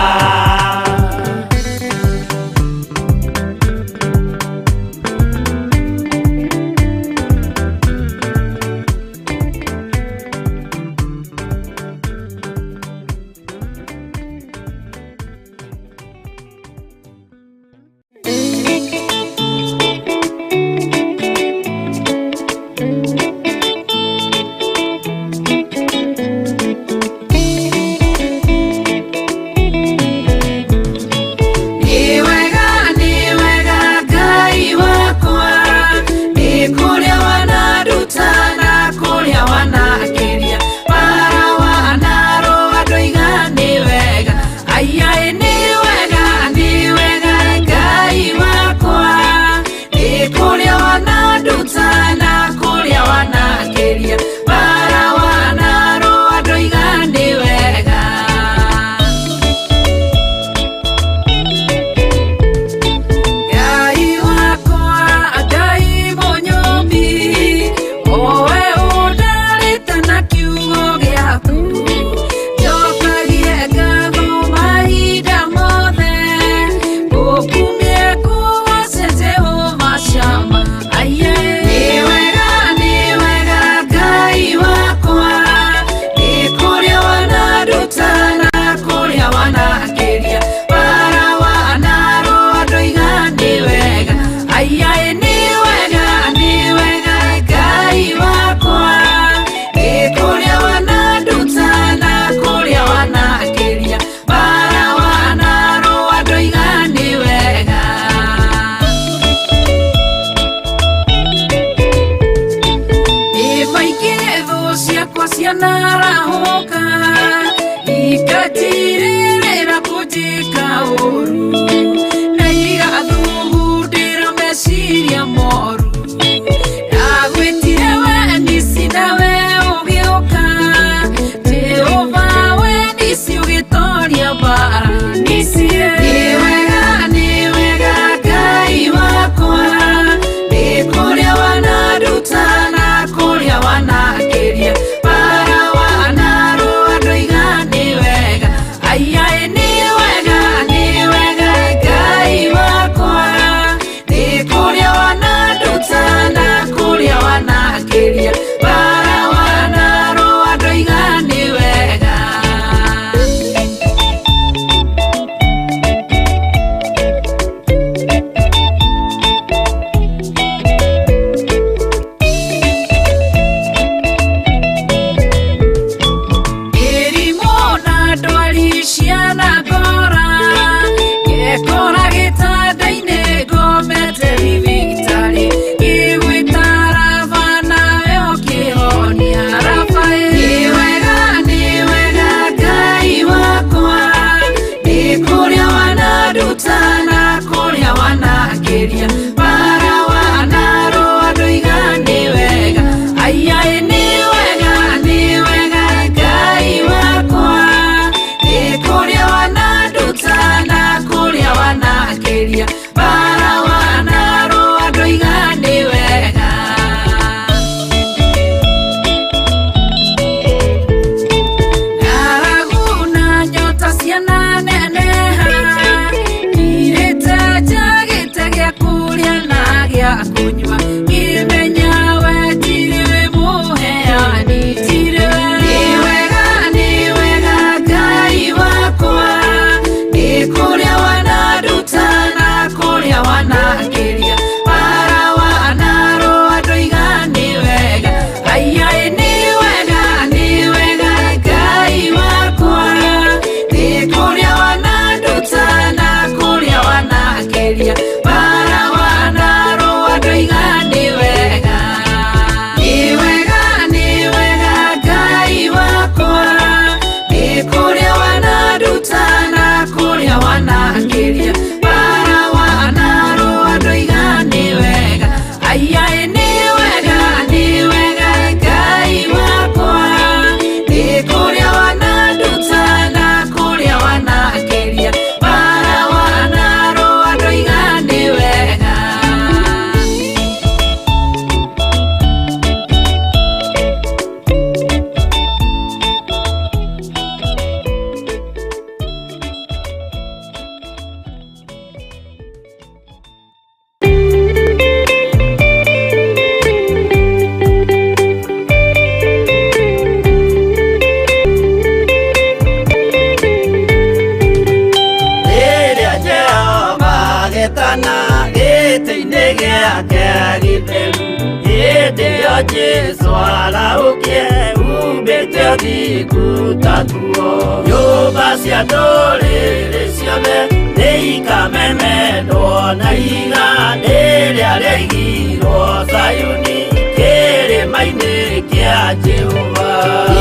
gĩa kũnyua ngĩmenya we tirĩwe mũheani tirĩwe nĩ wega Ngai wakwa nĩ kũrĩa wananduta na kũrĩa wanangĩria bara wanarũa ndoiga nĩ wega aiai nĩ wega Ngai wakwa nĩ kũrĩa wananduta na kũrĩa wanangĩria bara wanarũa ndoiga nĩ wega nĩ wega Ngai wakwa nĩ kũrĩa wananduta na kũrĩa wanangĩria bara wanarũa ndoiga nĩ wega aiai nĩ wega Ngai wakwa nĩ kũrĩa wananduta na kũrĩa wanangĩria bara wanarũa ndoiga nĩ wega. Rĩrĩa Jehova agetana gĩtĩ-inĩ gĩake gĩtheru hĩndĩ ĩyo Jesũ arahũkie umbĩte ũthingu ta nguo nyũmba cia ndũrĩrĩ ciothe nĩikamemendwo na ihiga rĩrĩa rĩaigirwo Zayuni kĩrĩma-inĩ kĩa Jehova.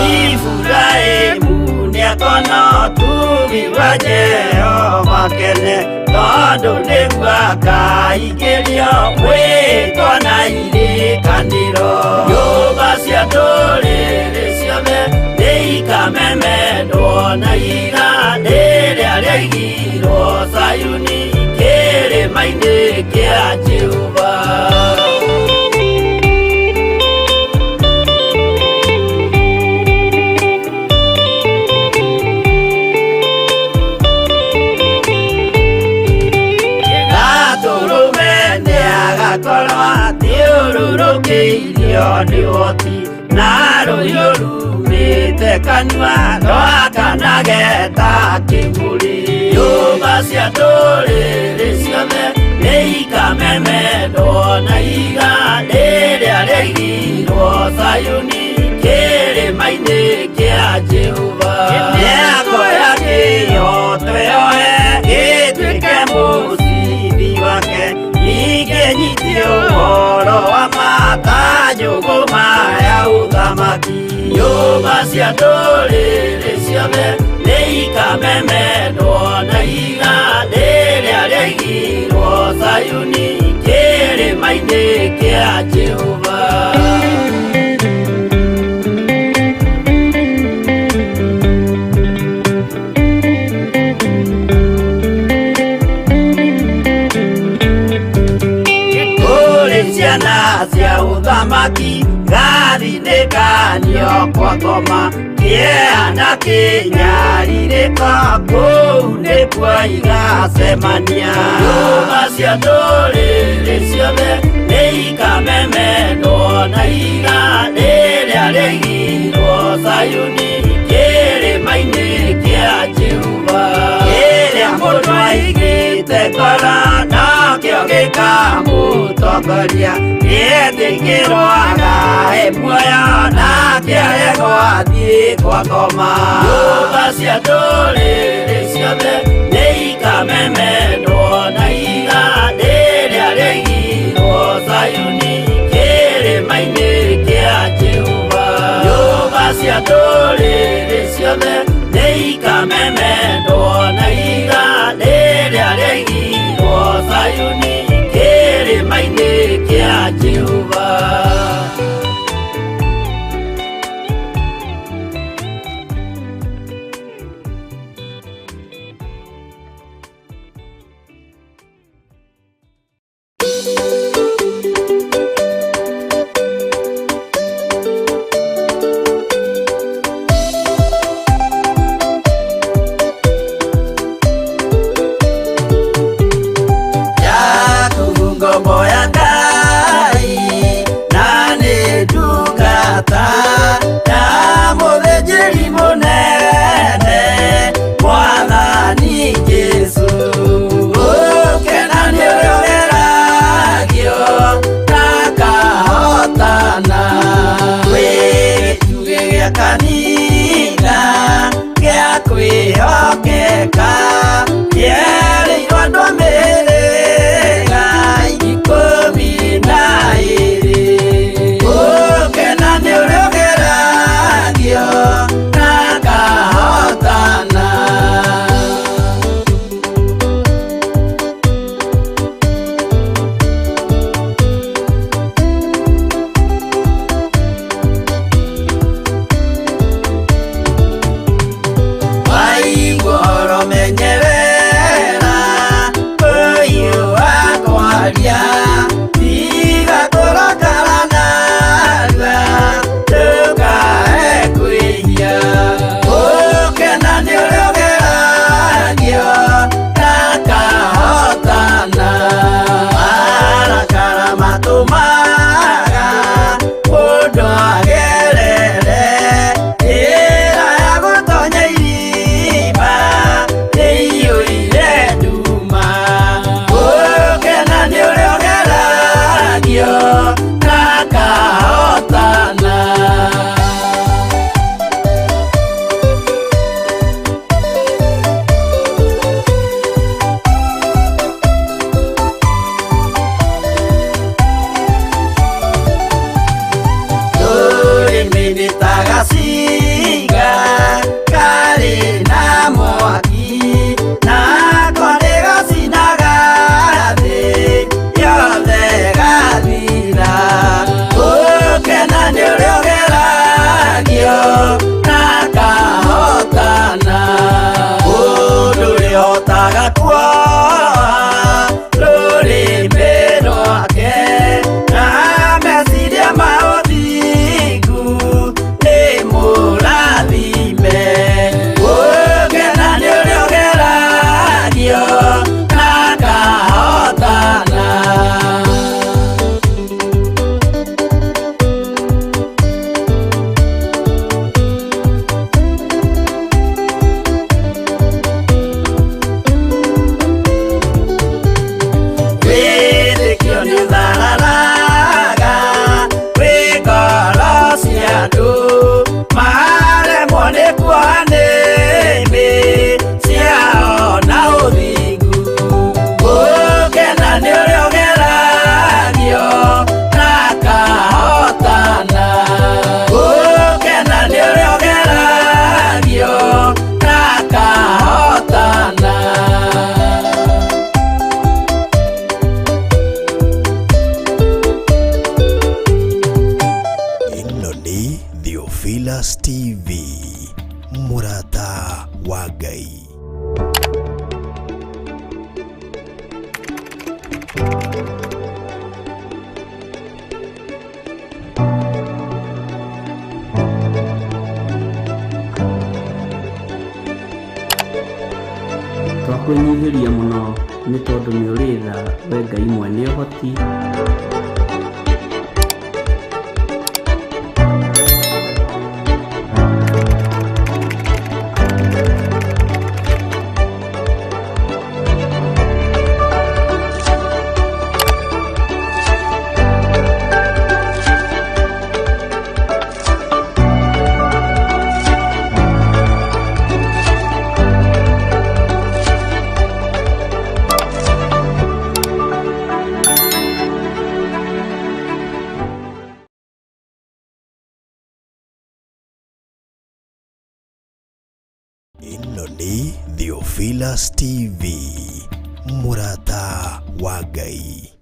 Iburahĩmu nĩakona ũtugi wa Jehova kene tondũ nĩguo akaingĩrio mwĩtwa na irĩkanĩro nyũmba cia ndũrĩrĩ ciothe nĩikamemendwo na ihiga rĩrĩa rĩaigirwo Zayuni kĩrĩma-inĩ kĩa Jehova. Gatũrũme nĩagakorwo athiũrũrũkĩirio nĩ ũhoti na rũhiũ rumĩte kanua rwakanage ta kĩbũri nyũmba cia ndũrĩrĩ ciothe nĩikamemendwo na ihiga rĩrĩa rĩaigirwo Zayuni kĩrĩma-inĩ kĩa Jehova. Nĩakoya kĩhooto yoe gĩtuĩke mũcibi wake ningĩ nyite ũhoro wa ma ta njũgũma ya ũthamaki nyũmba cia ndũrĩrĩ ciothe nĩikamemendwo na ihiga rĩrĩa rĩaigirwo Zayuni kĩrĩma-inĩ kĩa Jehova. Kũrĩ ciana cia ũthamaki gathinĩkanio kwa ngoma kĩeha na kĩnyarirĩko kũu nĩkuo igacemania nyũmba cia ndũrĩrĩ ciothe nĩikamemendwo na ihiga rĩrĩa rĩaigirwo Zayuni kĩrĩma-inĩ kĩa Jehova. Kĩrĩa mũndũ aigĩte ngoro nokĩo gĩkamũtongoria nĩetĩkĩrwo agae muoyo nake aregwo athiĩ kwa ngoma nyũmba cia ndũrĩrĩ ciothe nĩikamemendwo na ihiga rĩrĩa rĩaigirwo Zayuni kĩrĩma-inĩ kĩa Jehova. Nyũmba cia ndũrĩrĩ ciothe nĩikamemendwo na ihiga rĩrĩa rĩaigirwo Zayuni kĩrĩma-inĩ kĩa Jehova. Theophilus TV, mũrata wa Ngai. Twakwĩnyihĩria mũno nĩ tondũ nĩ ũrĩ tha we Ngai mwene ũhoti. Ĩno nĩ Theophilus TV, mũrata wa Ngai.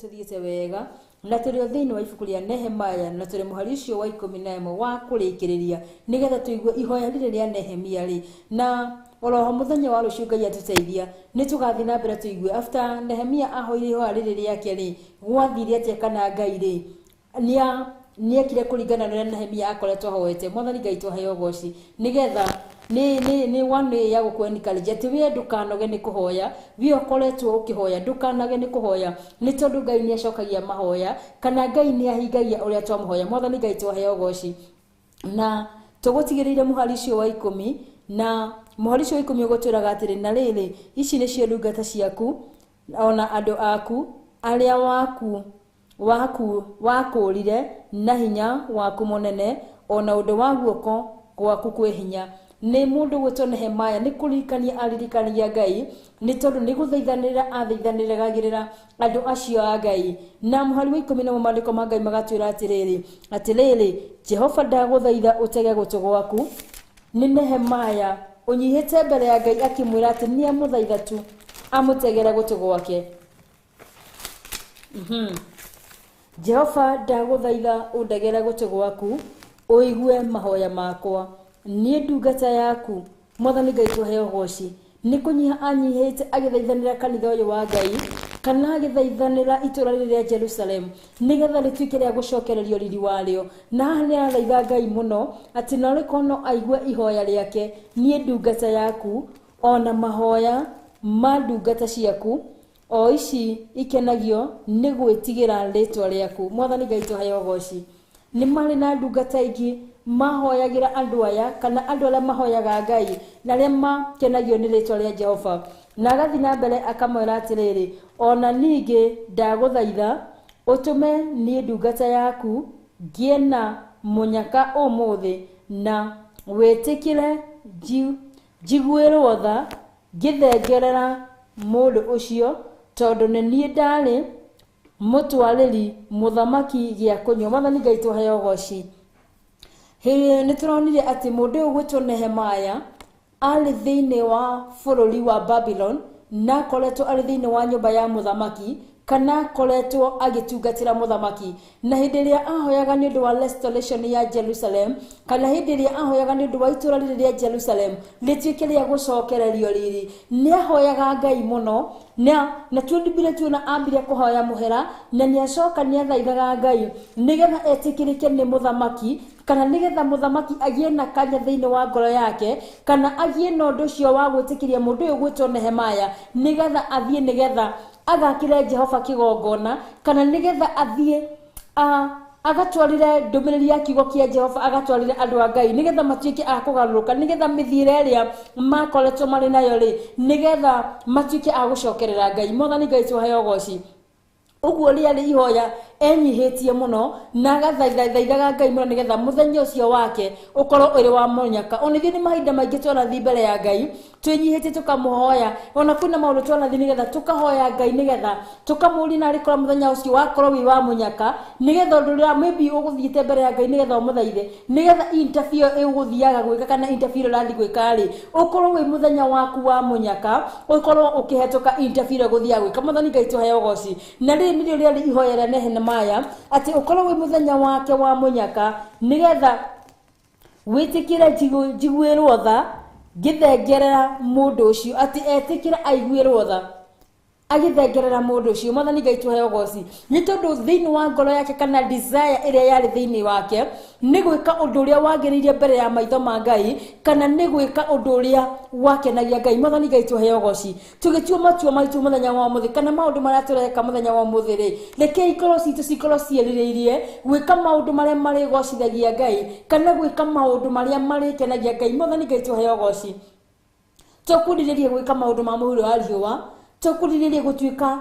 Tuthiĩte wega na tũrĩ o thĩinĩ wa ibuku rĩa Nehemaya na tũrĩ mũhari ũcio wa 11 wa kũrĩkĩrĩria nĩgetha tũigue ihoya rĩrĩ rĩa Nehemia rĩ, na oroho mũthenya wa rũciũ Ngai atũteithia nĩ tũgathiĩ na mbere tũigue after Nehemia ahoire ihoya rĩrĩ rĩake rĩ, gwathire atĩa kana Ngai rĩ nĩekire kũringana na ũrĩa Nehemia akoretwo ahoete. Mwathani Ngai tũheo ũgoci nĩgetha nĩ one ya gũkũ encourage atĩ we ndũkanoge nĩ kũhoya, we ũkoretwo ũkĩhoya ndũkanage nĩ kũhoya, nĩ tondũ Ngai nĩ acokagia mahoya kana Ngai nĩ ahingagia ũrĩa twamũhoya. Mwathani Ngai tũheo ũgoci. Na tũgũtigĩrĩire mũhari ũcio wa 10, na mũhari ũcio wa 10 ũgũtwĩraga atĩrĩ, na rĩrĩ, ici nĩcio ndungata ciaku ona andũ aku arĩa waku wakũrire na hinya waku mũnene ona ũndũ wa guoko gwaku kwĩ hinya. Nĩ mũndũ gwĩtwo Nehemaya nĩ kũririkania aririkania Ngai nĩ tondũ nĩ gũthaithanĩrĩra athaithanĩrĩragĩrĩra andũ acio a Ngai. Na mũhari wa 10 namo maandĩko ma Ngai magatwĩra atĩrĩrĩ, atĩrĩrĩ, Jehova ndagũthaitha ũtege gũtũ gwaku. Nĩ Nehemaya ũnyihĩte mbere ya Ngai akĩmwĩra atĩ nĩ amũthaitha tu amũtegere gũtũ gwake. Jehova ndagũthaitha ũndegere gũtũ gwaku ũigue mahoya makwa, niĩ ndungata yaku. Mwathani Ngai tũheo ũgoci. Nĩ kũnyiha anyihĩte agĩthaithanĩra kanitha ũyũ wa Ngai kana agĩthaithanĩra itũũra rĩrĩ rĩa Jerusalem nĩgetha rĩtuĩke rĩa gũcokererio riri warĩo. Na haha nĩ arathaitha Ngai mũno atĩ no no aigue ihoya rĩake, niĩ ndungata yaku ona mahoya ma ndungata ciaku o ici ikenagio nĩ gwĩtigĩra rĩtwa rĩaku. Mwathani Ngai tũheo ũgoci. Nĩ marĩ na ndungata ingĩ mahoyagĩra andũ aya kana andũ arĩa mahoyaga Ngai na arĩa makenagio nĩ rĩtwa rĩa Jehova. Na agathiĩ na mbere akamwĩra atĩrĩrĩ, ona ningĩ ndagũthaitha ũtũme niĩ ndungata yaku ngĩe na mũnyaka ũmũthĩ na wĩtĩkĩre njiguĩrwo tha ngĩthengerera mũndũ ũcio, tondũ nĩ niĩ ndarĩ mũtwarĩri mũthamaki gĩa kũnyua. Mwathani Ngai tũheo ũgoci. Nĩ tũronire atĩ mũndũ ũyũ gwĩtwo Nehemaya arĩ thĩinĩ wa bũrũri wa Babylon na akoretwo arĩ thĩinĩ wa nyũmba ya mũthamaki kana akoretwo agĩtungatĩra mũthamaki. Na hĩndĩ ĩrĩa ahoyaga nĩ ũndũ wa restoration ya Jerusalem kana hĩndĩ ĩrĩa ahoyaga nĩ ũndũ wa itũũra rĩrĩ rĩa Jerusalem rĩtuĩke rĩa gũcokererio riri, nĩ ahoyaga Ngai mũno na tuonibire tuona ambire kũhoya mũhera na nĩ acoka nĩ athaithaga Ngai nĩgetha etĩkĩrĩke nĩ mũthamaki kana nĩgetha mũthamaki agĩe na kanya thĩinĩ wa ngoro yake kana agĩe na ũndũ ũcio wa gwĩtĩkĩria mũndũ ũyũ gwĩtwo Nehemaya nĩgetha athiĩ nĩgetha agakĩre Jehova kĩgongona kana nĩgetha athiĩ agatwarire ndũmĩrĩri ya kiugo kĩa Jehova agatwarire andũ a Ngai nĩgetha matuĩke a kũgarũrũka nĩgetha mĩthiĩre ĩrĩa makoretwo marĩ nayo rĩ nĩgetha matuĩke a gũcokerera Ngai. Mwathani Ngai tũheo ũgoci. Ũguo rĩarĩ ihoya enyihĩtie mũno na agathaithaithaga Ngai mũno nĩgetha mũthenya ũcio wake ũkorwo ũrĩ wa mũnyaka. Ona ithuĩ nĩ mahinda maingĩ twanathiĩ mbere ya Ngai twĩnyihĩtie tũkamũhoya, ona kwĩna maũndũ twanathiĩ nĩgetha tũkahoya Ngai nĩgetha tũkamũũria narĩ korwo mũthenya ũcio wakorwo wĩ wa mũnyaka nĩgetha ũndũ ũrĩa maybe ũgũthiĩte mbere ya Ngai nĩgetha ũmũthaithe nĩgetha interview ĩgũthiaga gwĩka kana interview ĩrĩa ũrathiĩ gwĩka rĩ ũkorwo wĩ mũthenya waku wa mũnyaka ũkorwo ũkĩhetũka interview ĩrĩa ũgũthiaga gwĩka. Mwathani Ngai tũheo ũgoci. Na rĩrĩ nĩrĩo rĩarĩ ihoya rĩa Nehemaya atĩ ũkorwo wĩ mũthenya wake wa mũnyaka nĩgetha Wĩtĩkĩre njiguĩrwo tha ngĩthengerera mũndũ ũcio, atĩ etĩkĩre aiguĩrwo tha agĩthengerera mũndũ ũcio. Mwathani Ngai tũheo ũgoci nĩ tondũ thĩinĩ wa ngoro yake kana desire ĩrĩa yarĩ thĩinĩ wake nĩ gwĩka ũndũ ũrĩa wagĩrĩire mbere ya maitho ma Ngai, kana nĩ gwĩka ũndũ ũrĩa wakenagia Ngai. Mwathani Ngai tũheo ũgoci. Tũgĩtua matua maitũ mũthenya wa ũmũthĩ kana maũndũ marĩa tũreka mũthenya wa ũmũthĩ rĩ, rekei ngoro citũ cikorwo ciĩrirĩirie gwĩka maũndũ marĩa marĩgocithagia Ngai kana gwĩka maũndũ marĩa marĩkenagia Ngai. Mwathani Ngai tũheo ũgoci. Tũkwĩrirĩria gwĩka maũndũ ma mũhuro wa riũa, tũkwĩrirĩria gũtuĩka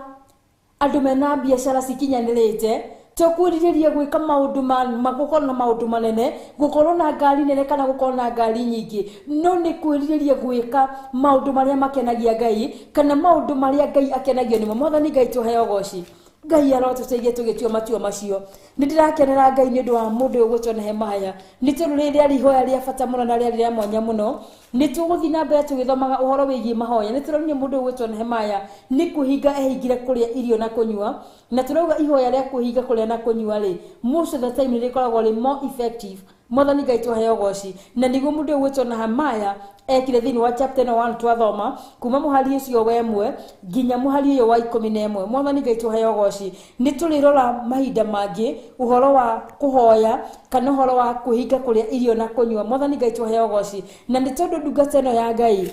andũ mena biacara cikinyanĩrĩte, tũkwĩrirĩria gwĩka maũndũ ma gũkorwo na maũndũ manene, gũkorwo na ngari nene kana gũkorwo na ngari nyingĩ, no nĩ kwĩrirĩria gwĩka maũndũ marĩa makenagia Ngai kana maũndũ marĩa Ngai akenagio nĩmo. Mwathani Ngai tũheo ũgoci. Ngai arotũteithie tũgĩtua matua macio. Nĩ ndĩrakenera Ngai nĩ ũndũ wa mũndũ ũyũ ũgwĩtwo Nehemaya, nĩ tondũ rĩrĩ rĩarĩ ihoya rĩa bata mũno na rĩarĩ rĩa mwanya mũno. Nĩ tũgũthiĩ na mbere tũgĩthomaga ũhoro wĩgiĩ mahoya. Nĩ tũronire mũndũ ũyũ ũgwĩtwo Nehemaya nĩ kwĩhinga ehingire kũrĩa irio na kũnyua, na tũrauga ihoya rĩa kwĩhinga kũrĩa na kũnyua rĩ, most of the time nĩ rĩkoragwo rĩ more effective. Mwathani Ngai tũheo ũgoci. Na nĩguo mũndũ ũyũ ũgwĩtwo Nehemaya ekire thĩinĩ wa chapter ĩno 1 twathoma kuma mũhari ũcio wa 1 nginya mũhari ũyũ wa 11. Mwathani Ngai tũheo ũgoci. Nĩ tũrĩrora mahinda mangĩ ũhoro wa kũhoya kana ũhoro wa kwĩhinga kũrĩa irio na kũnyua. Mwathani Ngai tũheo ũgoci. Na nĩ tondũ ndungata ĩno ya Ngai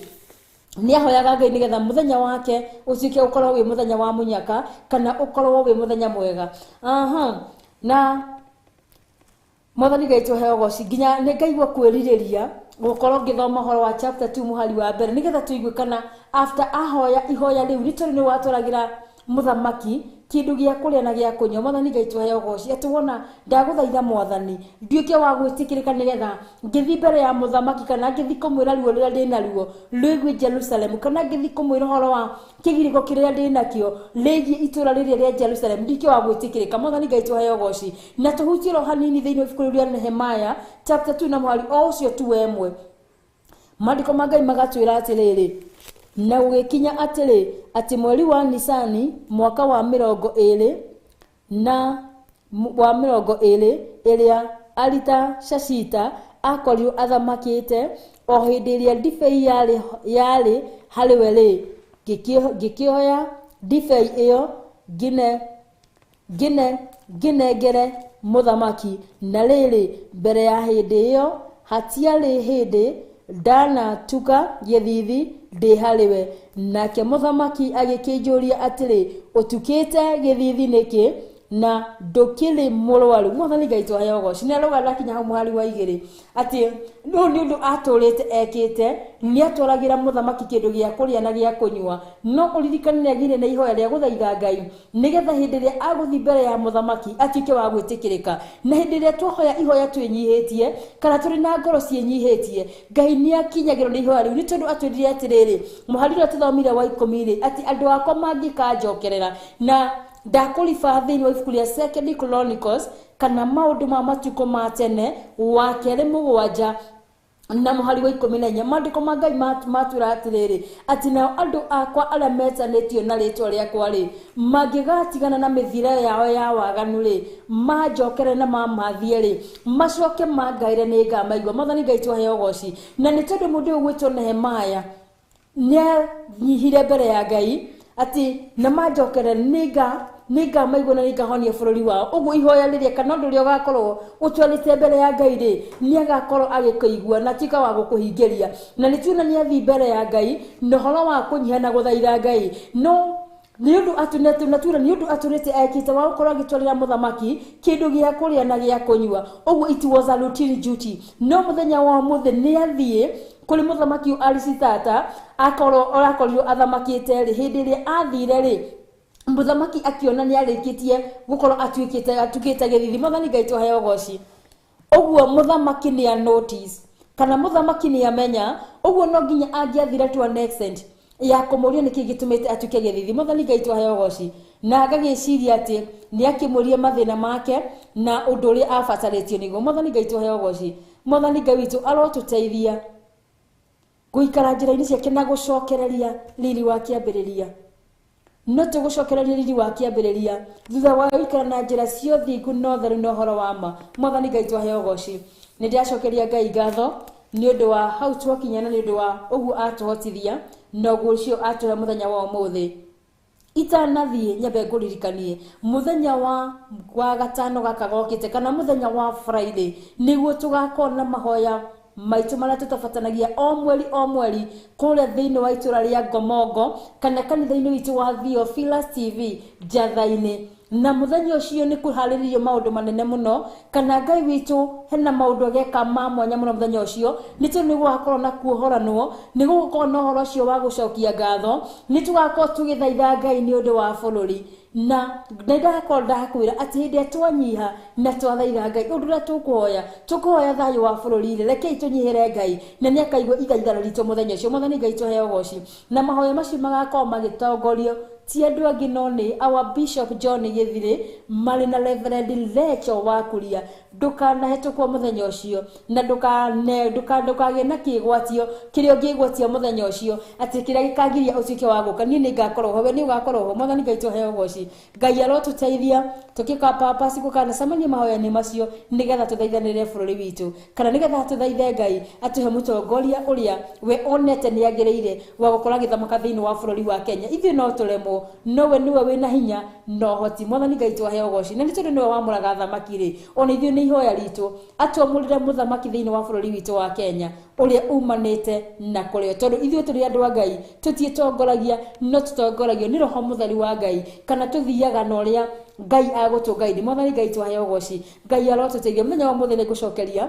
nĩ ahoyaga Ngai nĩgetha mũthenya wake ũtuĩke ũkorwo wĩ mũthenya wa mũnyaka kana ũkorwo wĩ mũthenya mwega. Na Mwathani Ngai tũheo ũgoci. Nginya nĩ ngaigua kwĩrirĩria gũkorwo ngĩthoma ũhoro wa chapter 2 mũhari wa mbere nĩgetha tũigue kana after ahoya ihoya rĩu nĩ tondũ nĩ watwaragĩra mũthamaki kĩndũ gĩa kũrĩa na gĩa kũnyua. Mwathani Ngai tũheo ũgoci. Atĩ wona ndagũthaitha Mwathani nduĩke wa gwĩtĩkĩrĩka nĩgetha ngĩthiĩ mbere ya mũthamaki kana ngĩthiĩ kũmwĩra ruo rũrĩa ndĩnaruo rwĩgiĩ Jerusalem kana ngĩthiĩ kũmwĩra ũhoro wa kĩgirĩko kĩrĩa ndĩnakĩo rĩgiĩ itũũra rĩrĩa rĩa Jerusalem nduĩke wa gwĩtĩkĩrĩka. Mwathani Ngai tũheo ũgoci. Na tũhutie ro hanini thĩinĩ wa ibuku rĩu rĩa Nehemaya chapter 2 na mũhari o ũcio tu wa 1. Maandĩko ma Ngai magatwĩra atĩrĩrĩ, na gũgĩkinya atĩrĩ atĩ mweri wa Nisani mwaka wa 20 na wa 20 ĩrĩa Aritashashita akorirwo athamakĩte, o hĩndĩ ĩrĩa ndibei yarĩ harĩ we rĩ, ngĩkĩoya ndibei ĩyo ngĩnengere mũthamaki. Na rĩrĩ, mbere ya hĩndĩ ĩyo hatiarĩ hĩndĩ ndanatuka gĩthithi ndĩ harĩ we. Nake mũthamaki agĩkĩnjũria atĩrĩ, ũtukĩte gĩthithi nĩkĩ na ndũkĩrĩ mũrwaru? Mwathani Ngai tũheo ũgoci. Nĩ arauga ndakinya hau mũhari wa 2 atĩ ũyũ nĩ ũndũ atũrĩte ekĩte, nĩ atwaragĩra mũthamaki kĩndũ gĩa kũrĩa na gĩa kũnyua. No ũririkane nĩ agĩire na ihoya rĩa gũthaitha Ngai nĩgetha hĩndĩ ĩrĩa agũthiĩ mbere ya mũthamaki atuĩke wa gwĩtĩkĩrĩka. Na hĩndĩ ĩrĩa twahoya ihoya twĩnyihĩtie kana tũrĩ na ngoro ciĩnyihĩtie, Ngai nĩ akinyagĩrwo nĩ ihoya rĩu. Nĩ tondũ atwĩrire atĩrĩrĩ, mũhari ũrĩa tũthomire wa 10 rĩ, atĩ andũ akwa mangĩkanjokerera na ndakũriba thĩinĩ wa ibuku rĩa Second Chronicles kana maũndũ ma matukũ ma tene wa kerĩ 7 na mũhari wa 14, maandĩko ma Ngai matwĩra atĩrĩrĩ, atĩ nao andũ akwa arĩa metanĩtio na rĩtwa rĩakwa rĩ, mangĩgatigana na mĩthiĩre yao ya waganu rĩ, manjokere na mamathie rĩ, macoke mangaĩre nĩ ngamaigua. Mwathani Ngai tũheo ũgoci. Na nĩ tondũ mũndũ ũyũ ũgwĩtwo Nehemaya nĩanyihire mbere ya Ngai atĩ na manjokere nĩngamaigua na nĩngahonia bũrũri wao. Ũguo ihoya rĩrĩa kana ũndũ ũrĩa ũgakorwo ũtwarĩte mbere ya Ngai rĩ, nĩagakorwo agĩkũigua na atuĩke wa gũkũhingĩria. Na nĩ tuona nĩathiĩ mbere ya Ngai na ũhoro wa kũnyiha na gũthaitha Ngai. No nĩ ũndũ atũnetũnatura nĩ ũndũ atũrĩte ekĩte wa gũkorwo agĩtwarĩra mũthamaki kĩndũ gĩa kũrĩa na gĩa kũnyua. Ũguo it was a routine duty. No mũthenya wa ũmũthĩ nĩathiĩ kũrĩ mũthamaki ũyũ Arisitata akorwo orakorirwo athamakĩte rĩ, hĩndĩ ĩrĩa athire rĩ, mũthamaki akĩona nĩarĩkĩtie gũkorwo atukĩte gĩthithi. Mwathani Ngai tũheo ũgoci. Ũguo mũthamaki nĩ a notice kana mũthamaki nĩ amenya, ũguo no nginya angĩathire to an extent ya kũmũria nĩkĩ gĩtũmĩte atuĩke gĩthithi. Mwathani Ngai tũheo ũgoci. Na agagĩciria atĩ nĩ akĩmũrie mathĩna make na ũndũ ũrĩa abatarĩtio nĩguo. Mwathani Ngai tũheo ũgoci. Mwathani Ngai witũ arotũteithia gũikara njĩra-inĩ ciake na gũcokereria riri wa kĩambĩrĩria. No tũgũcokereria riri wa kĩambĩrĩria thutha wa gũikara na njĩra cia ũthingu na ũtheru na ũhoro wa ma. Mwathani Ngai tũheo ũgoci. Nĩ ndĩracokeria Ngai ngatho nĩ ũndũ wa hau twakinya na nĩ ũndũ wa ũguo atũhotithia na ũguo ũcio atũhe mũthenya wa ũmũthĩ. Itanathiĩ nyambe ngũririkanie mũthenya wa gatano gaka gokĩte kana mũthenya wa Friday nĩguo tũgakorwo na mahoya maitũ marĩa tũtabatanagia o mweri o mweri kũrĩa thĩinĩ wa itũra rĩa Ngomongo kana kanitha-inĩ witũ wa Theophilus TV Njatha-inĩ. Na mũthenya ũcio nĩ kũharĩrĩrio maũndũ manene mũno kana Ngai witũ hena maũndũ ageka ma mwanya mũno mũthenya ũcio, nĩ tondũ nĩ gũgakorwo na kuohoranwo, nĩ gũgũkorwo na ũhoro ũcio wa gũcokia ngatho, nĩ tũgakorwo tũgĩthaitha Ngai nĩ ũndũ wa bũrũri. Na nĩ ndakorwo ndakwĩra atĩ hĩndĩ ĩrĩa twanyiha na twathaitha Ngai ũndũ ũrĩa tũkũhoya, tũkũhoya thayũ wa bũrũri-rĩ, rekei tũnyihĩre Ngai na nĩ akaigua ithaithana ritũ mũthenya ũcio. Mwathani Ngai tũheo ũgoci. Na mahoya macio magakorwo magĩtongorio ti andũ angĩ no nĩ our Bishop John Gĩthirĩ marĩ na Reverend Lecho wa Kuria. Ndũkanahetũkwo mũthenya ũcio na ndũkagĩe na kĩgwatio kĩrĩa ũngĩgwatia mũthenya ũcio atĩ kĩrĩa gĩkagiria ũtuĩke wa gũka. Niĩ nĩ ngakorwo ho, we nĩ ũgakorwo ho. Mwathani Ngai tũheo ũgoci. Ngai arotũteithia tũkĩka papasi gũkanacemania mahoya-inĩ macio nĩgetha tũthaithanĩre bũrũri witũ kana nĩgetha tũthaithe Ngai atũhe mũtongoria ũrĩa we onete nĩ agĩrĩire wa gũkorwo agĩthamaka thĩinĩ wa bũrũri wa Kenya. Ithuĩ no tũremwo, no we nĩwe wĩna hinya na ũhoti. Mwathani Ngai tũheo ũgoci. Na nĩ tondũ nĩwe wamũraga athamaki rĩ, ona ithuĩ nĩ ihoya ritũ atwamũrĩre mũthamaki thĩinĩ wa bũrũri witũ wa Kenya ũrĩa umanĩte na kũrĩo, tondũ ithuĩ tũrĩ andũ a Ngai tũtiĩtongoragia no tũtongoragio nĩ Roho Mũtheru wa Ngai kana tũthiaga na ũrĩa Ngai agũtũngaini. Mwathani Ngai tũheo ũgoci. Ngai arotũteithia. Mũthenya wa ũmũthĩ nĩ ngũcokeria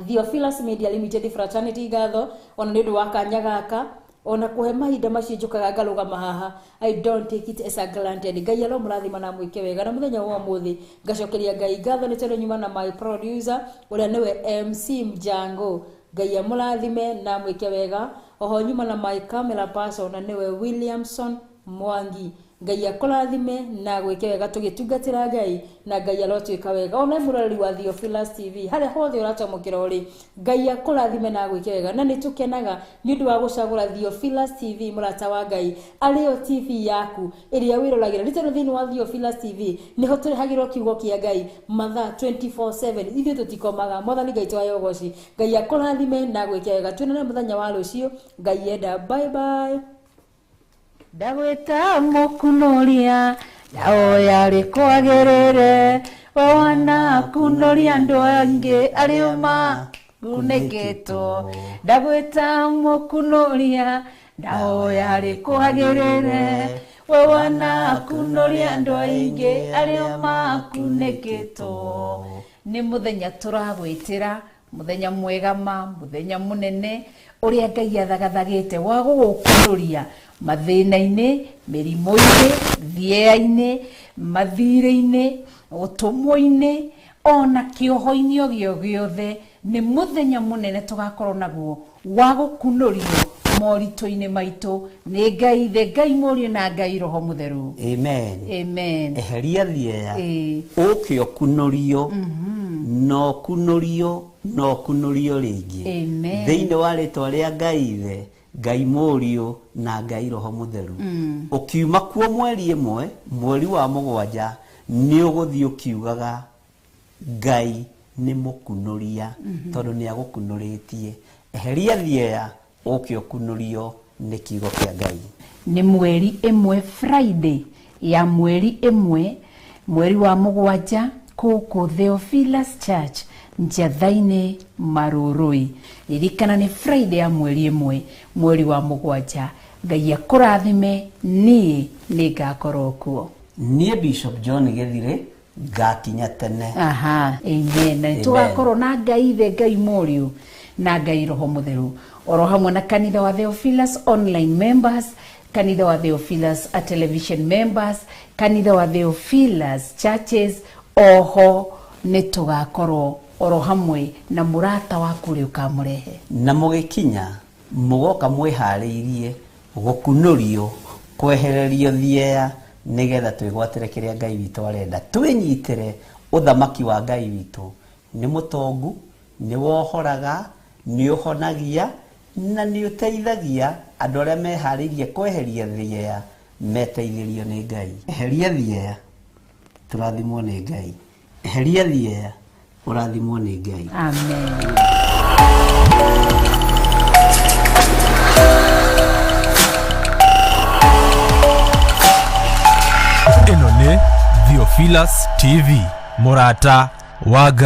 Theophilus Media Limited Fraternity ngatho ona nĩ ũndũ wa kanya gaka ona kũhe mahinda macio njũkaga ngarũgama haha. I don't take it as a granted. Ngai aromũrathima na amwĩke wega. Na mũthenya wa ũmũthĩ ngacokeria Ngai ngatho nĩ tondũ nyuma na my producer ũrĩa nĩwe MC Mjango. Ngai amũrathime na amwĩke wega. Oho nyuma na my camera person na nĩwe Williamson Mwangi. Ngai akũrathime na gwĩke wega tũgĩtungatĩra Ngai na Ngai arotwĩka wega. Ona mũroreri wa Theophilus TV harĩa hothe ũratwamũkĩra ũrĩ, Ngai akũrathime na gwĩke wega. Na nĩ tũkenaga nĩ ũndũ wa gũcagũra Theophilus TV mũrata wa Ngai arĩyo TV yaku ĩrĩa wĩroragĩra, nĩ tondũ thĩinĩ wa Theophilus TV nĩho tũrehagĩrwo kiugo kĩa Ngai mathaa 24/7. Ithuĩ tũtikomaga. Mwathani Ngai twahe ũgoci. Ngai akũrathime na gwĩke wega. Tuonane mũthenya wa rũciũ Ngai enda. Bye bye. Ndagwĩta mũkunoria ndaoya rĩkwagĩrĩre, we wanakunoria andũ angĩ arĩa makunĩkĩtwo. Ndagwĩta mũkunoria ndaoya rĩkwagĩrĩre, we wanakunoria andũ aingĩ arĩa makunĩkĩtwo. Nĩ mũthenya tũragwĩtĩra, mũthenya mwega ma, mũthenya mũnene ũrĩa Ngai athagathagĩte wa gũgũkunoria mathĩna-inĩ, mĩrimũ-inĩ, thĩea-inĩ, mathirĩ-inĩ, ũtũmwo-inĩ, ona kĩoho-inĩ o gĩo gĩothe. Nĩ mũthenya mũnene tũgakorwo naguo wa gũkunorio moritũ-inĩ maitũ nĩ Ngai Ithe, Ngai Mũriũ na Ngai Roho Mũtheru. Amen. Amen. Eheria thieya ũke ũkunorio na ũkunorio na ũkunorio rĩngĩ. Amen. Thĩinĩ wa rĩtwa rĩa Ngai Ithe, Ngai Mũriũ na Ngai Roho Mũtheru. Ũkiuma kuo mweri 1 mweri wa 7 nĩ ũgũthiĩ ũkiugaga Ngai nĩ mũkunoria tondũ nĩ agũkunũrĩtie. Eheria thieya ũke ũkunorio nĩ kiugo kĩa Ngai. Nĩ mweri 1 Friday ya mweri 1 mweri wa 7 kũkũ Theophilus Church Njatha-inĩ Marũrũi. Ririkana nĩ Friday ya mweri 1 mweri wa 7. Ngai akũrathime, niĩ nĩ ngakorwo kuo. Niĩ Bishop John Gĩthirĩ ngakinya tene. Aha, amen. Na Amen. tũgakorwo na Ngai Ithe, Ngai Mũriũ na Ngai Roho Mũtheru oro hamwe na kanitha wa Theophilus online members, kanitha wa Theophilus a television members, kanitha wa Theophilus churches. Oho nĩ tũgakorwo oro hamwe na mũrata waku ũrĩa ũkamũrehe. Na mũgĩkinya mũgoka mwĩharĩirie gũkunorio kwehererio thieya nĩgetha twĩgwatĩre kĩrĩa Ngai witũ arenda. Twĩnyitĩre ũthamaki wa Ngai witũ. Nĩ mũtongu, nĩ wohoraga, nĩ ũhonagia na nĩ ũteithagia andũ arĩa meharĩirie kweheria thieya meteithĩrio nĩ Ngai. Eheria thieya tũrathimwo nĩ Ngai. Eheria thieya Ũrathimwo nĩ Ngai. Amen. Ĩno nĩ Theophilus TV, mũrata wa Ngai.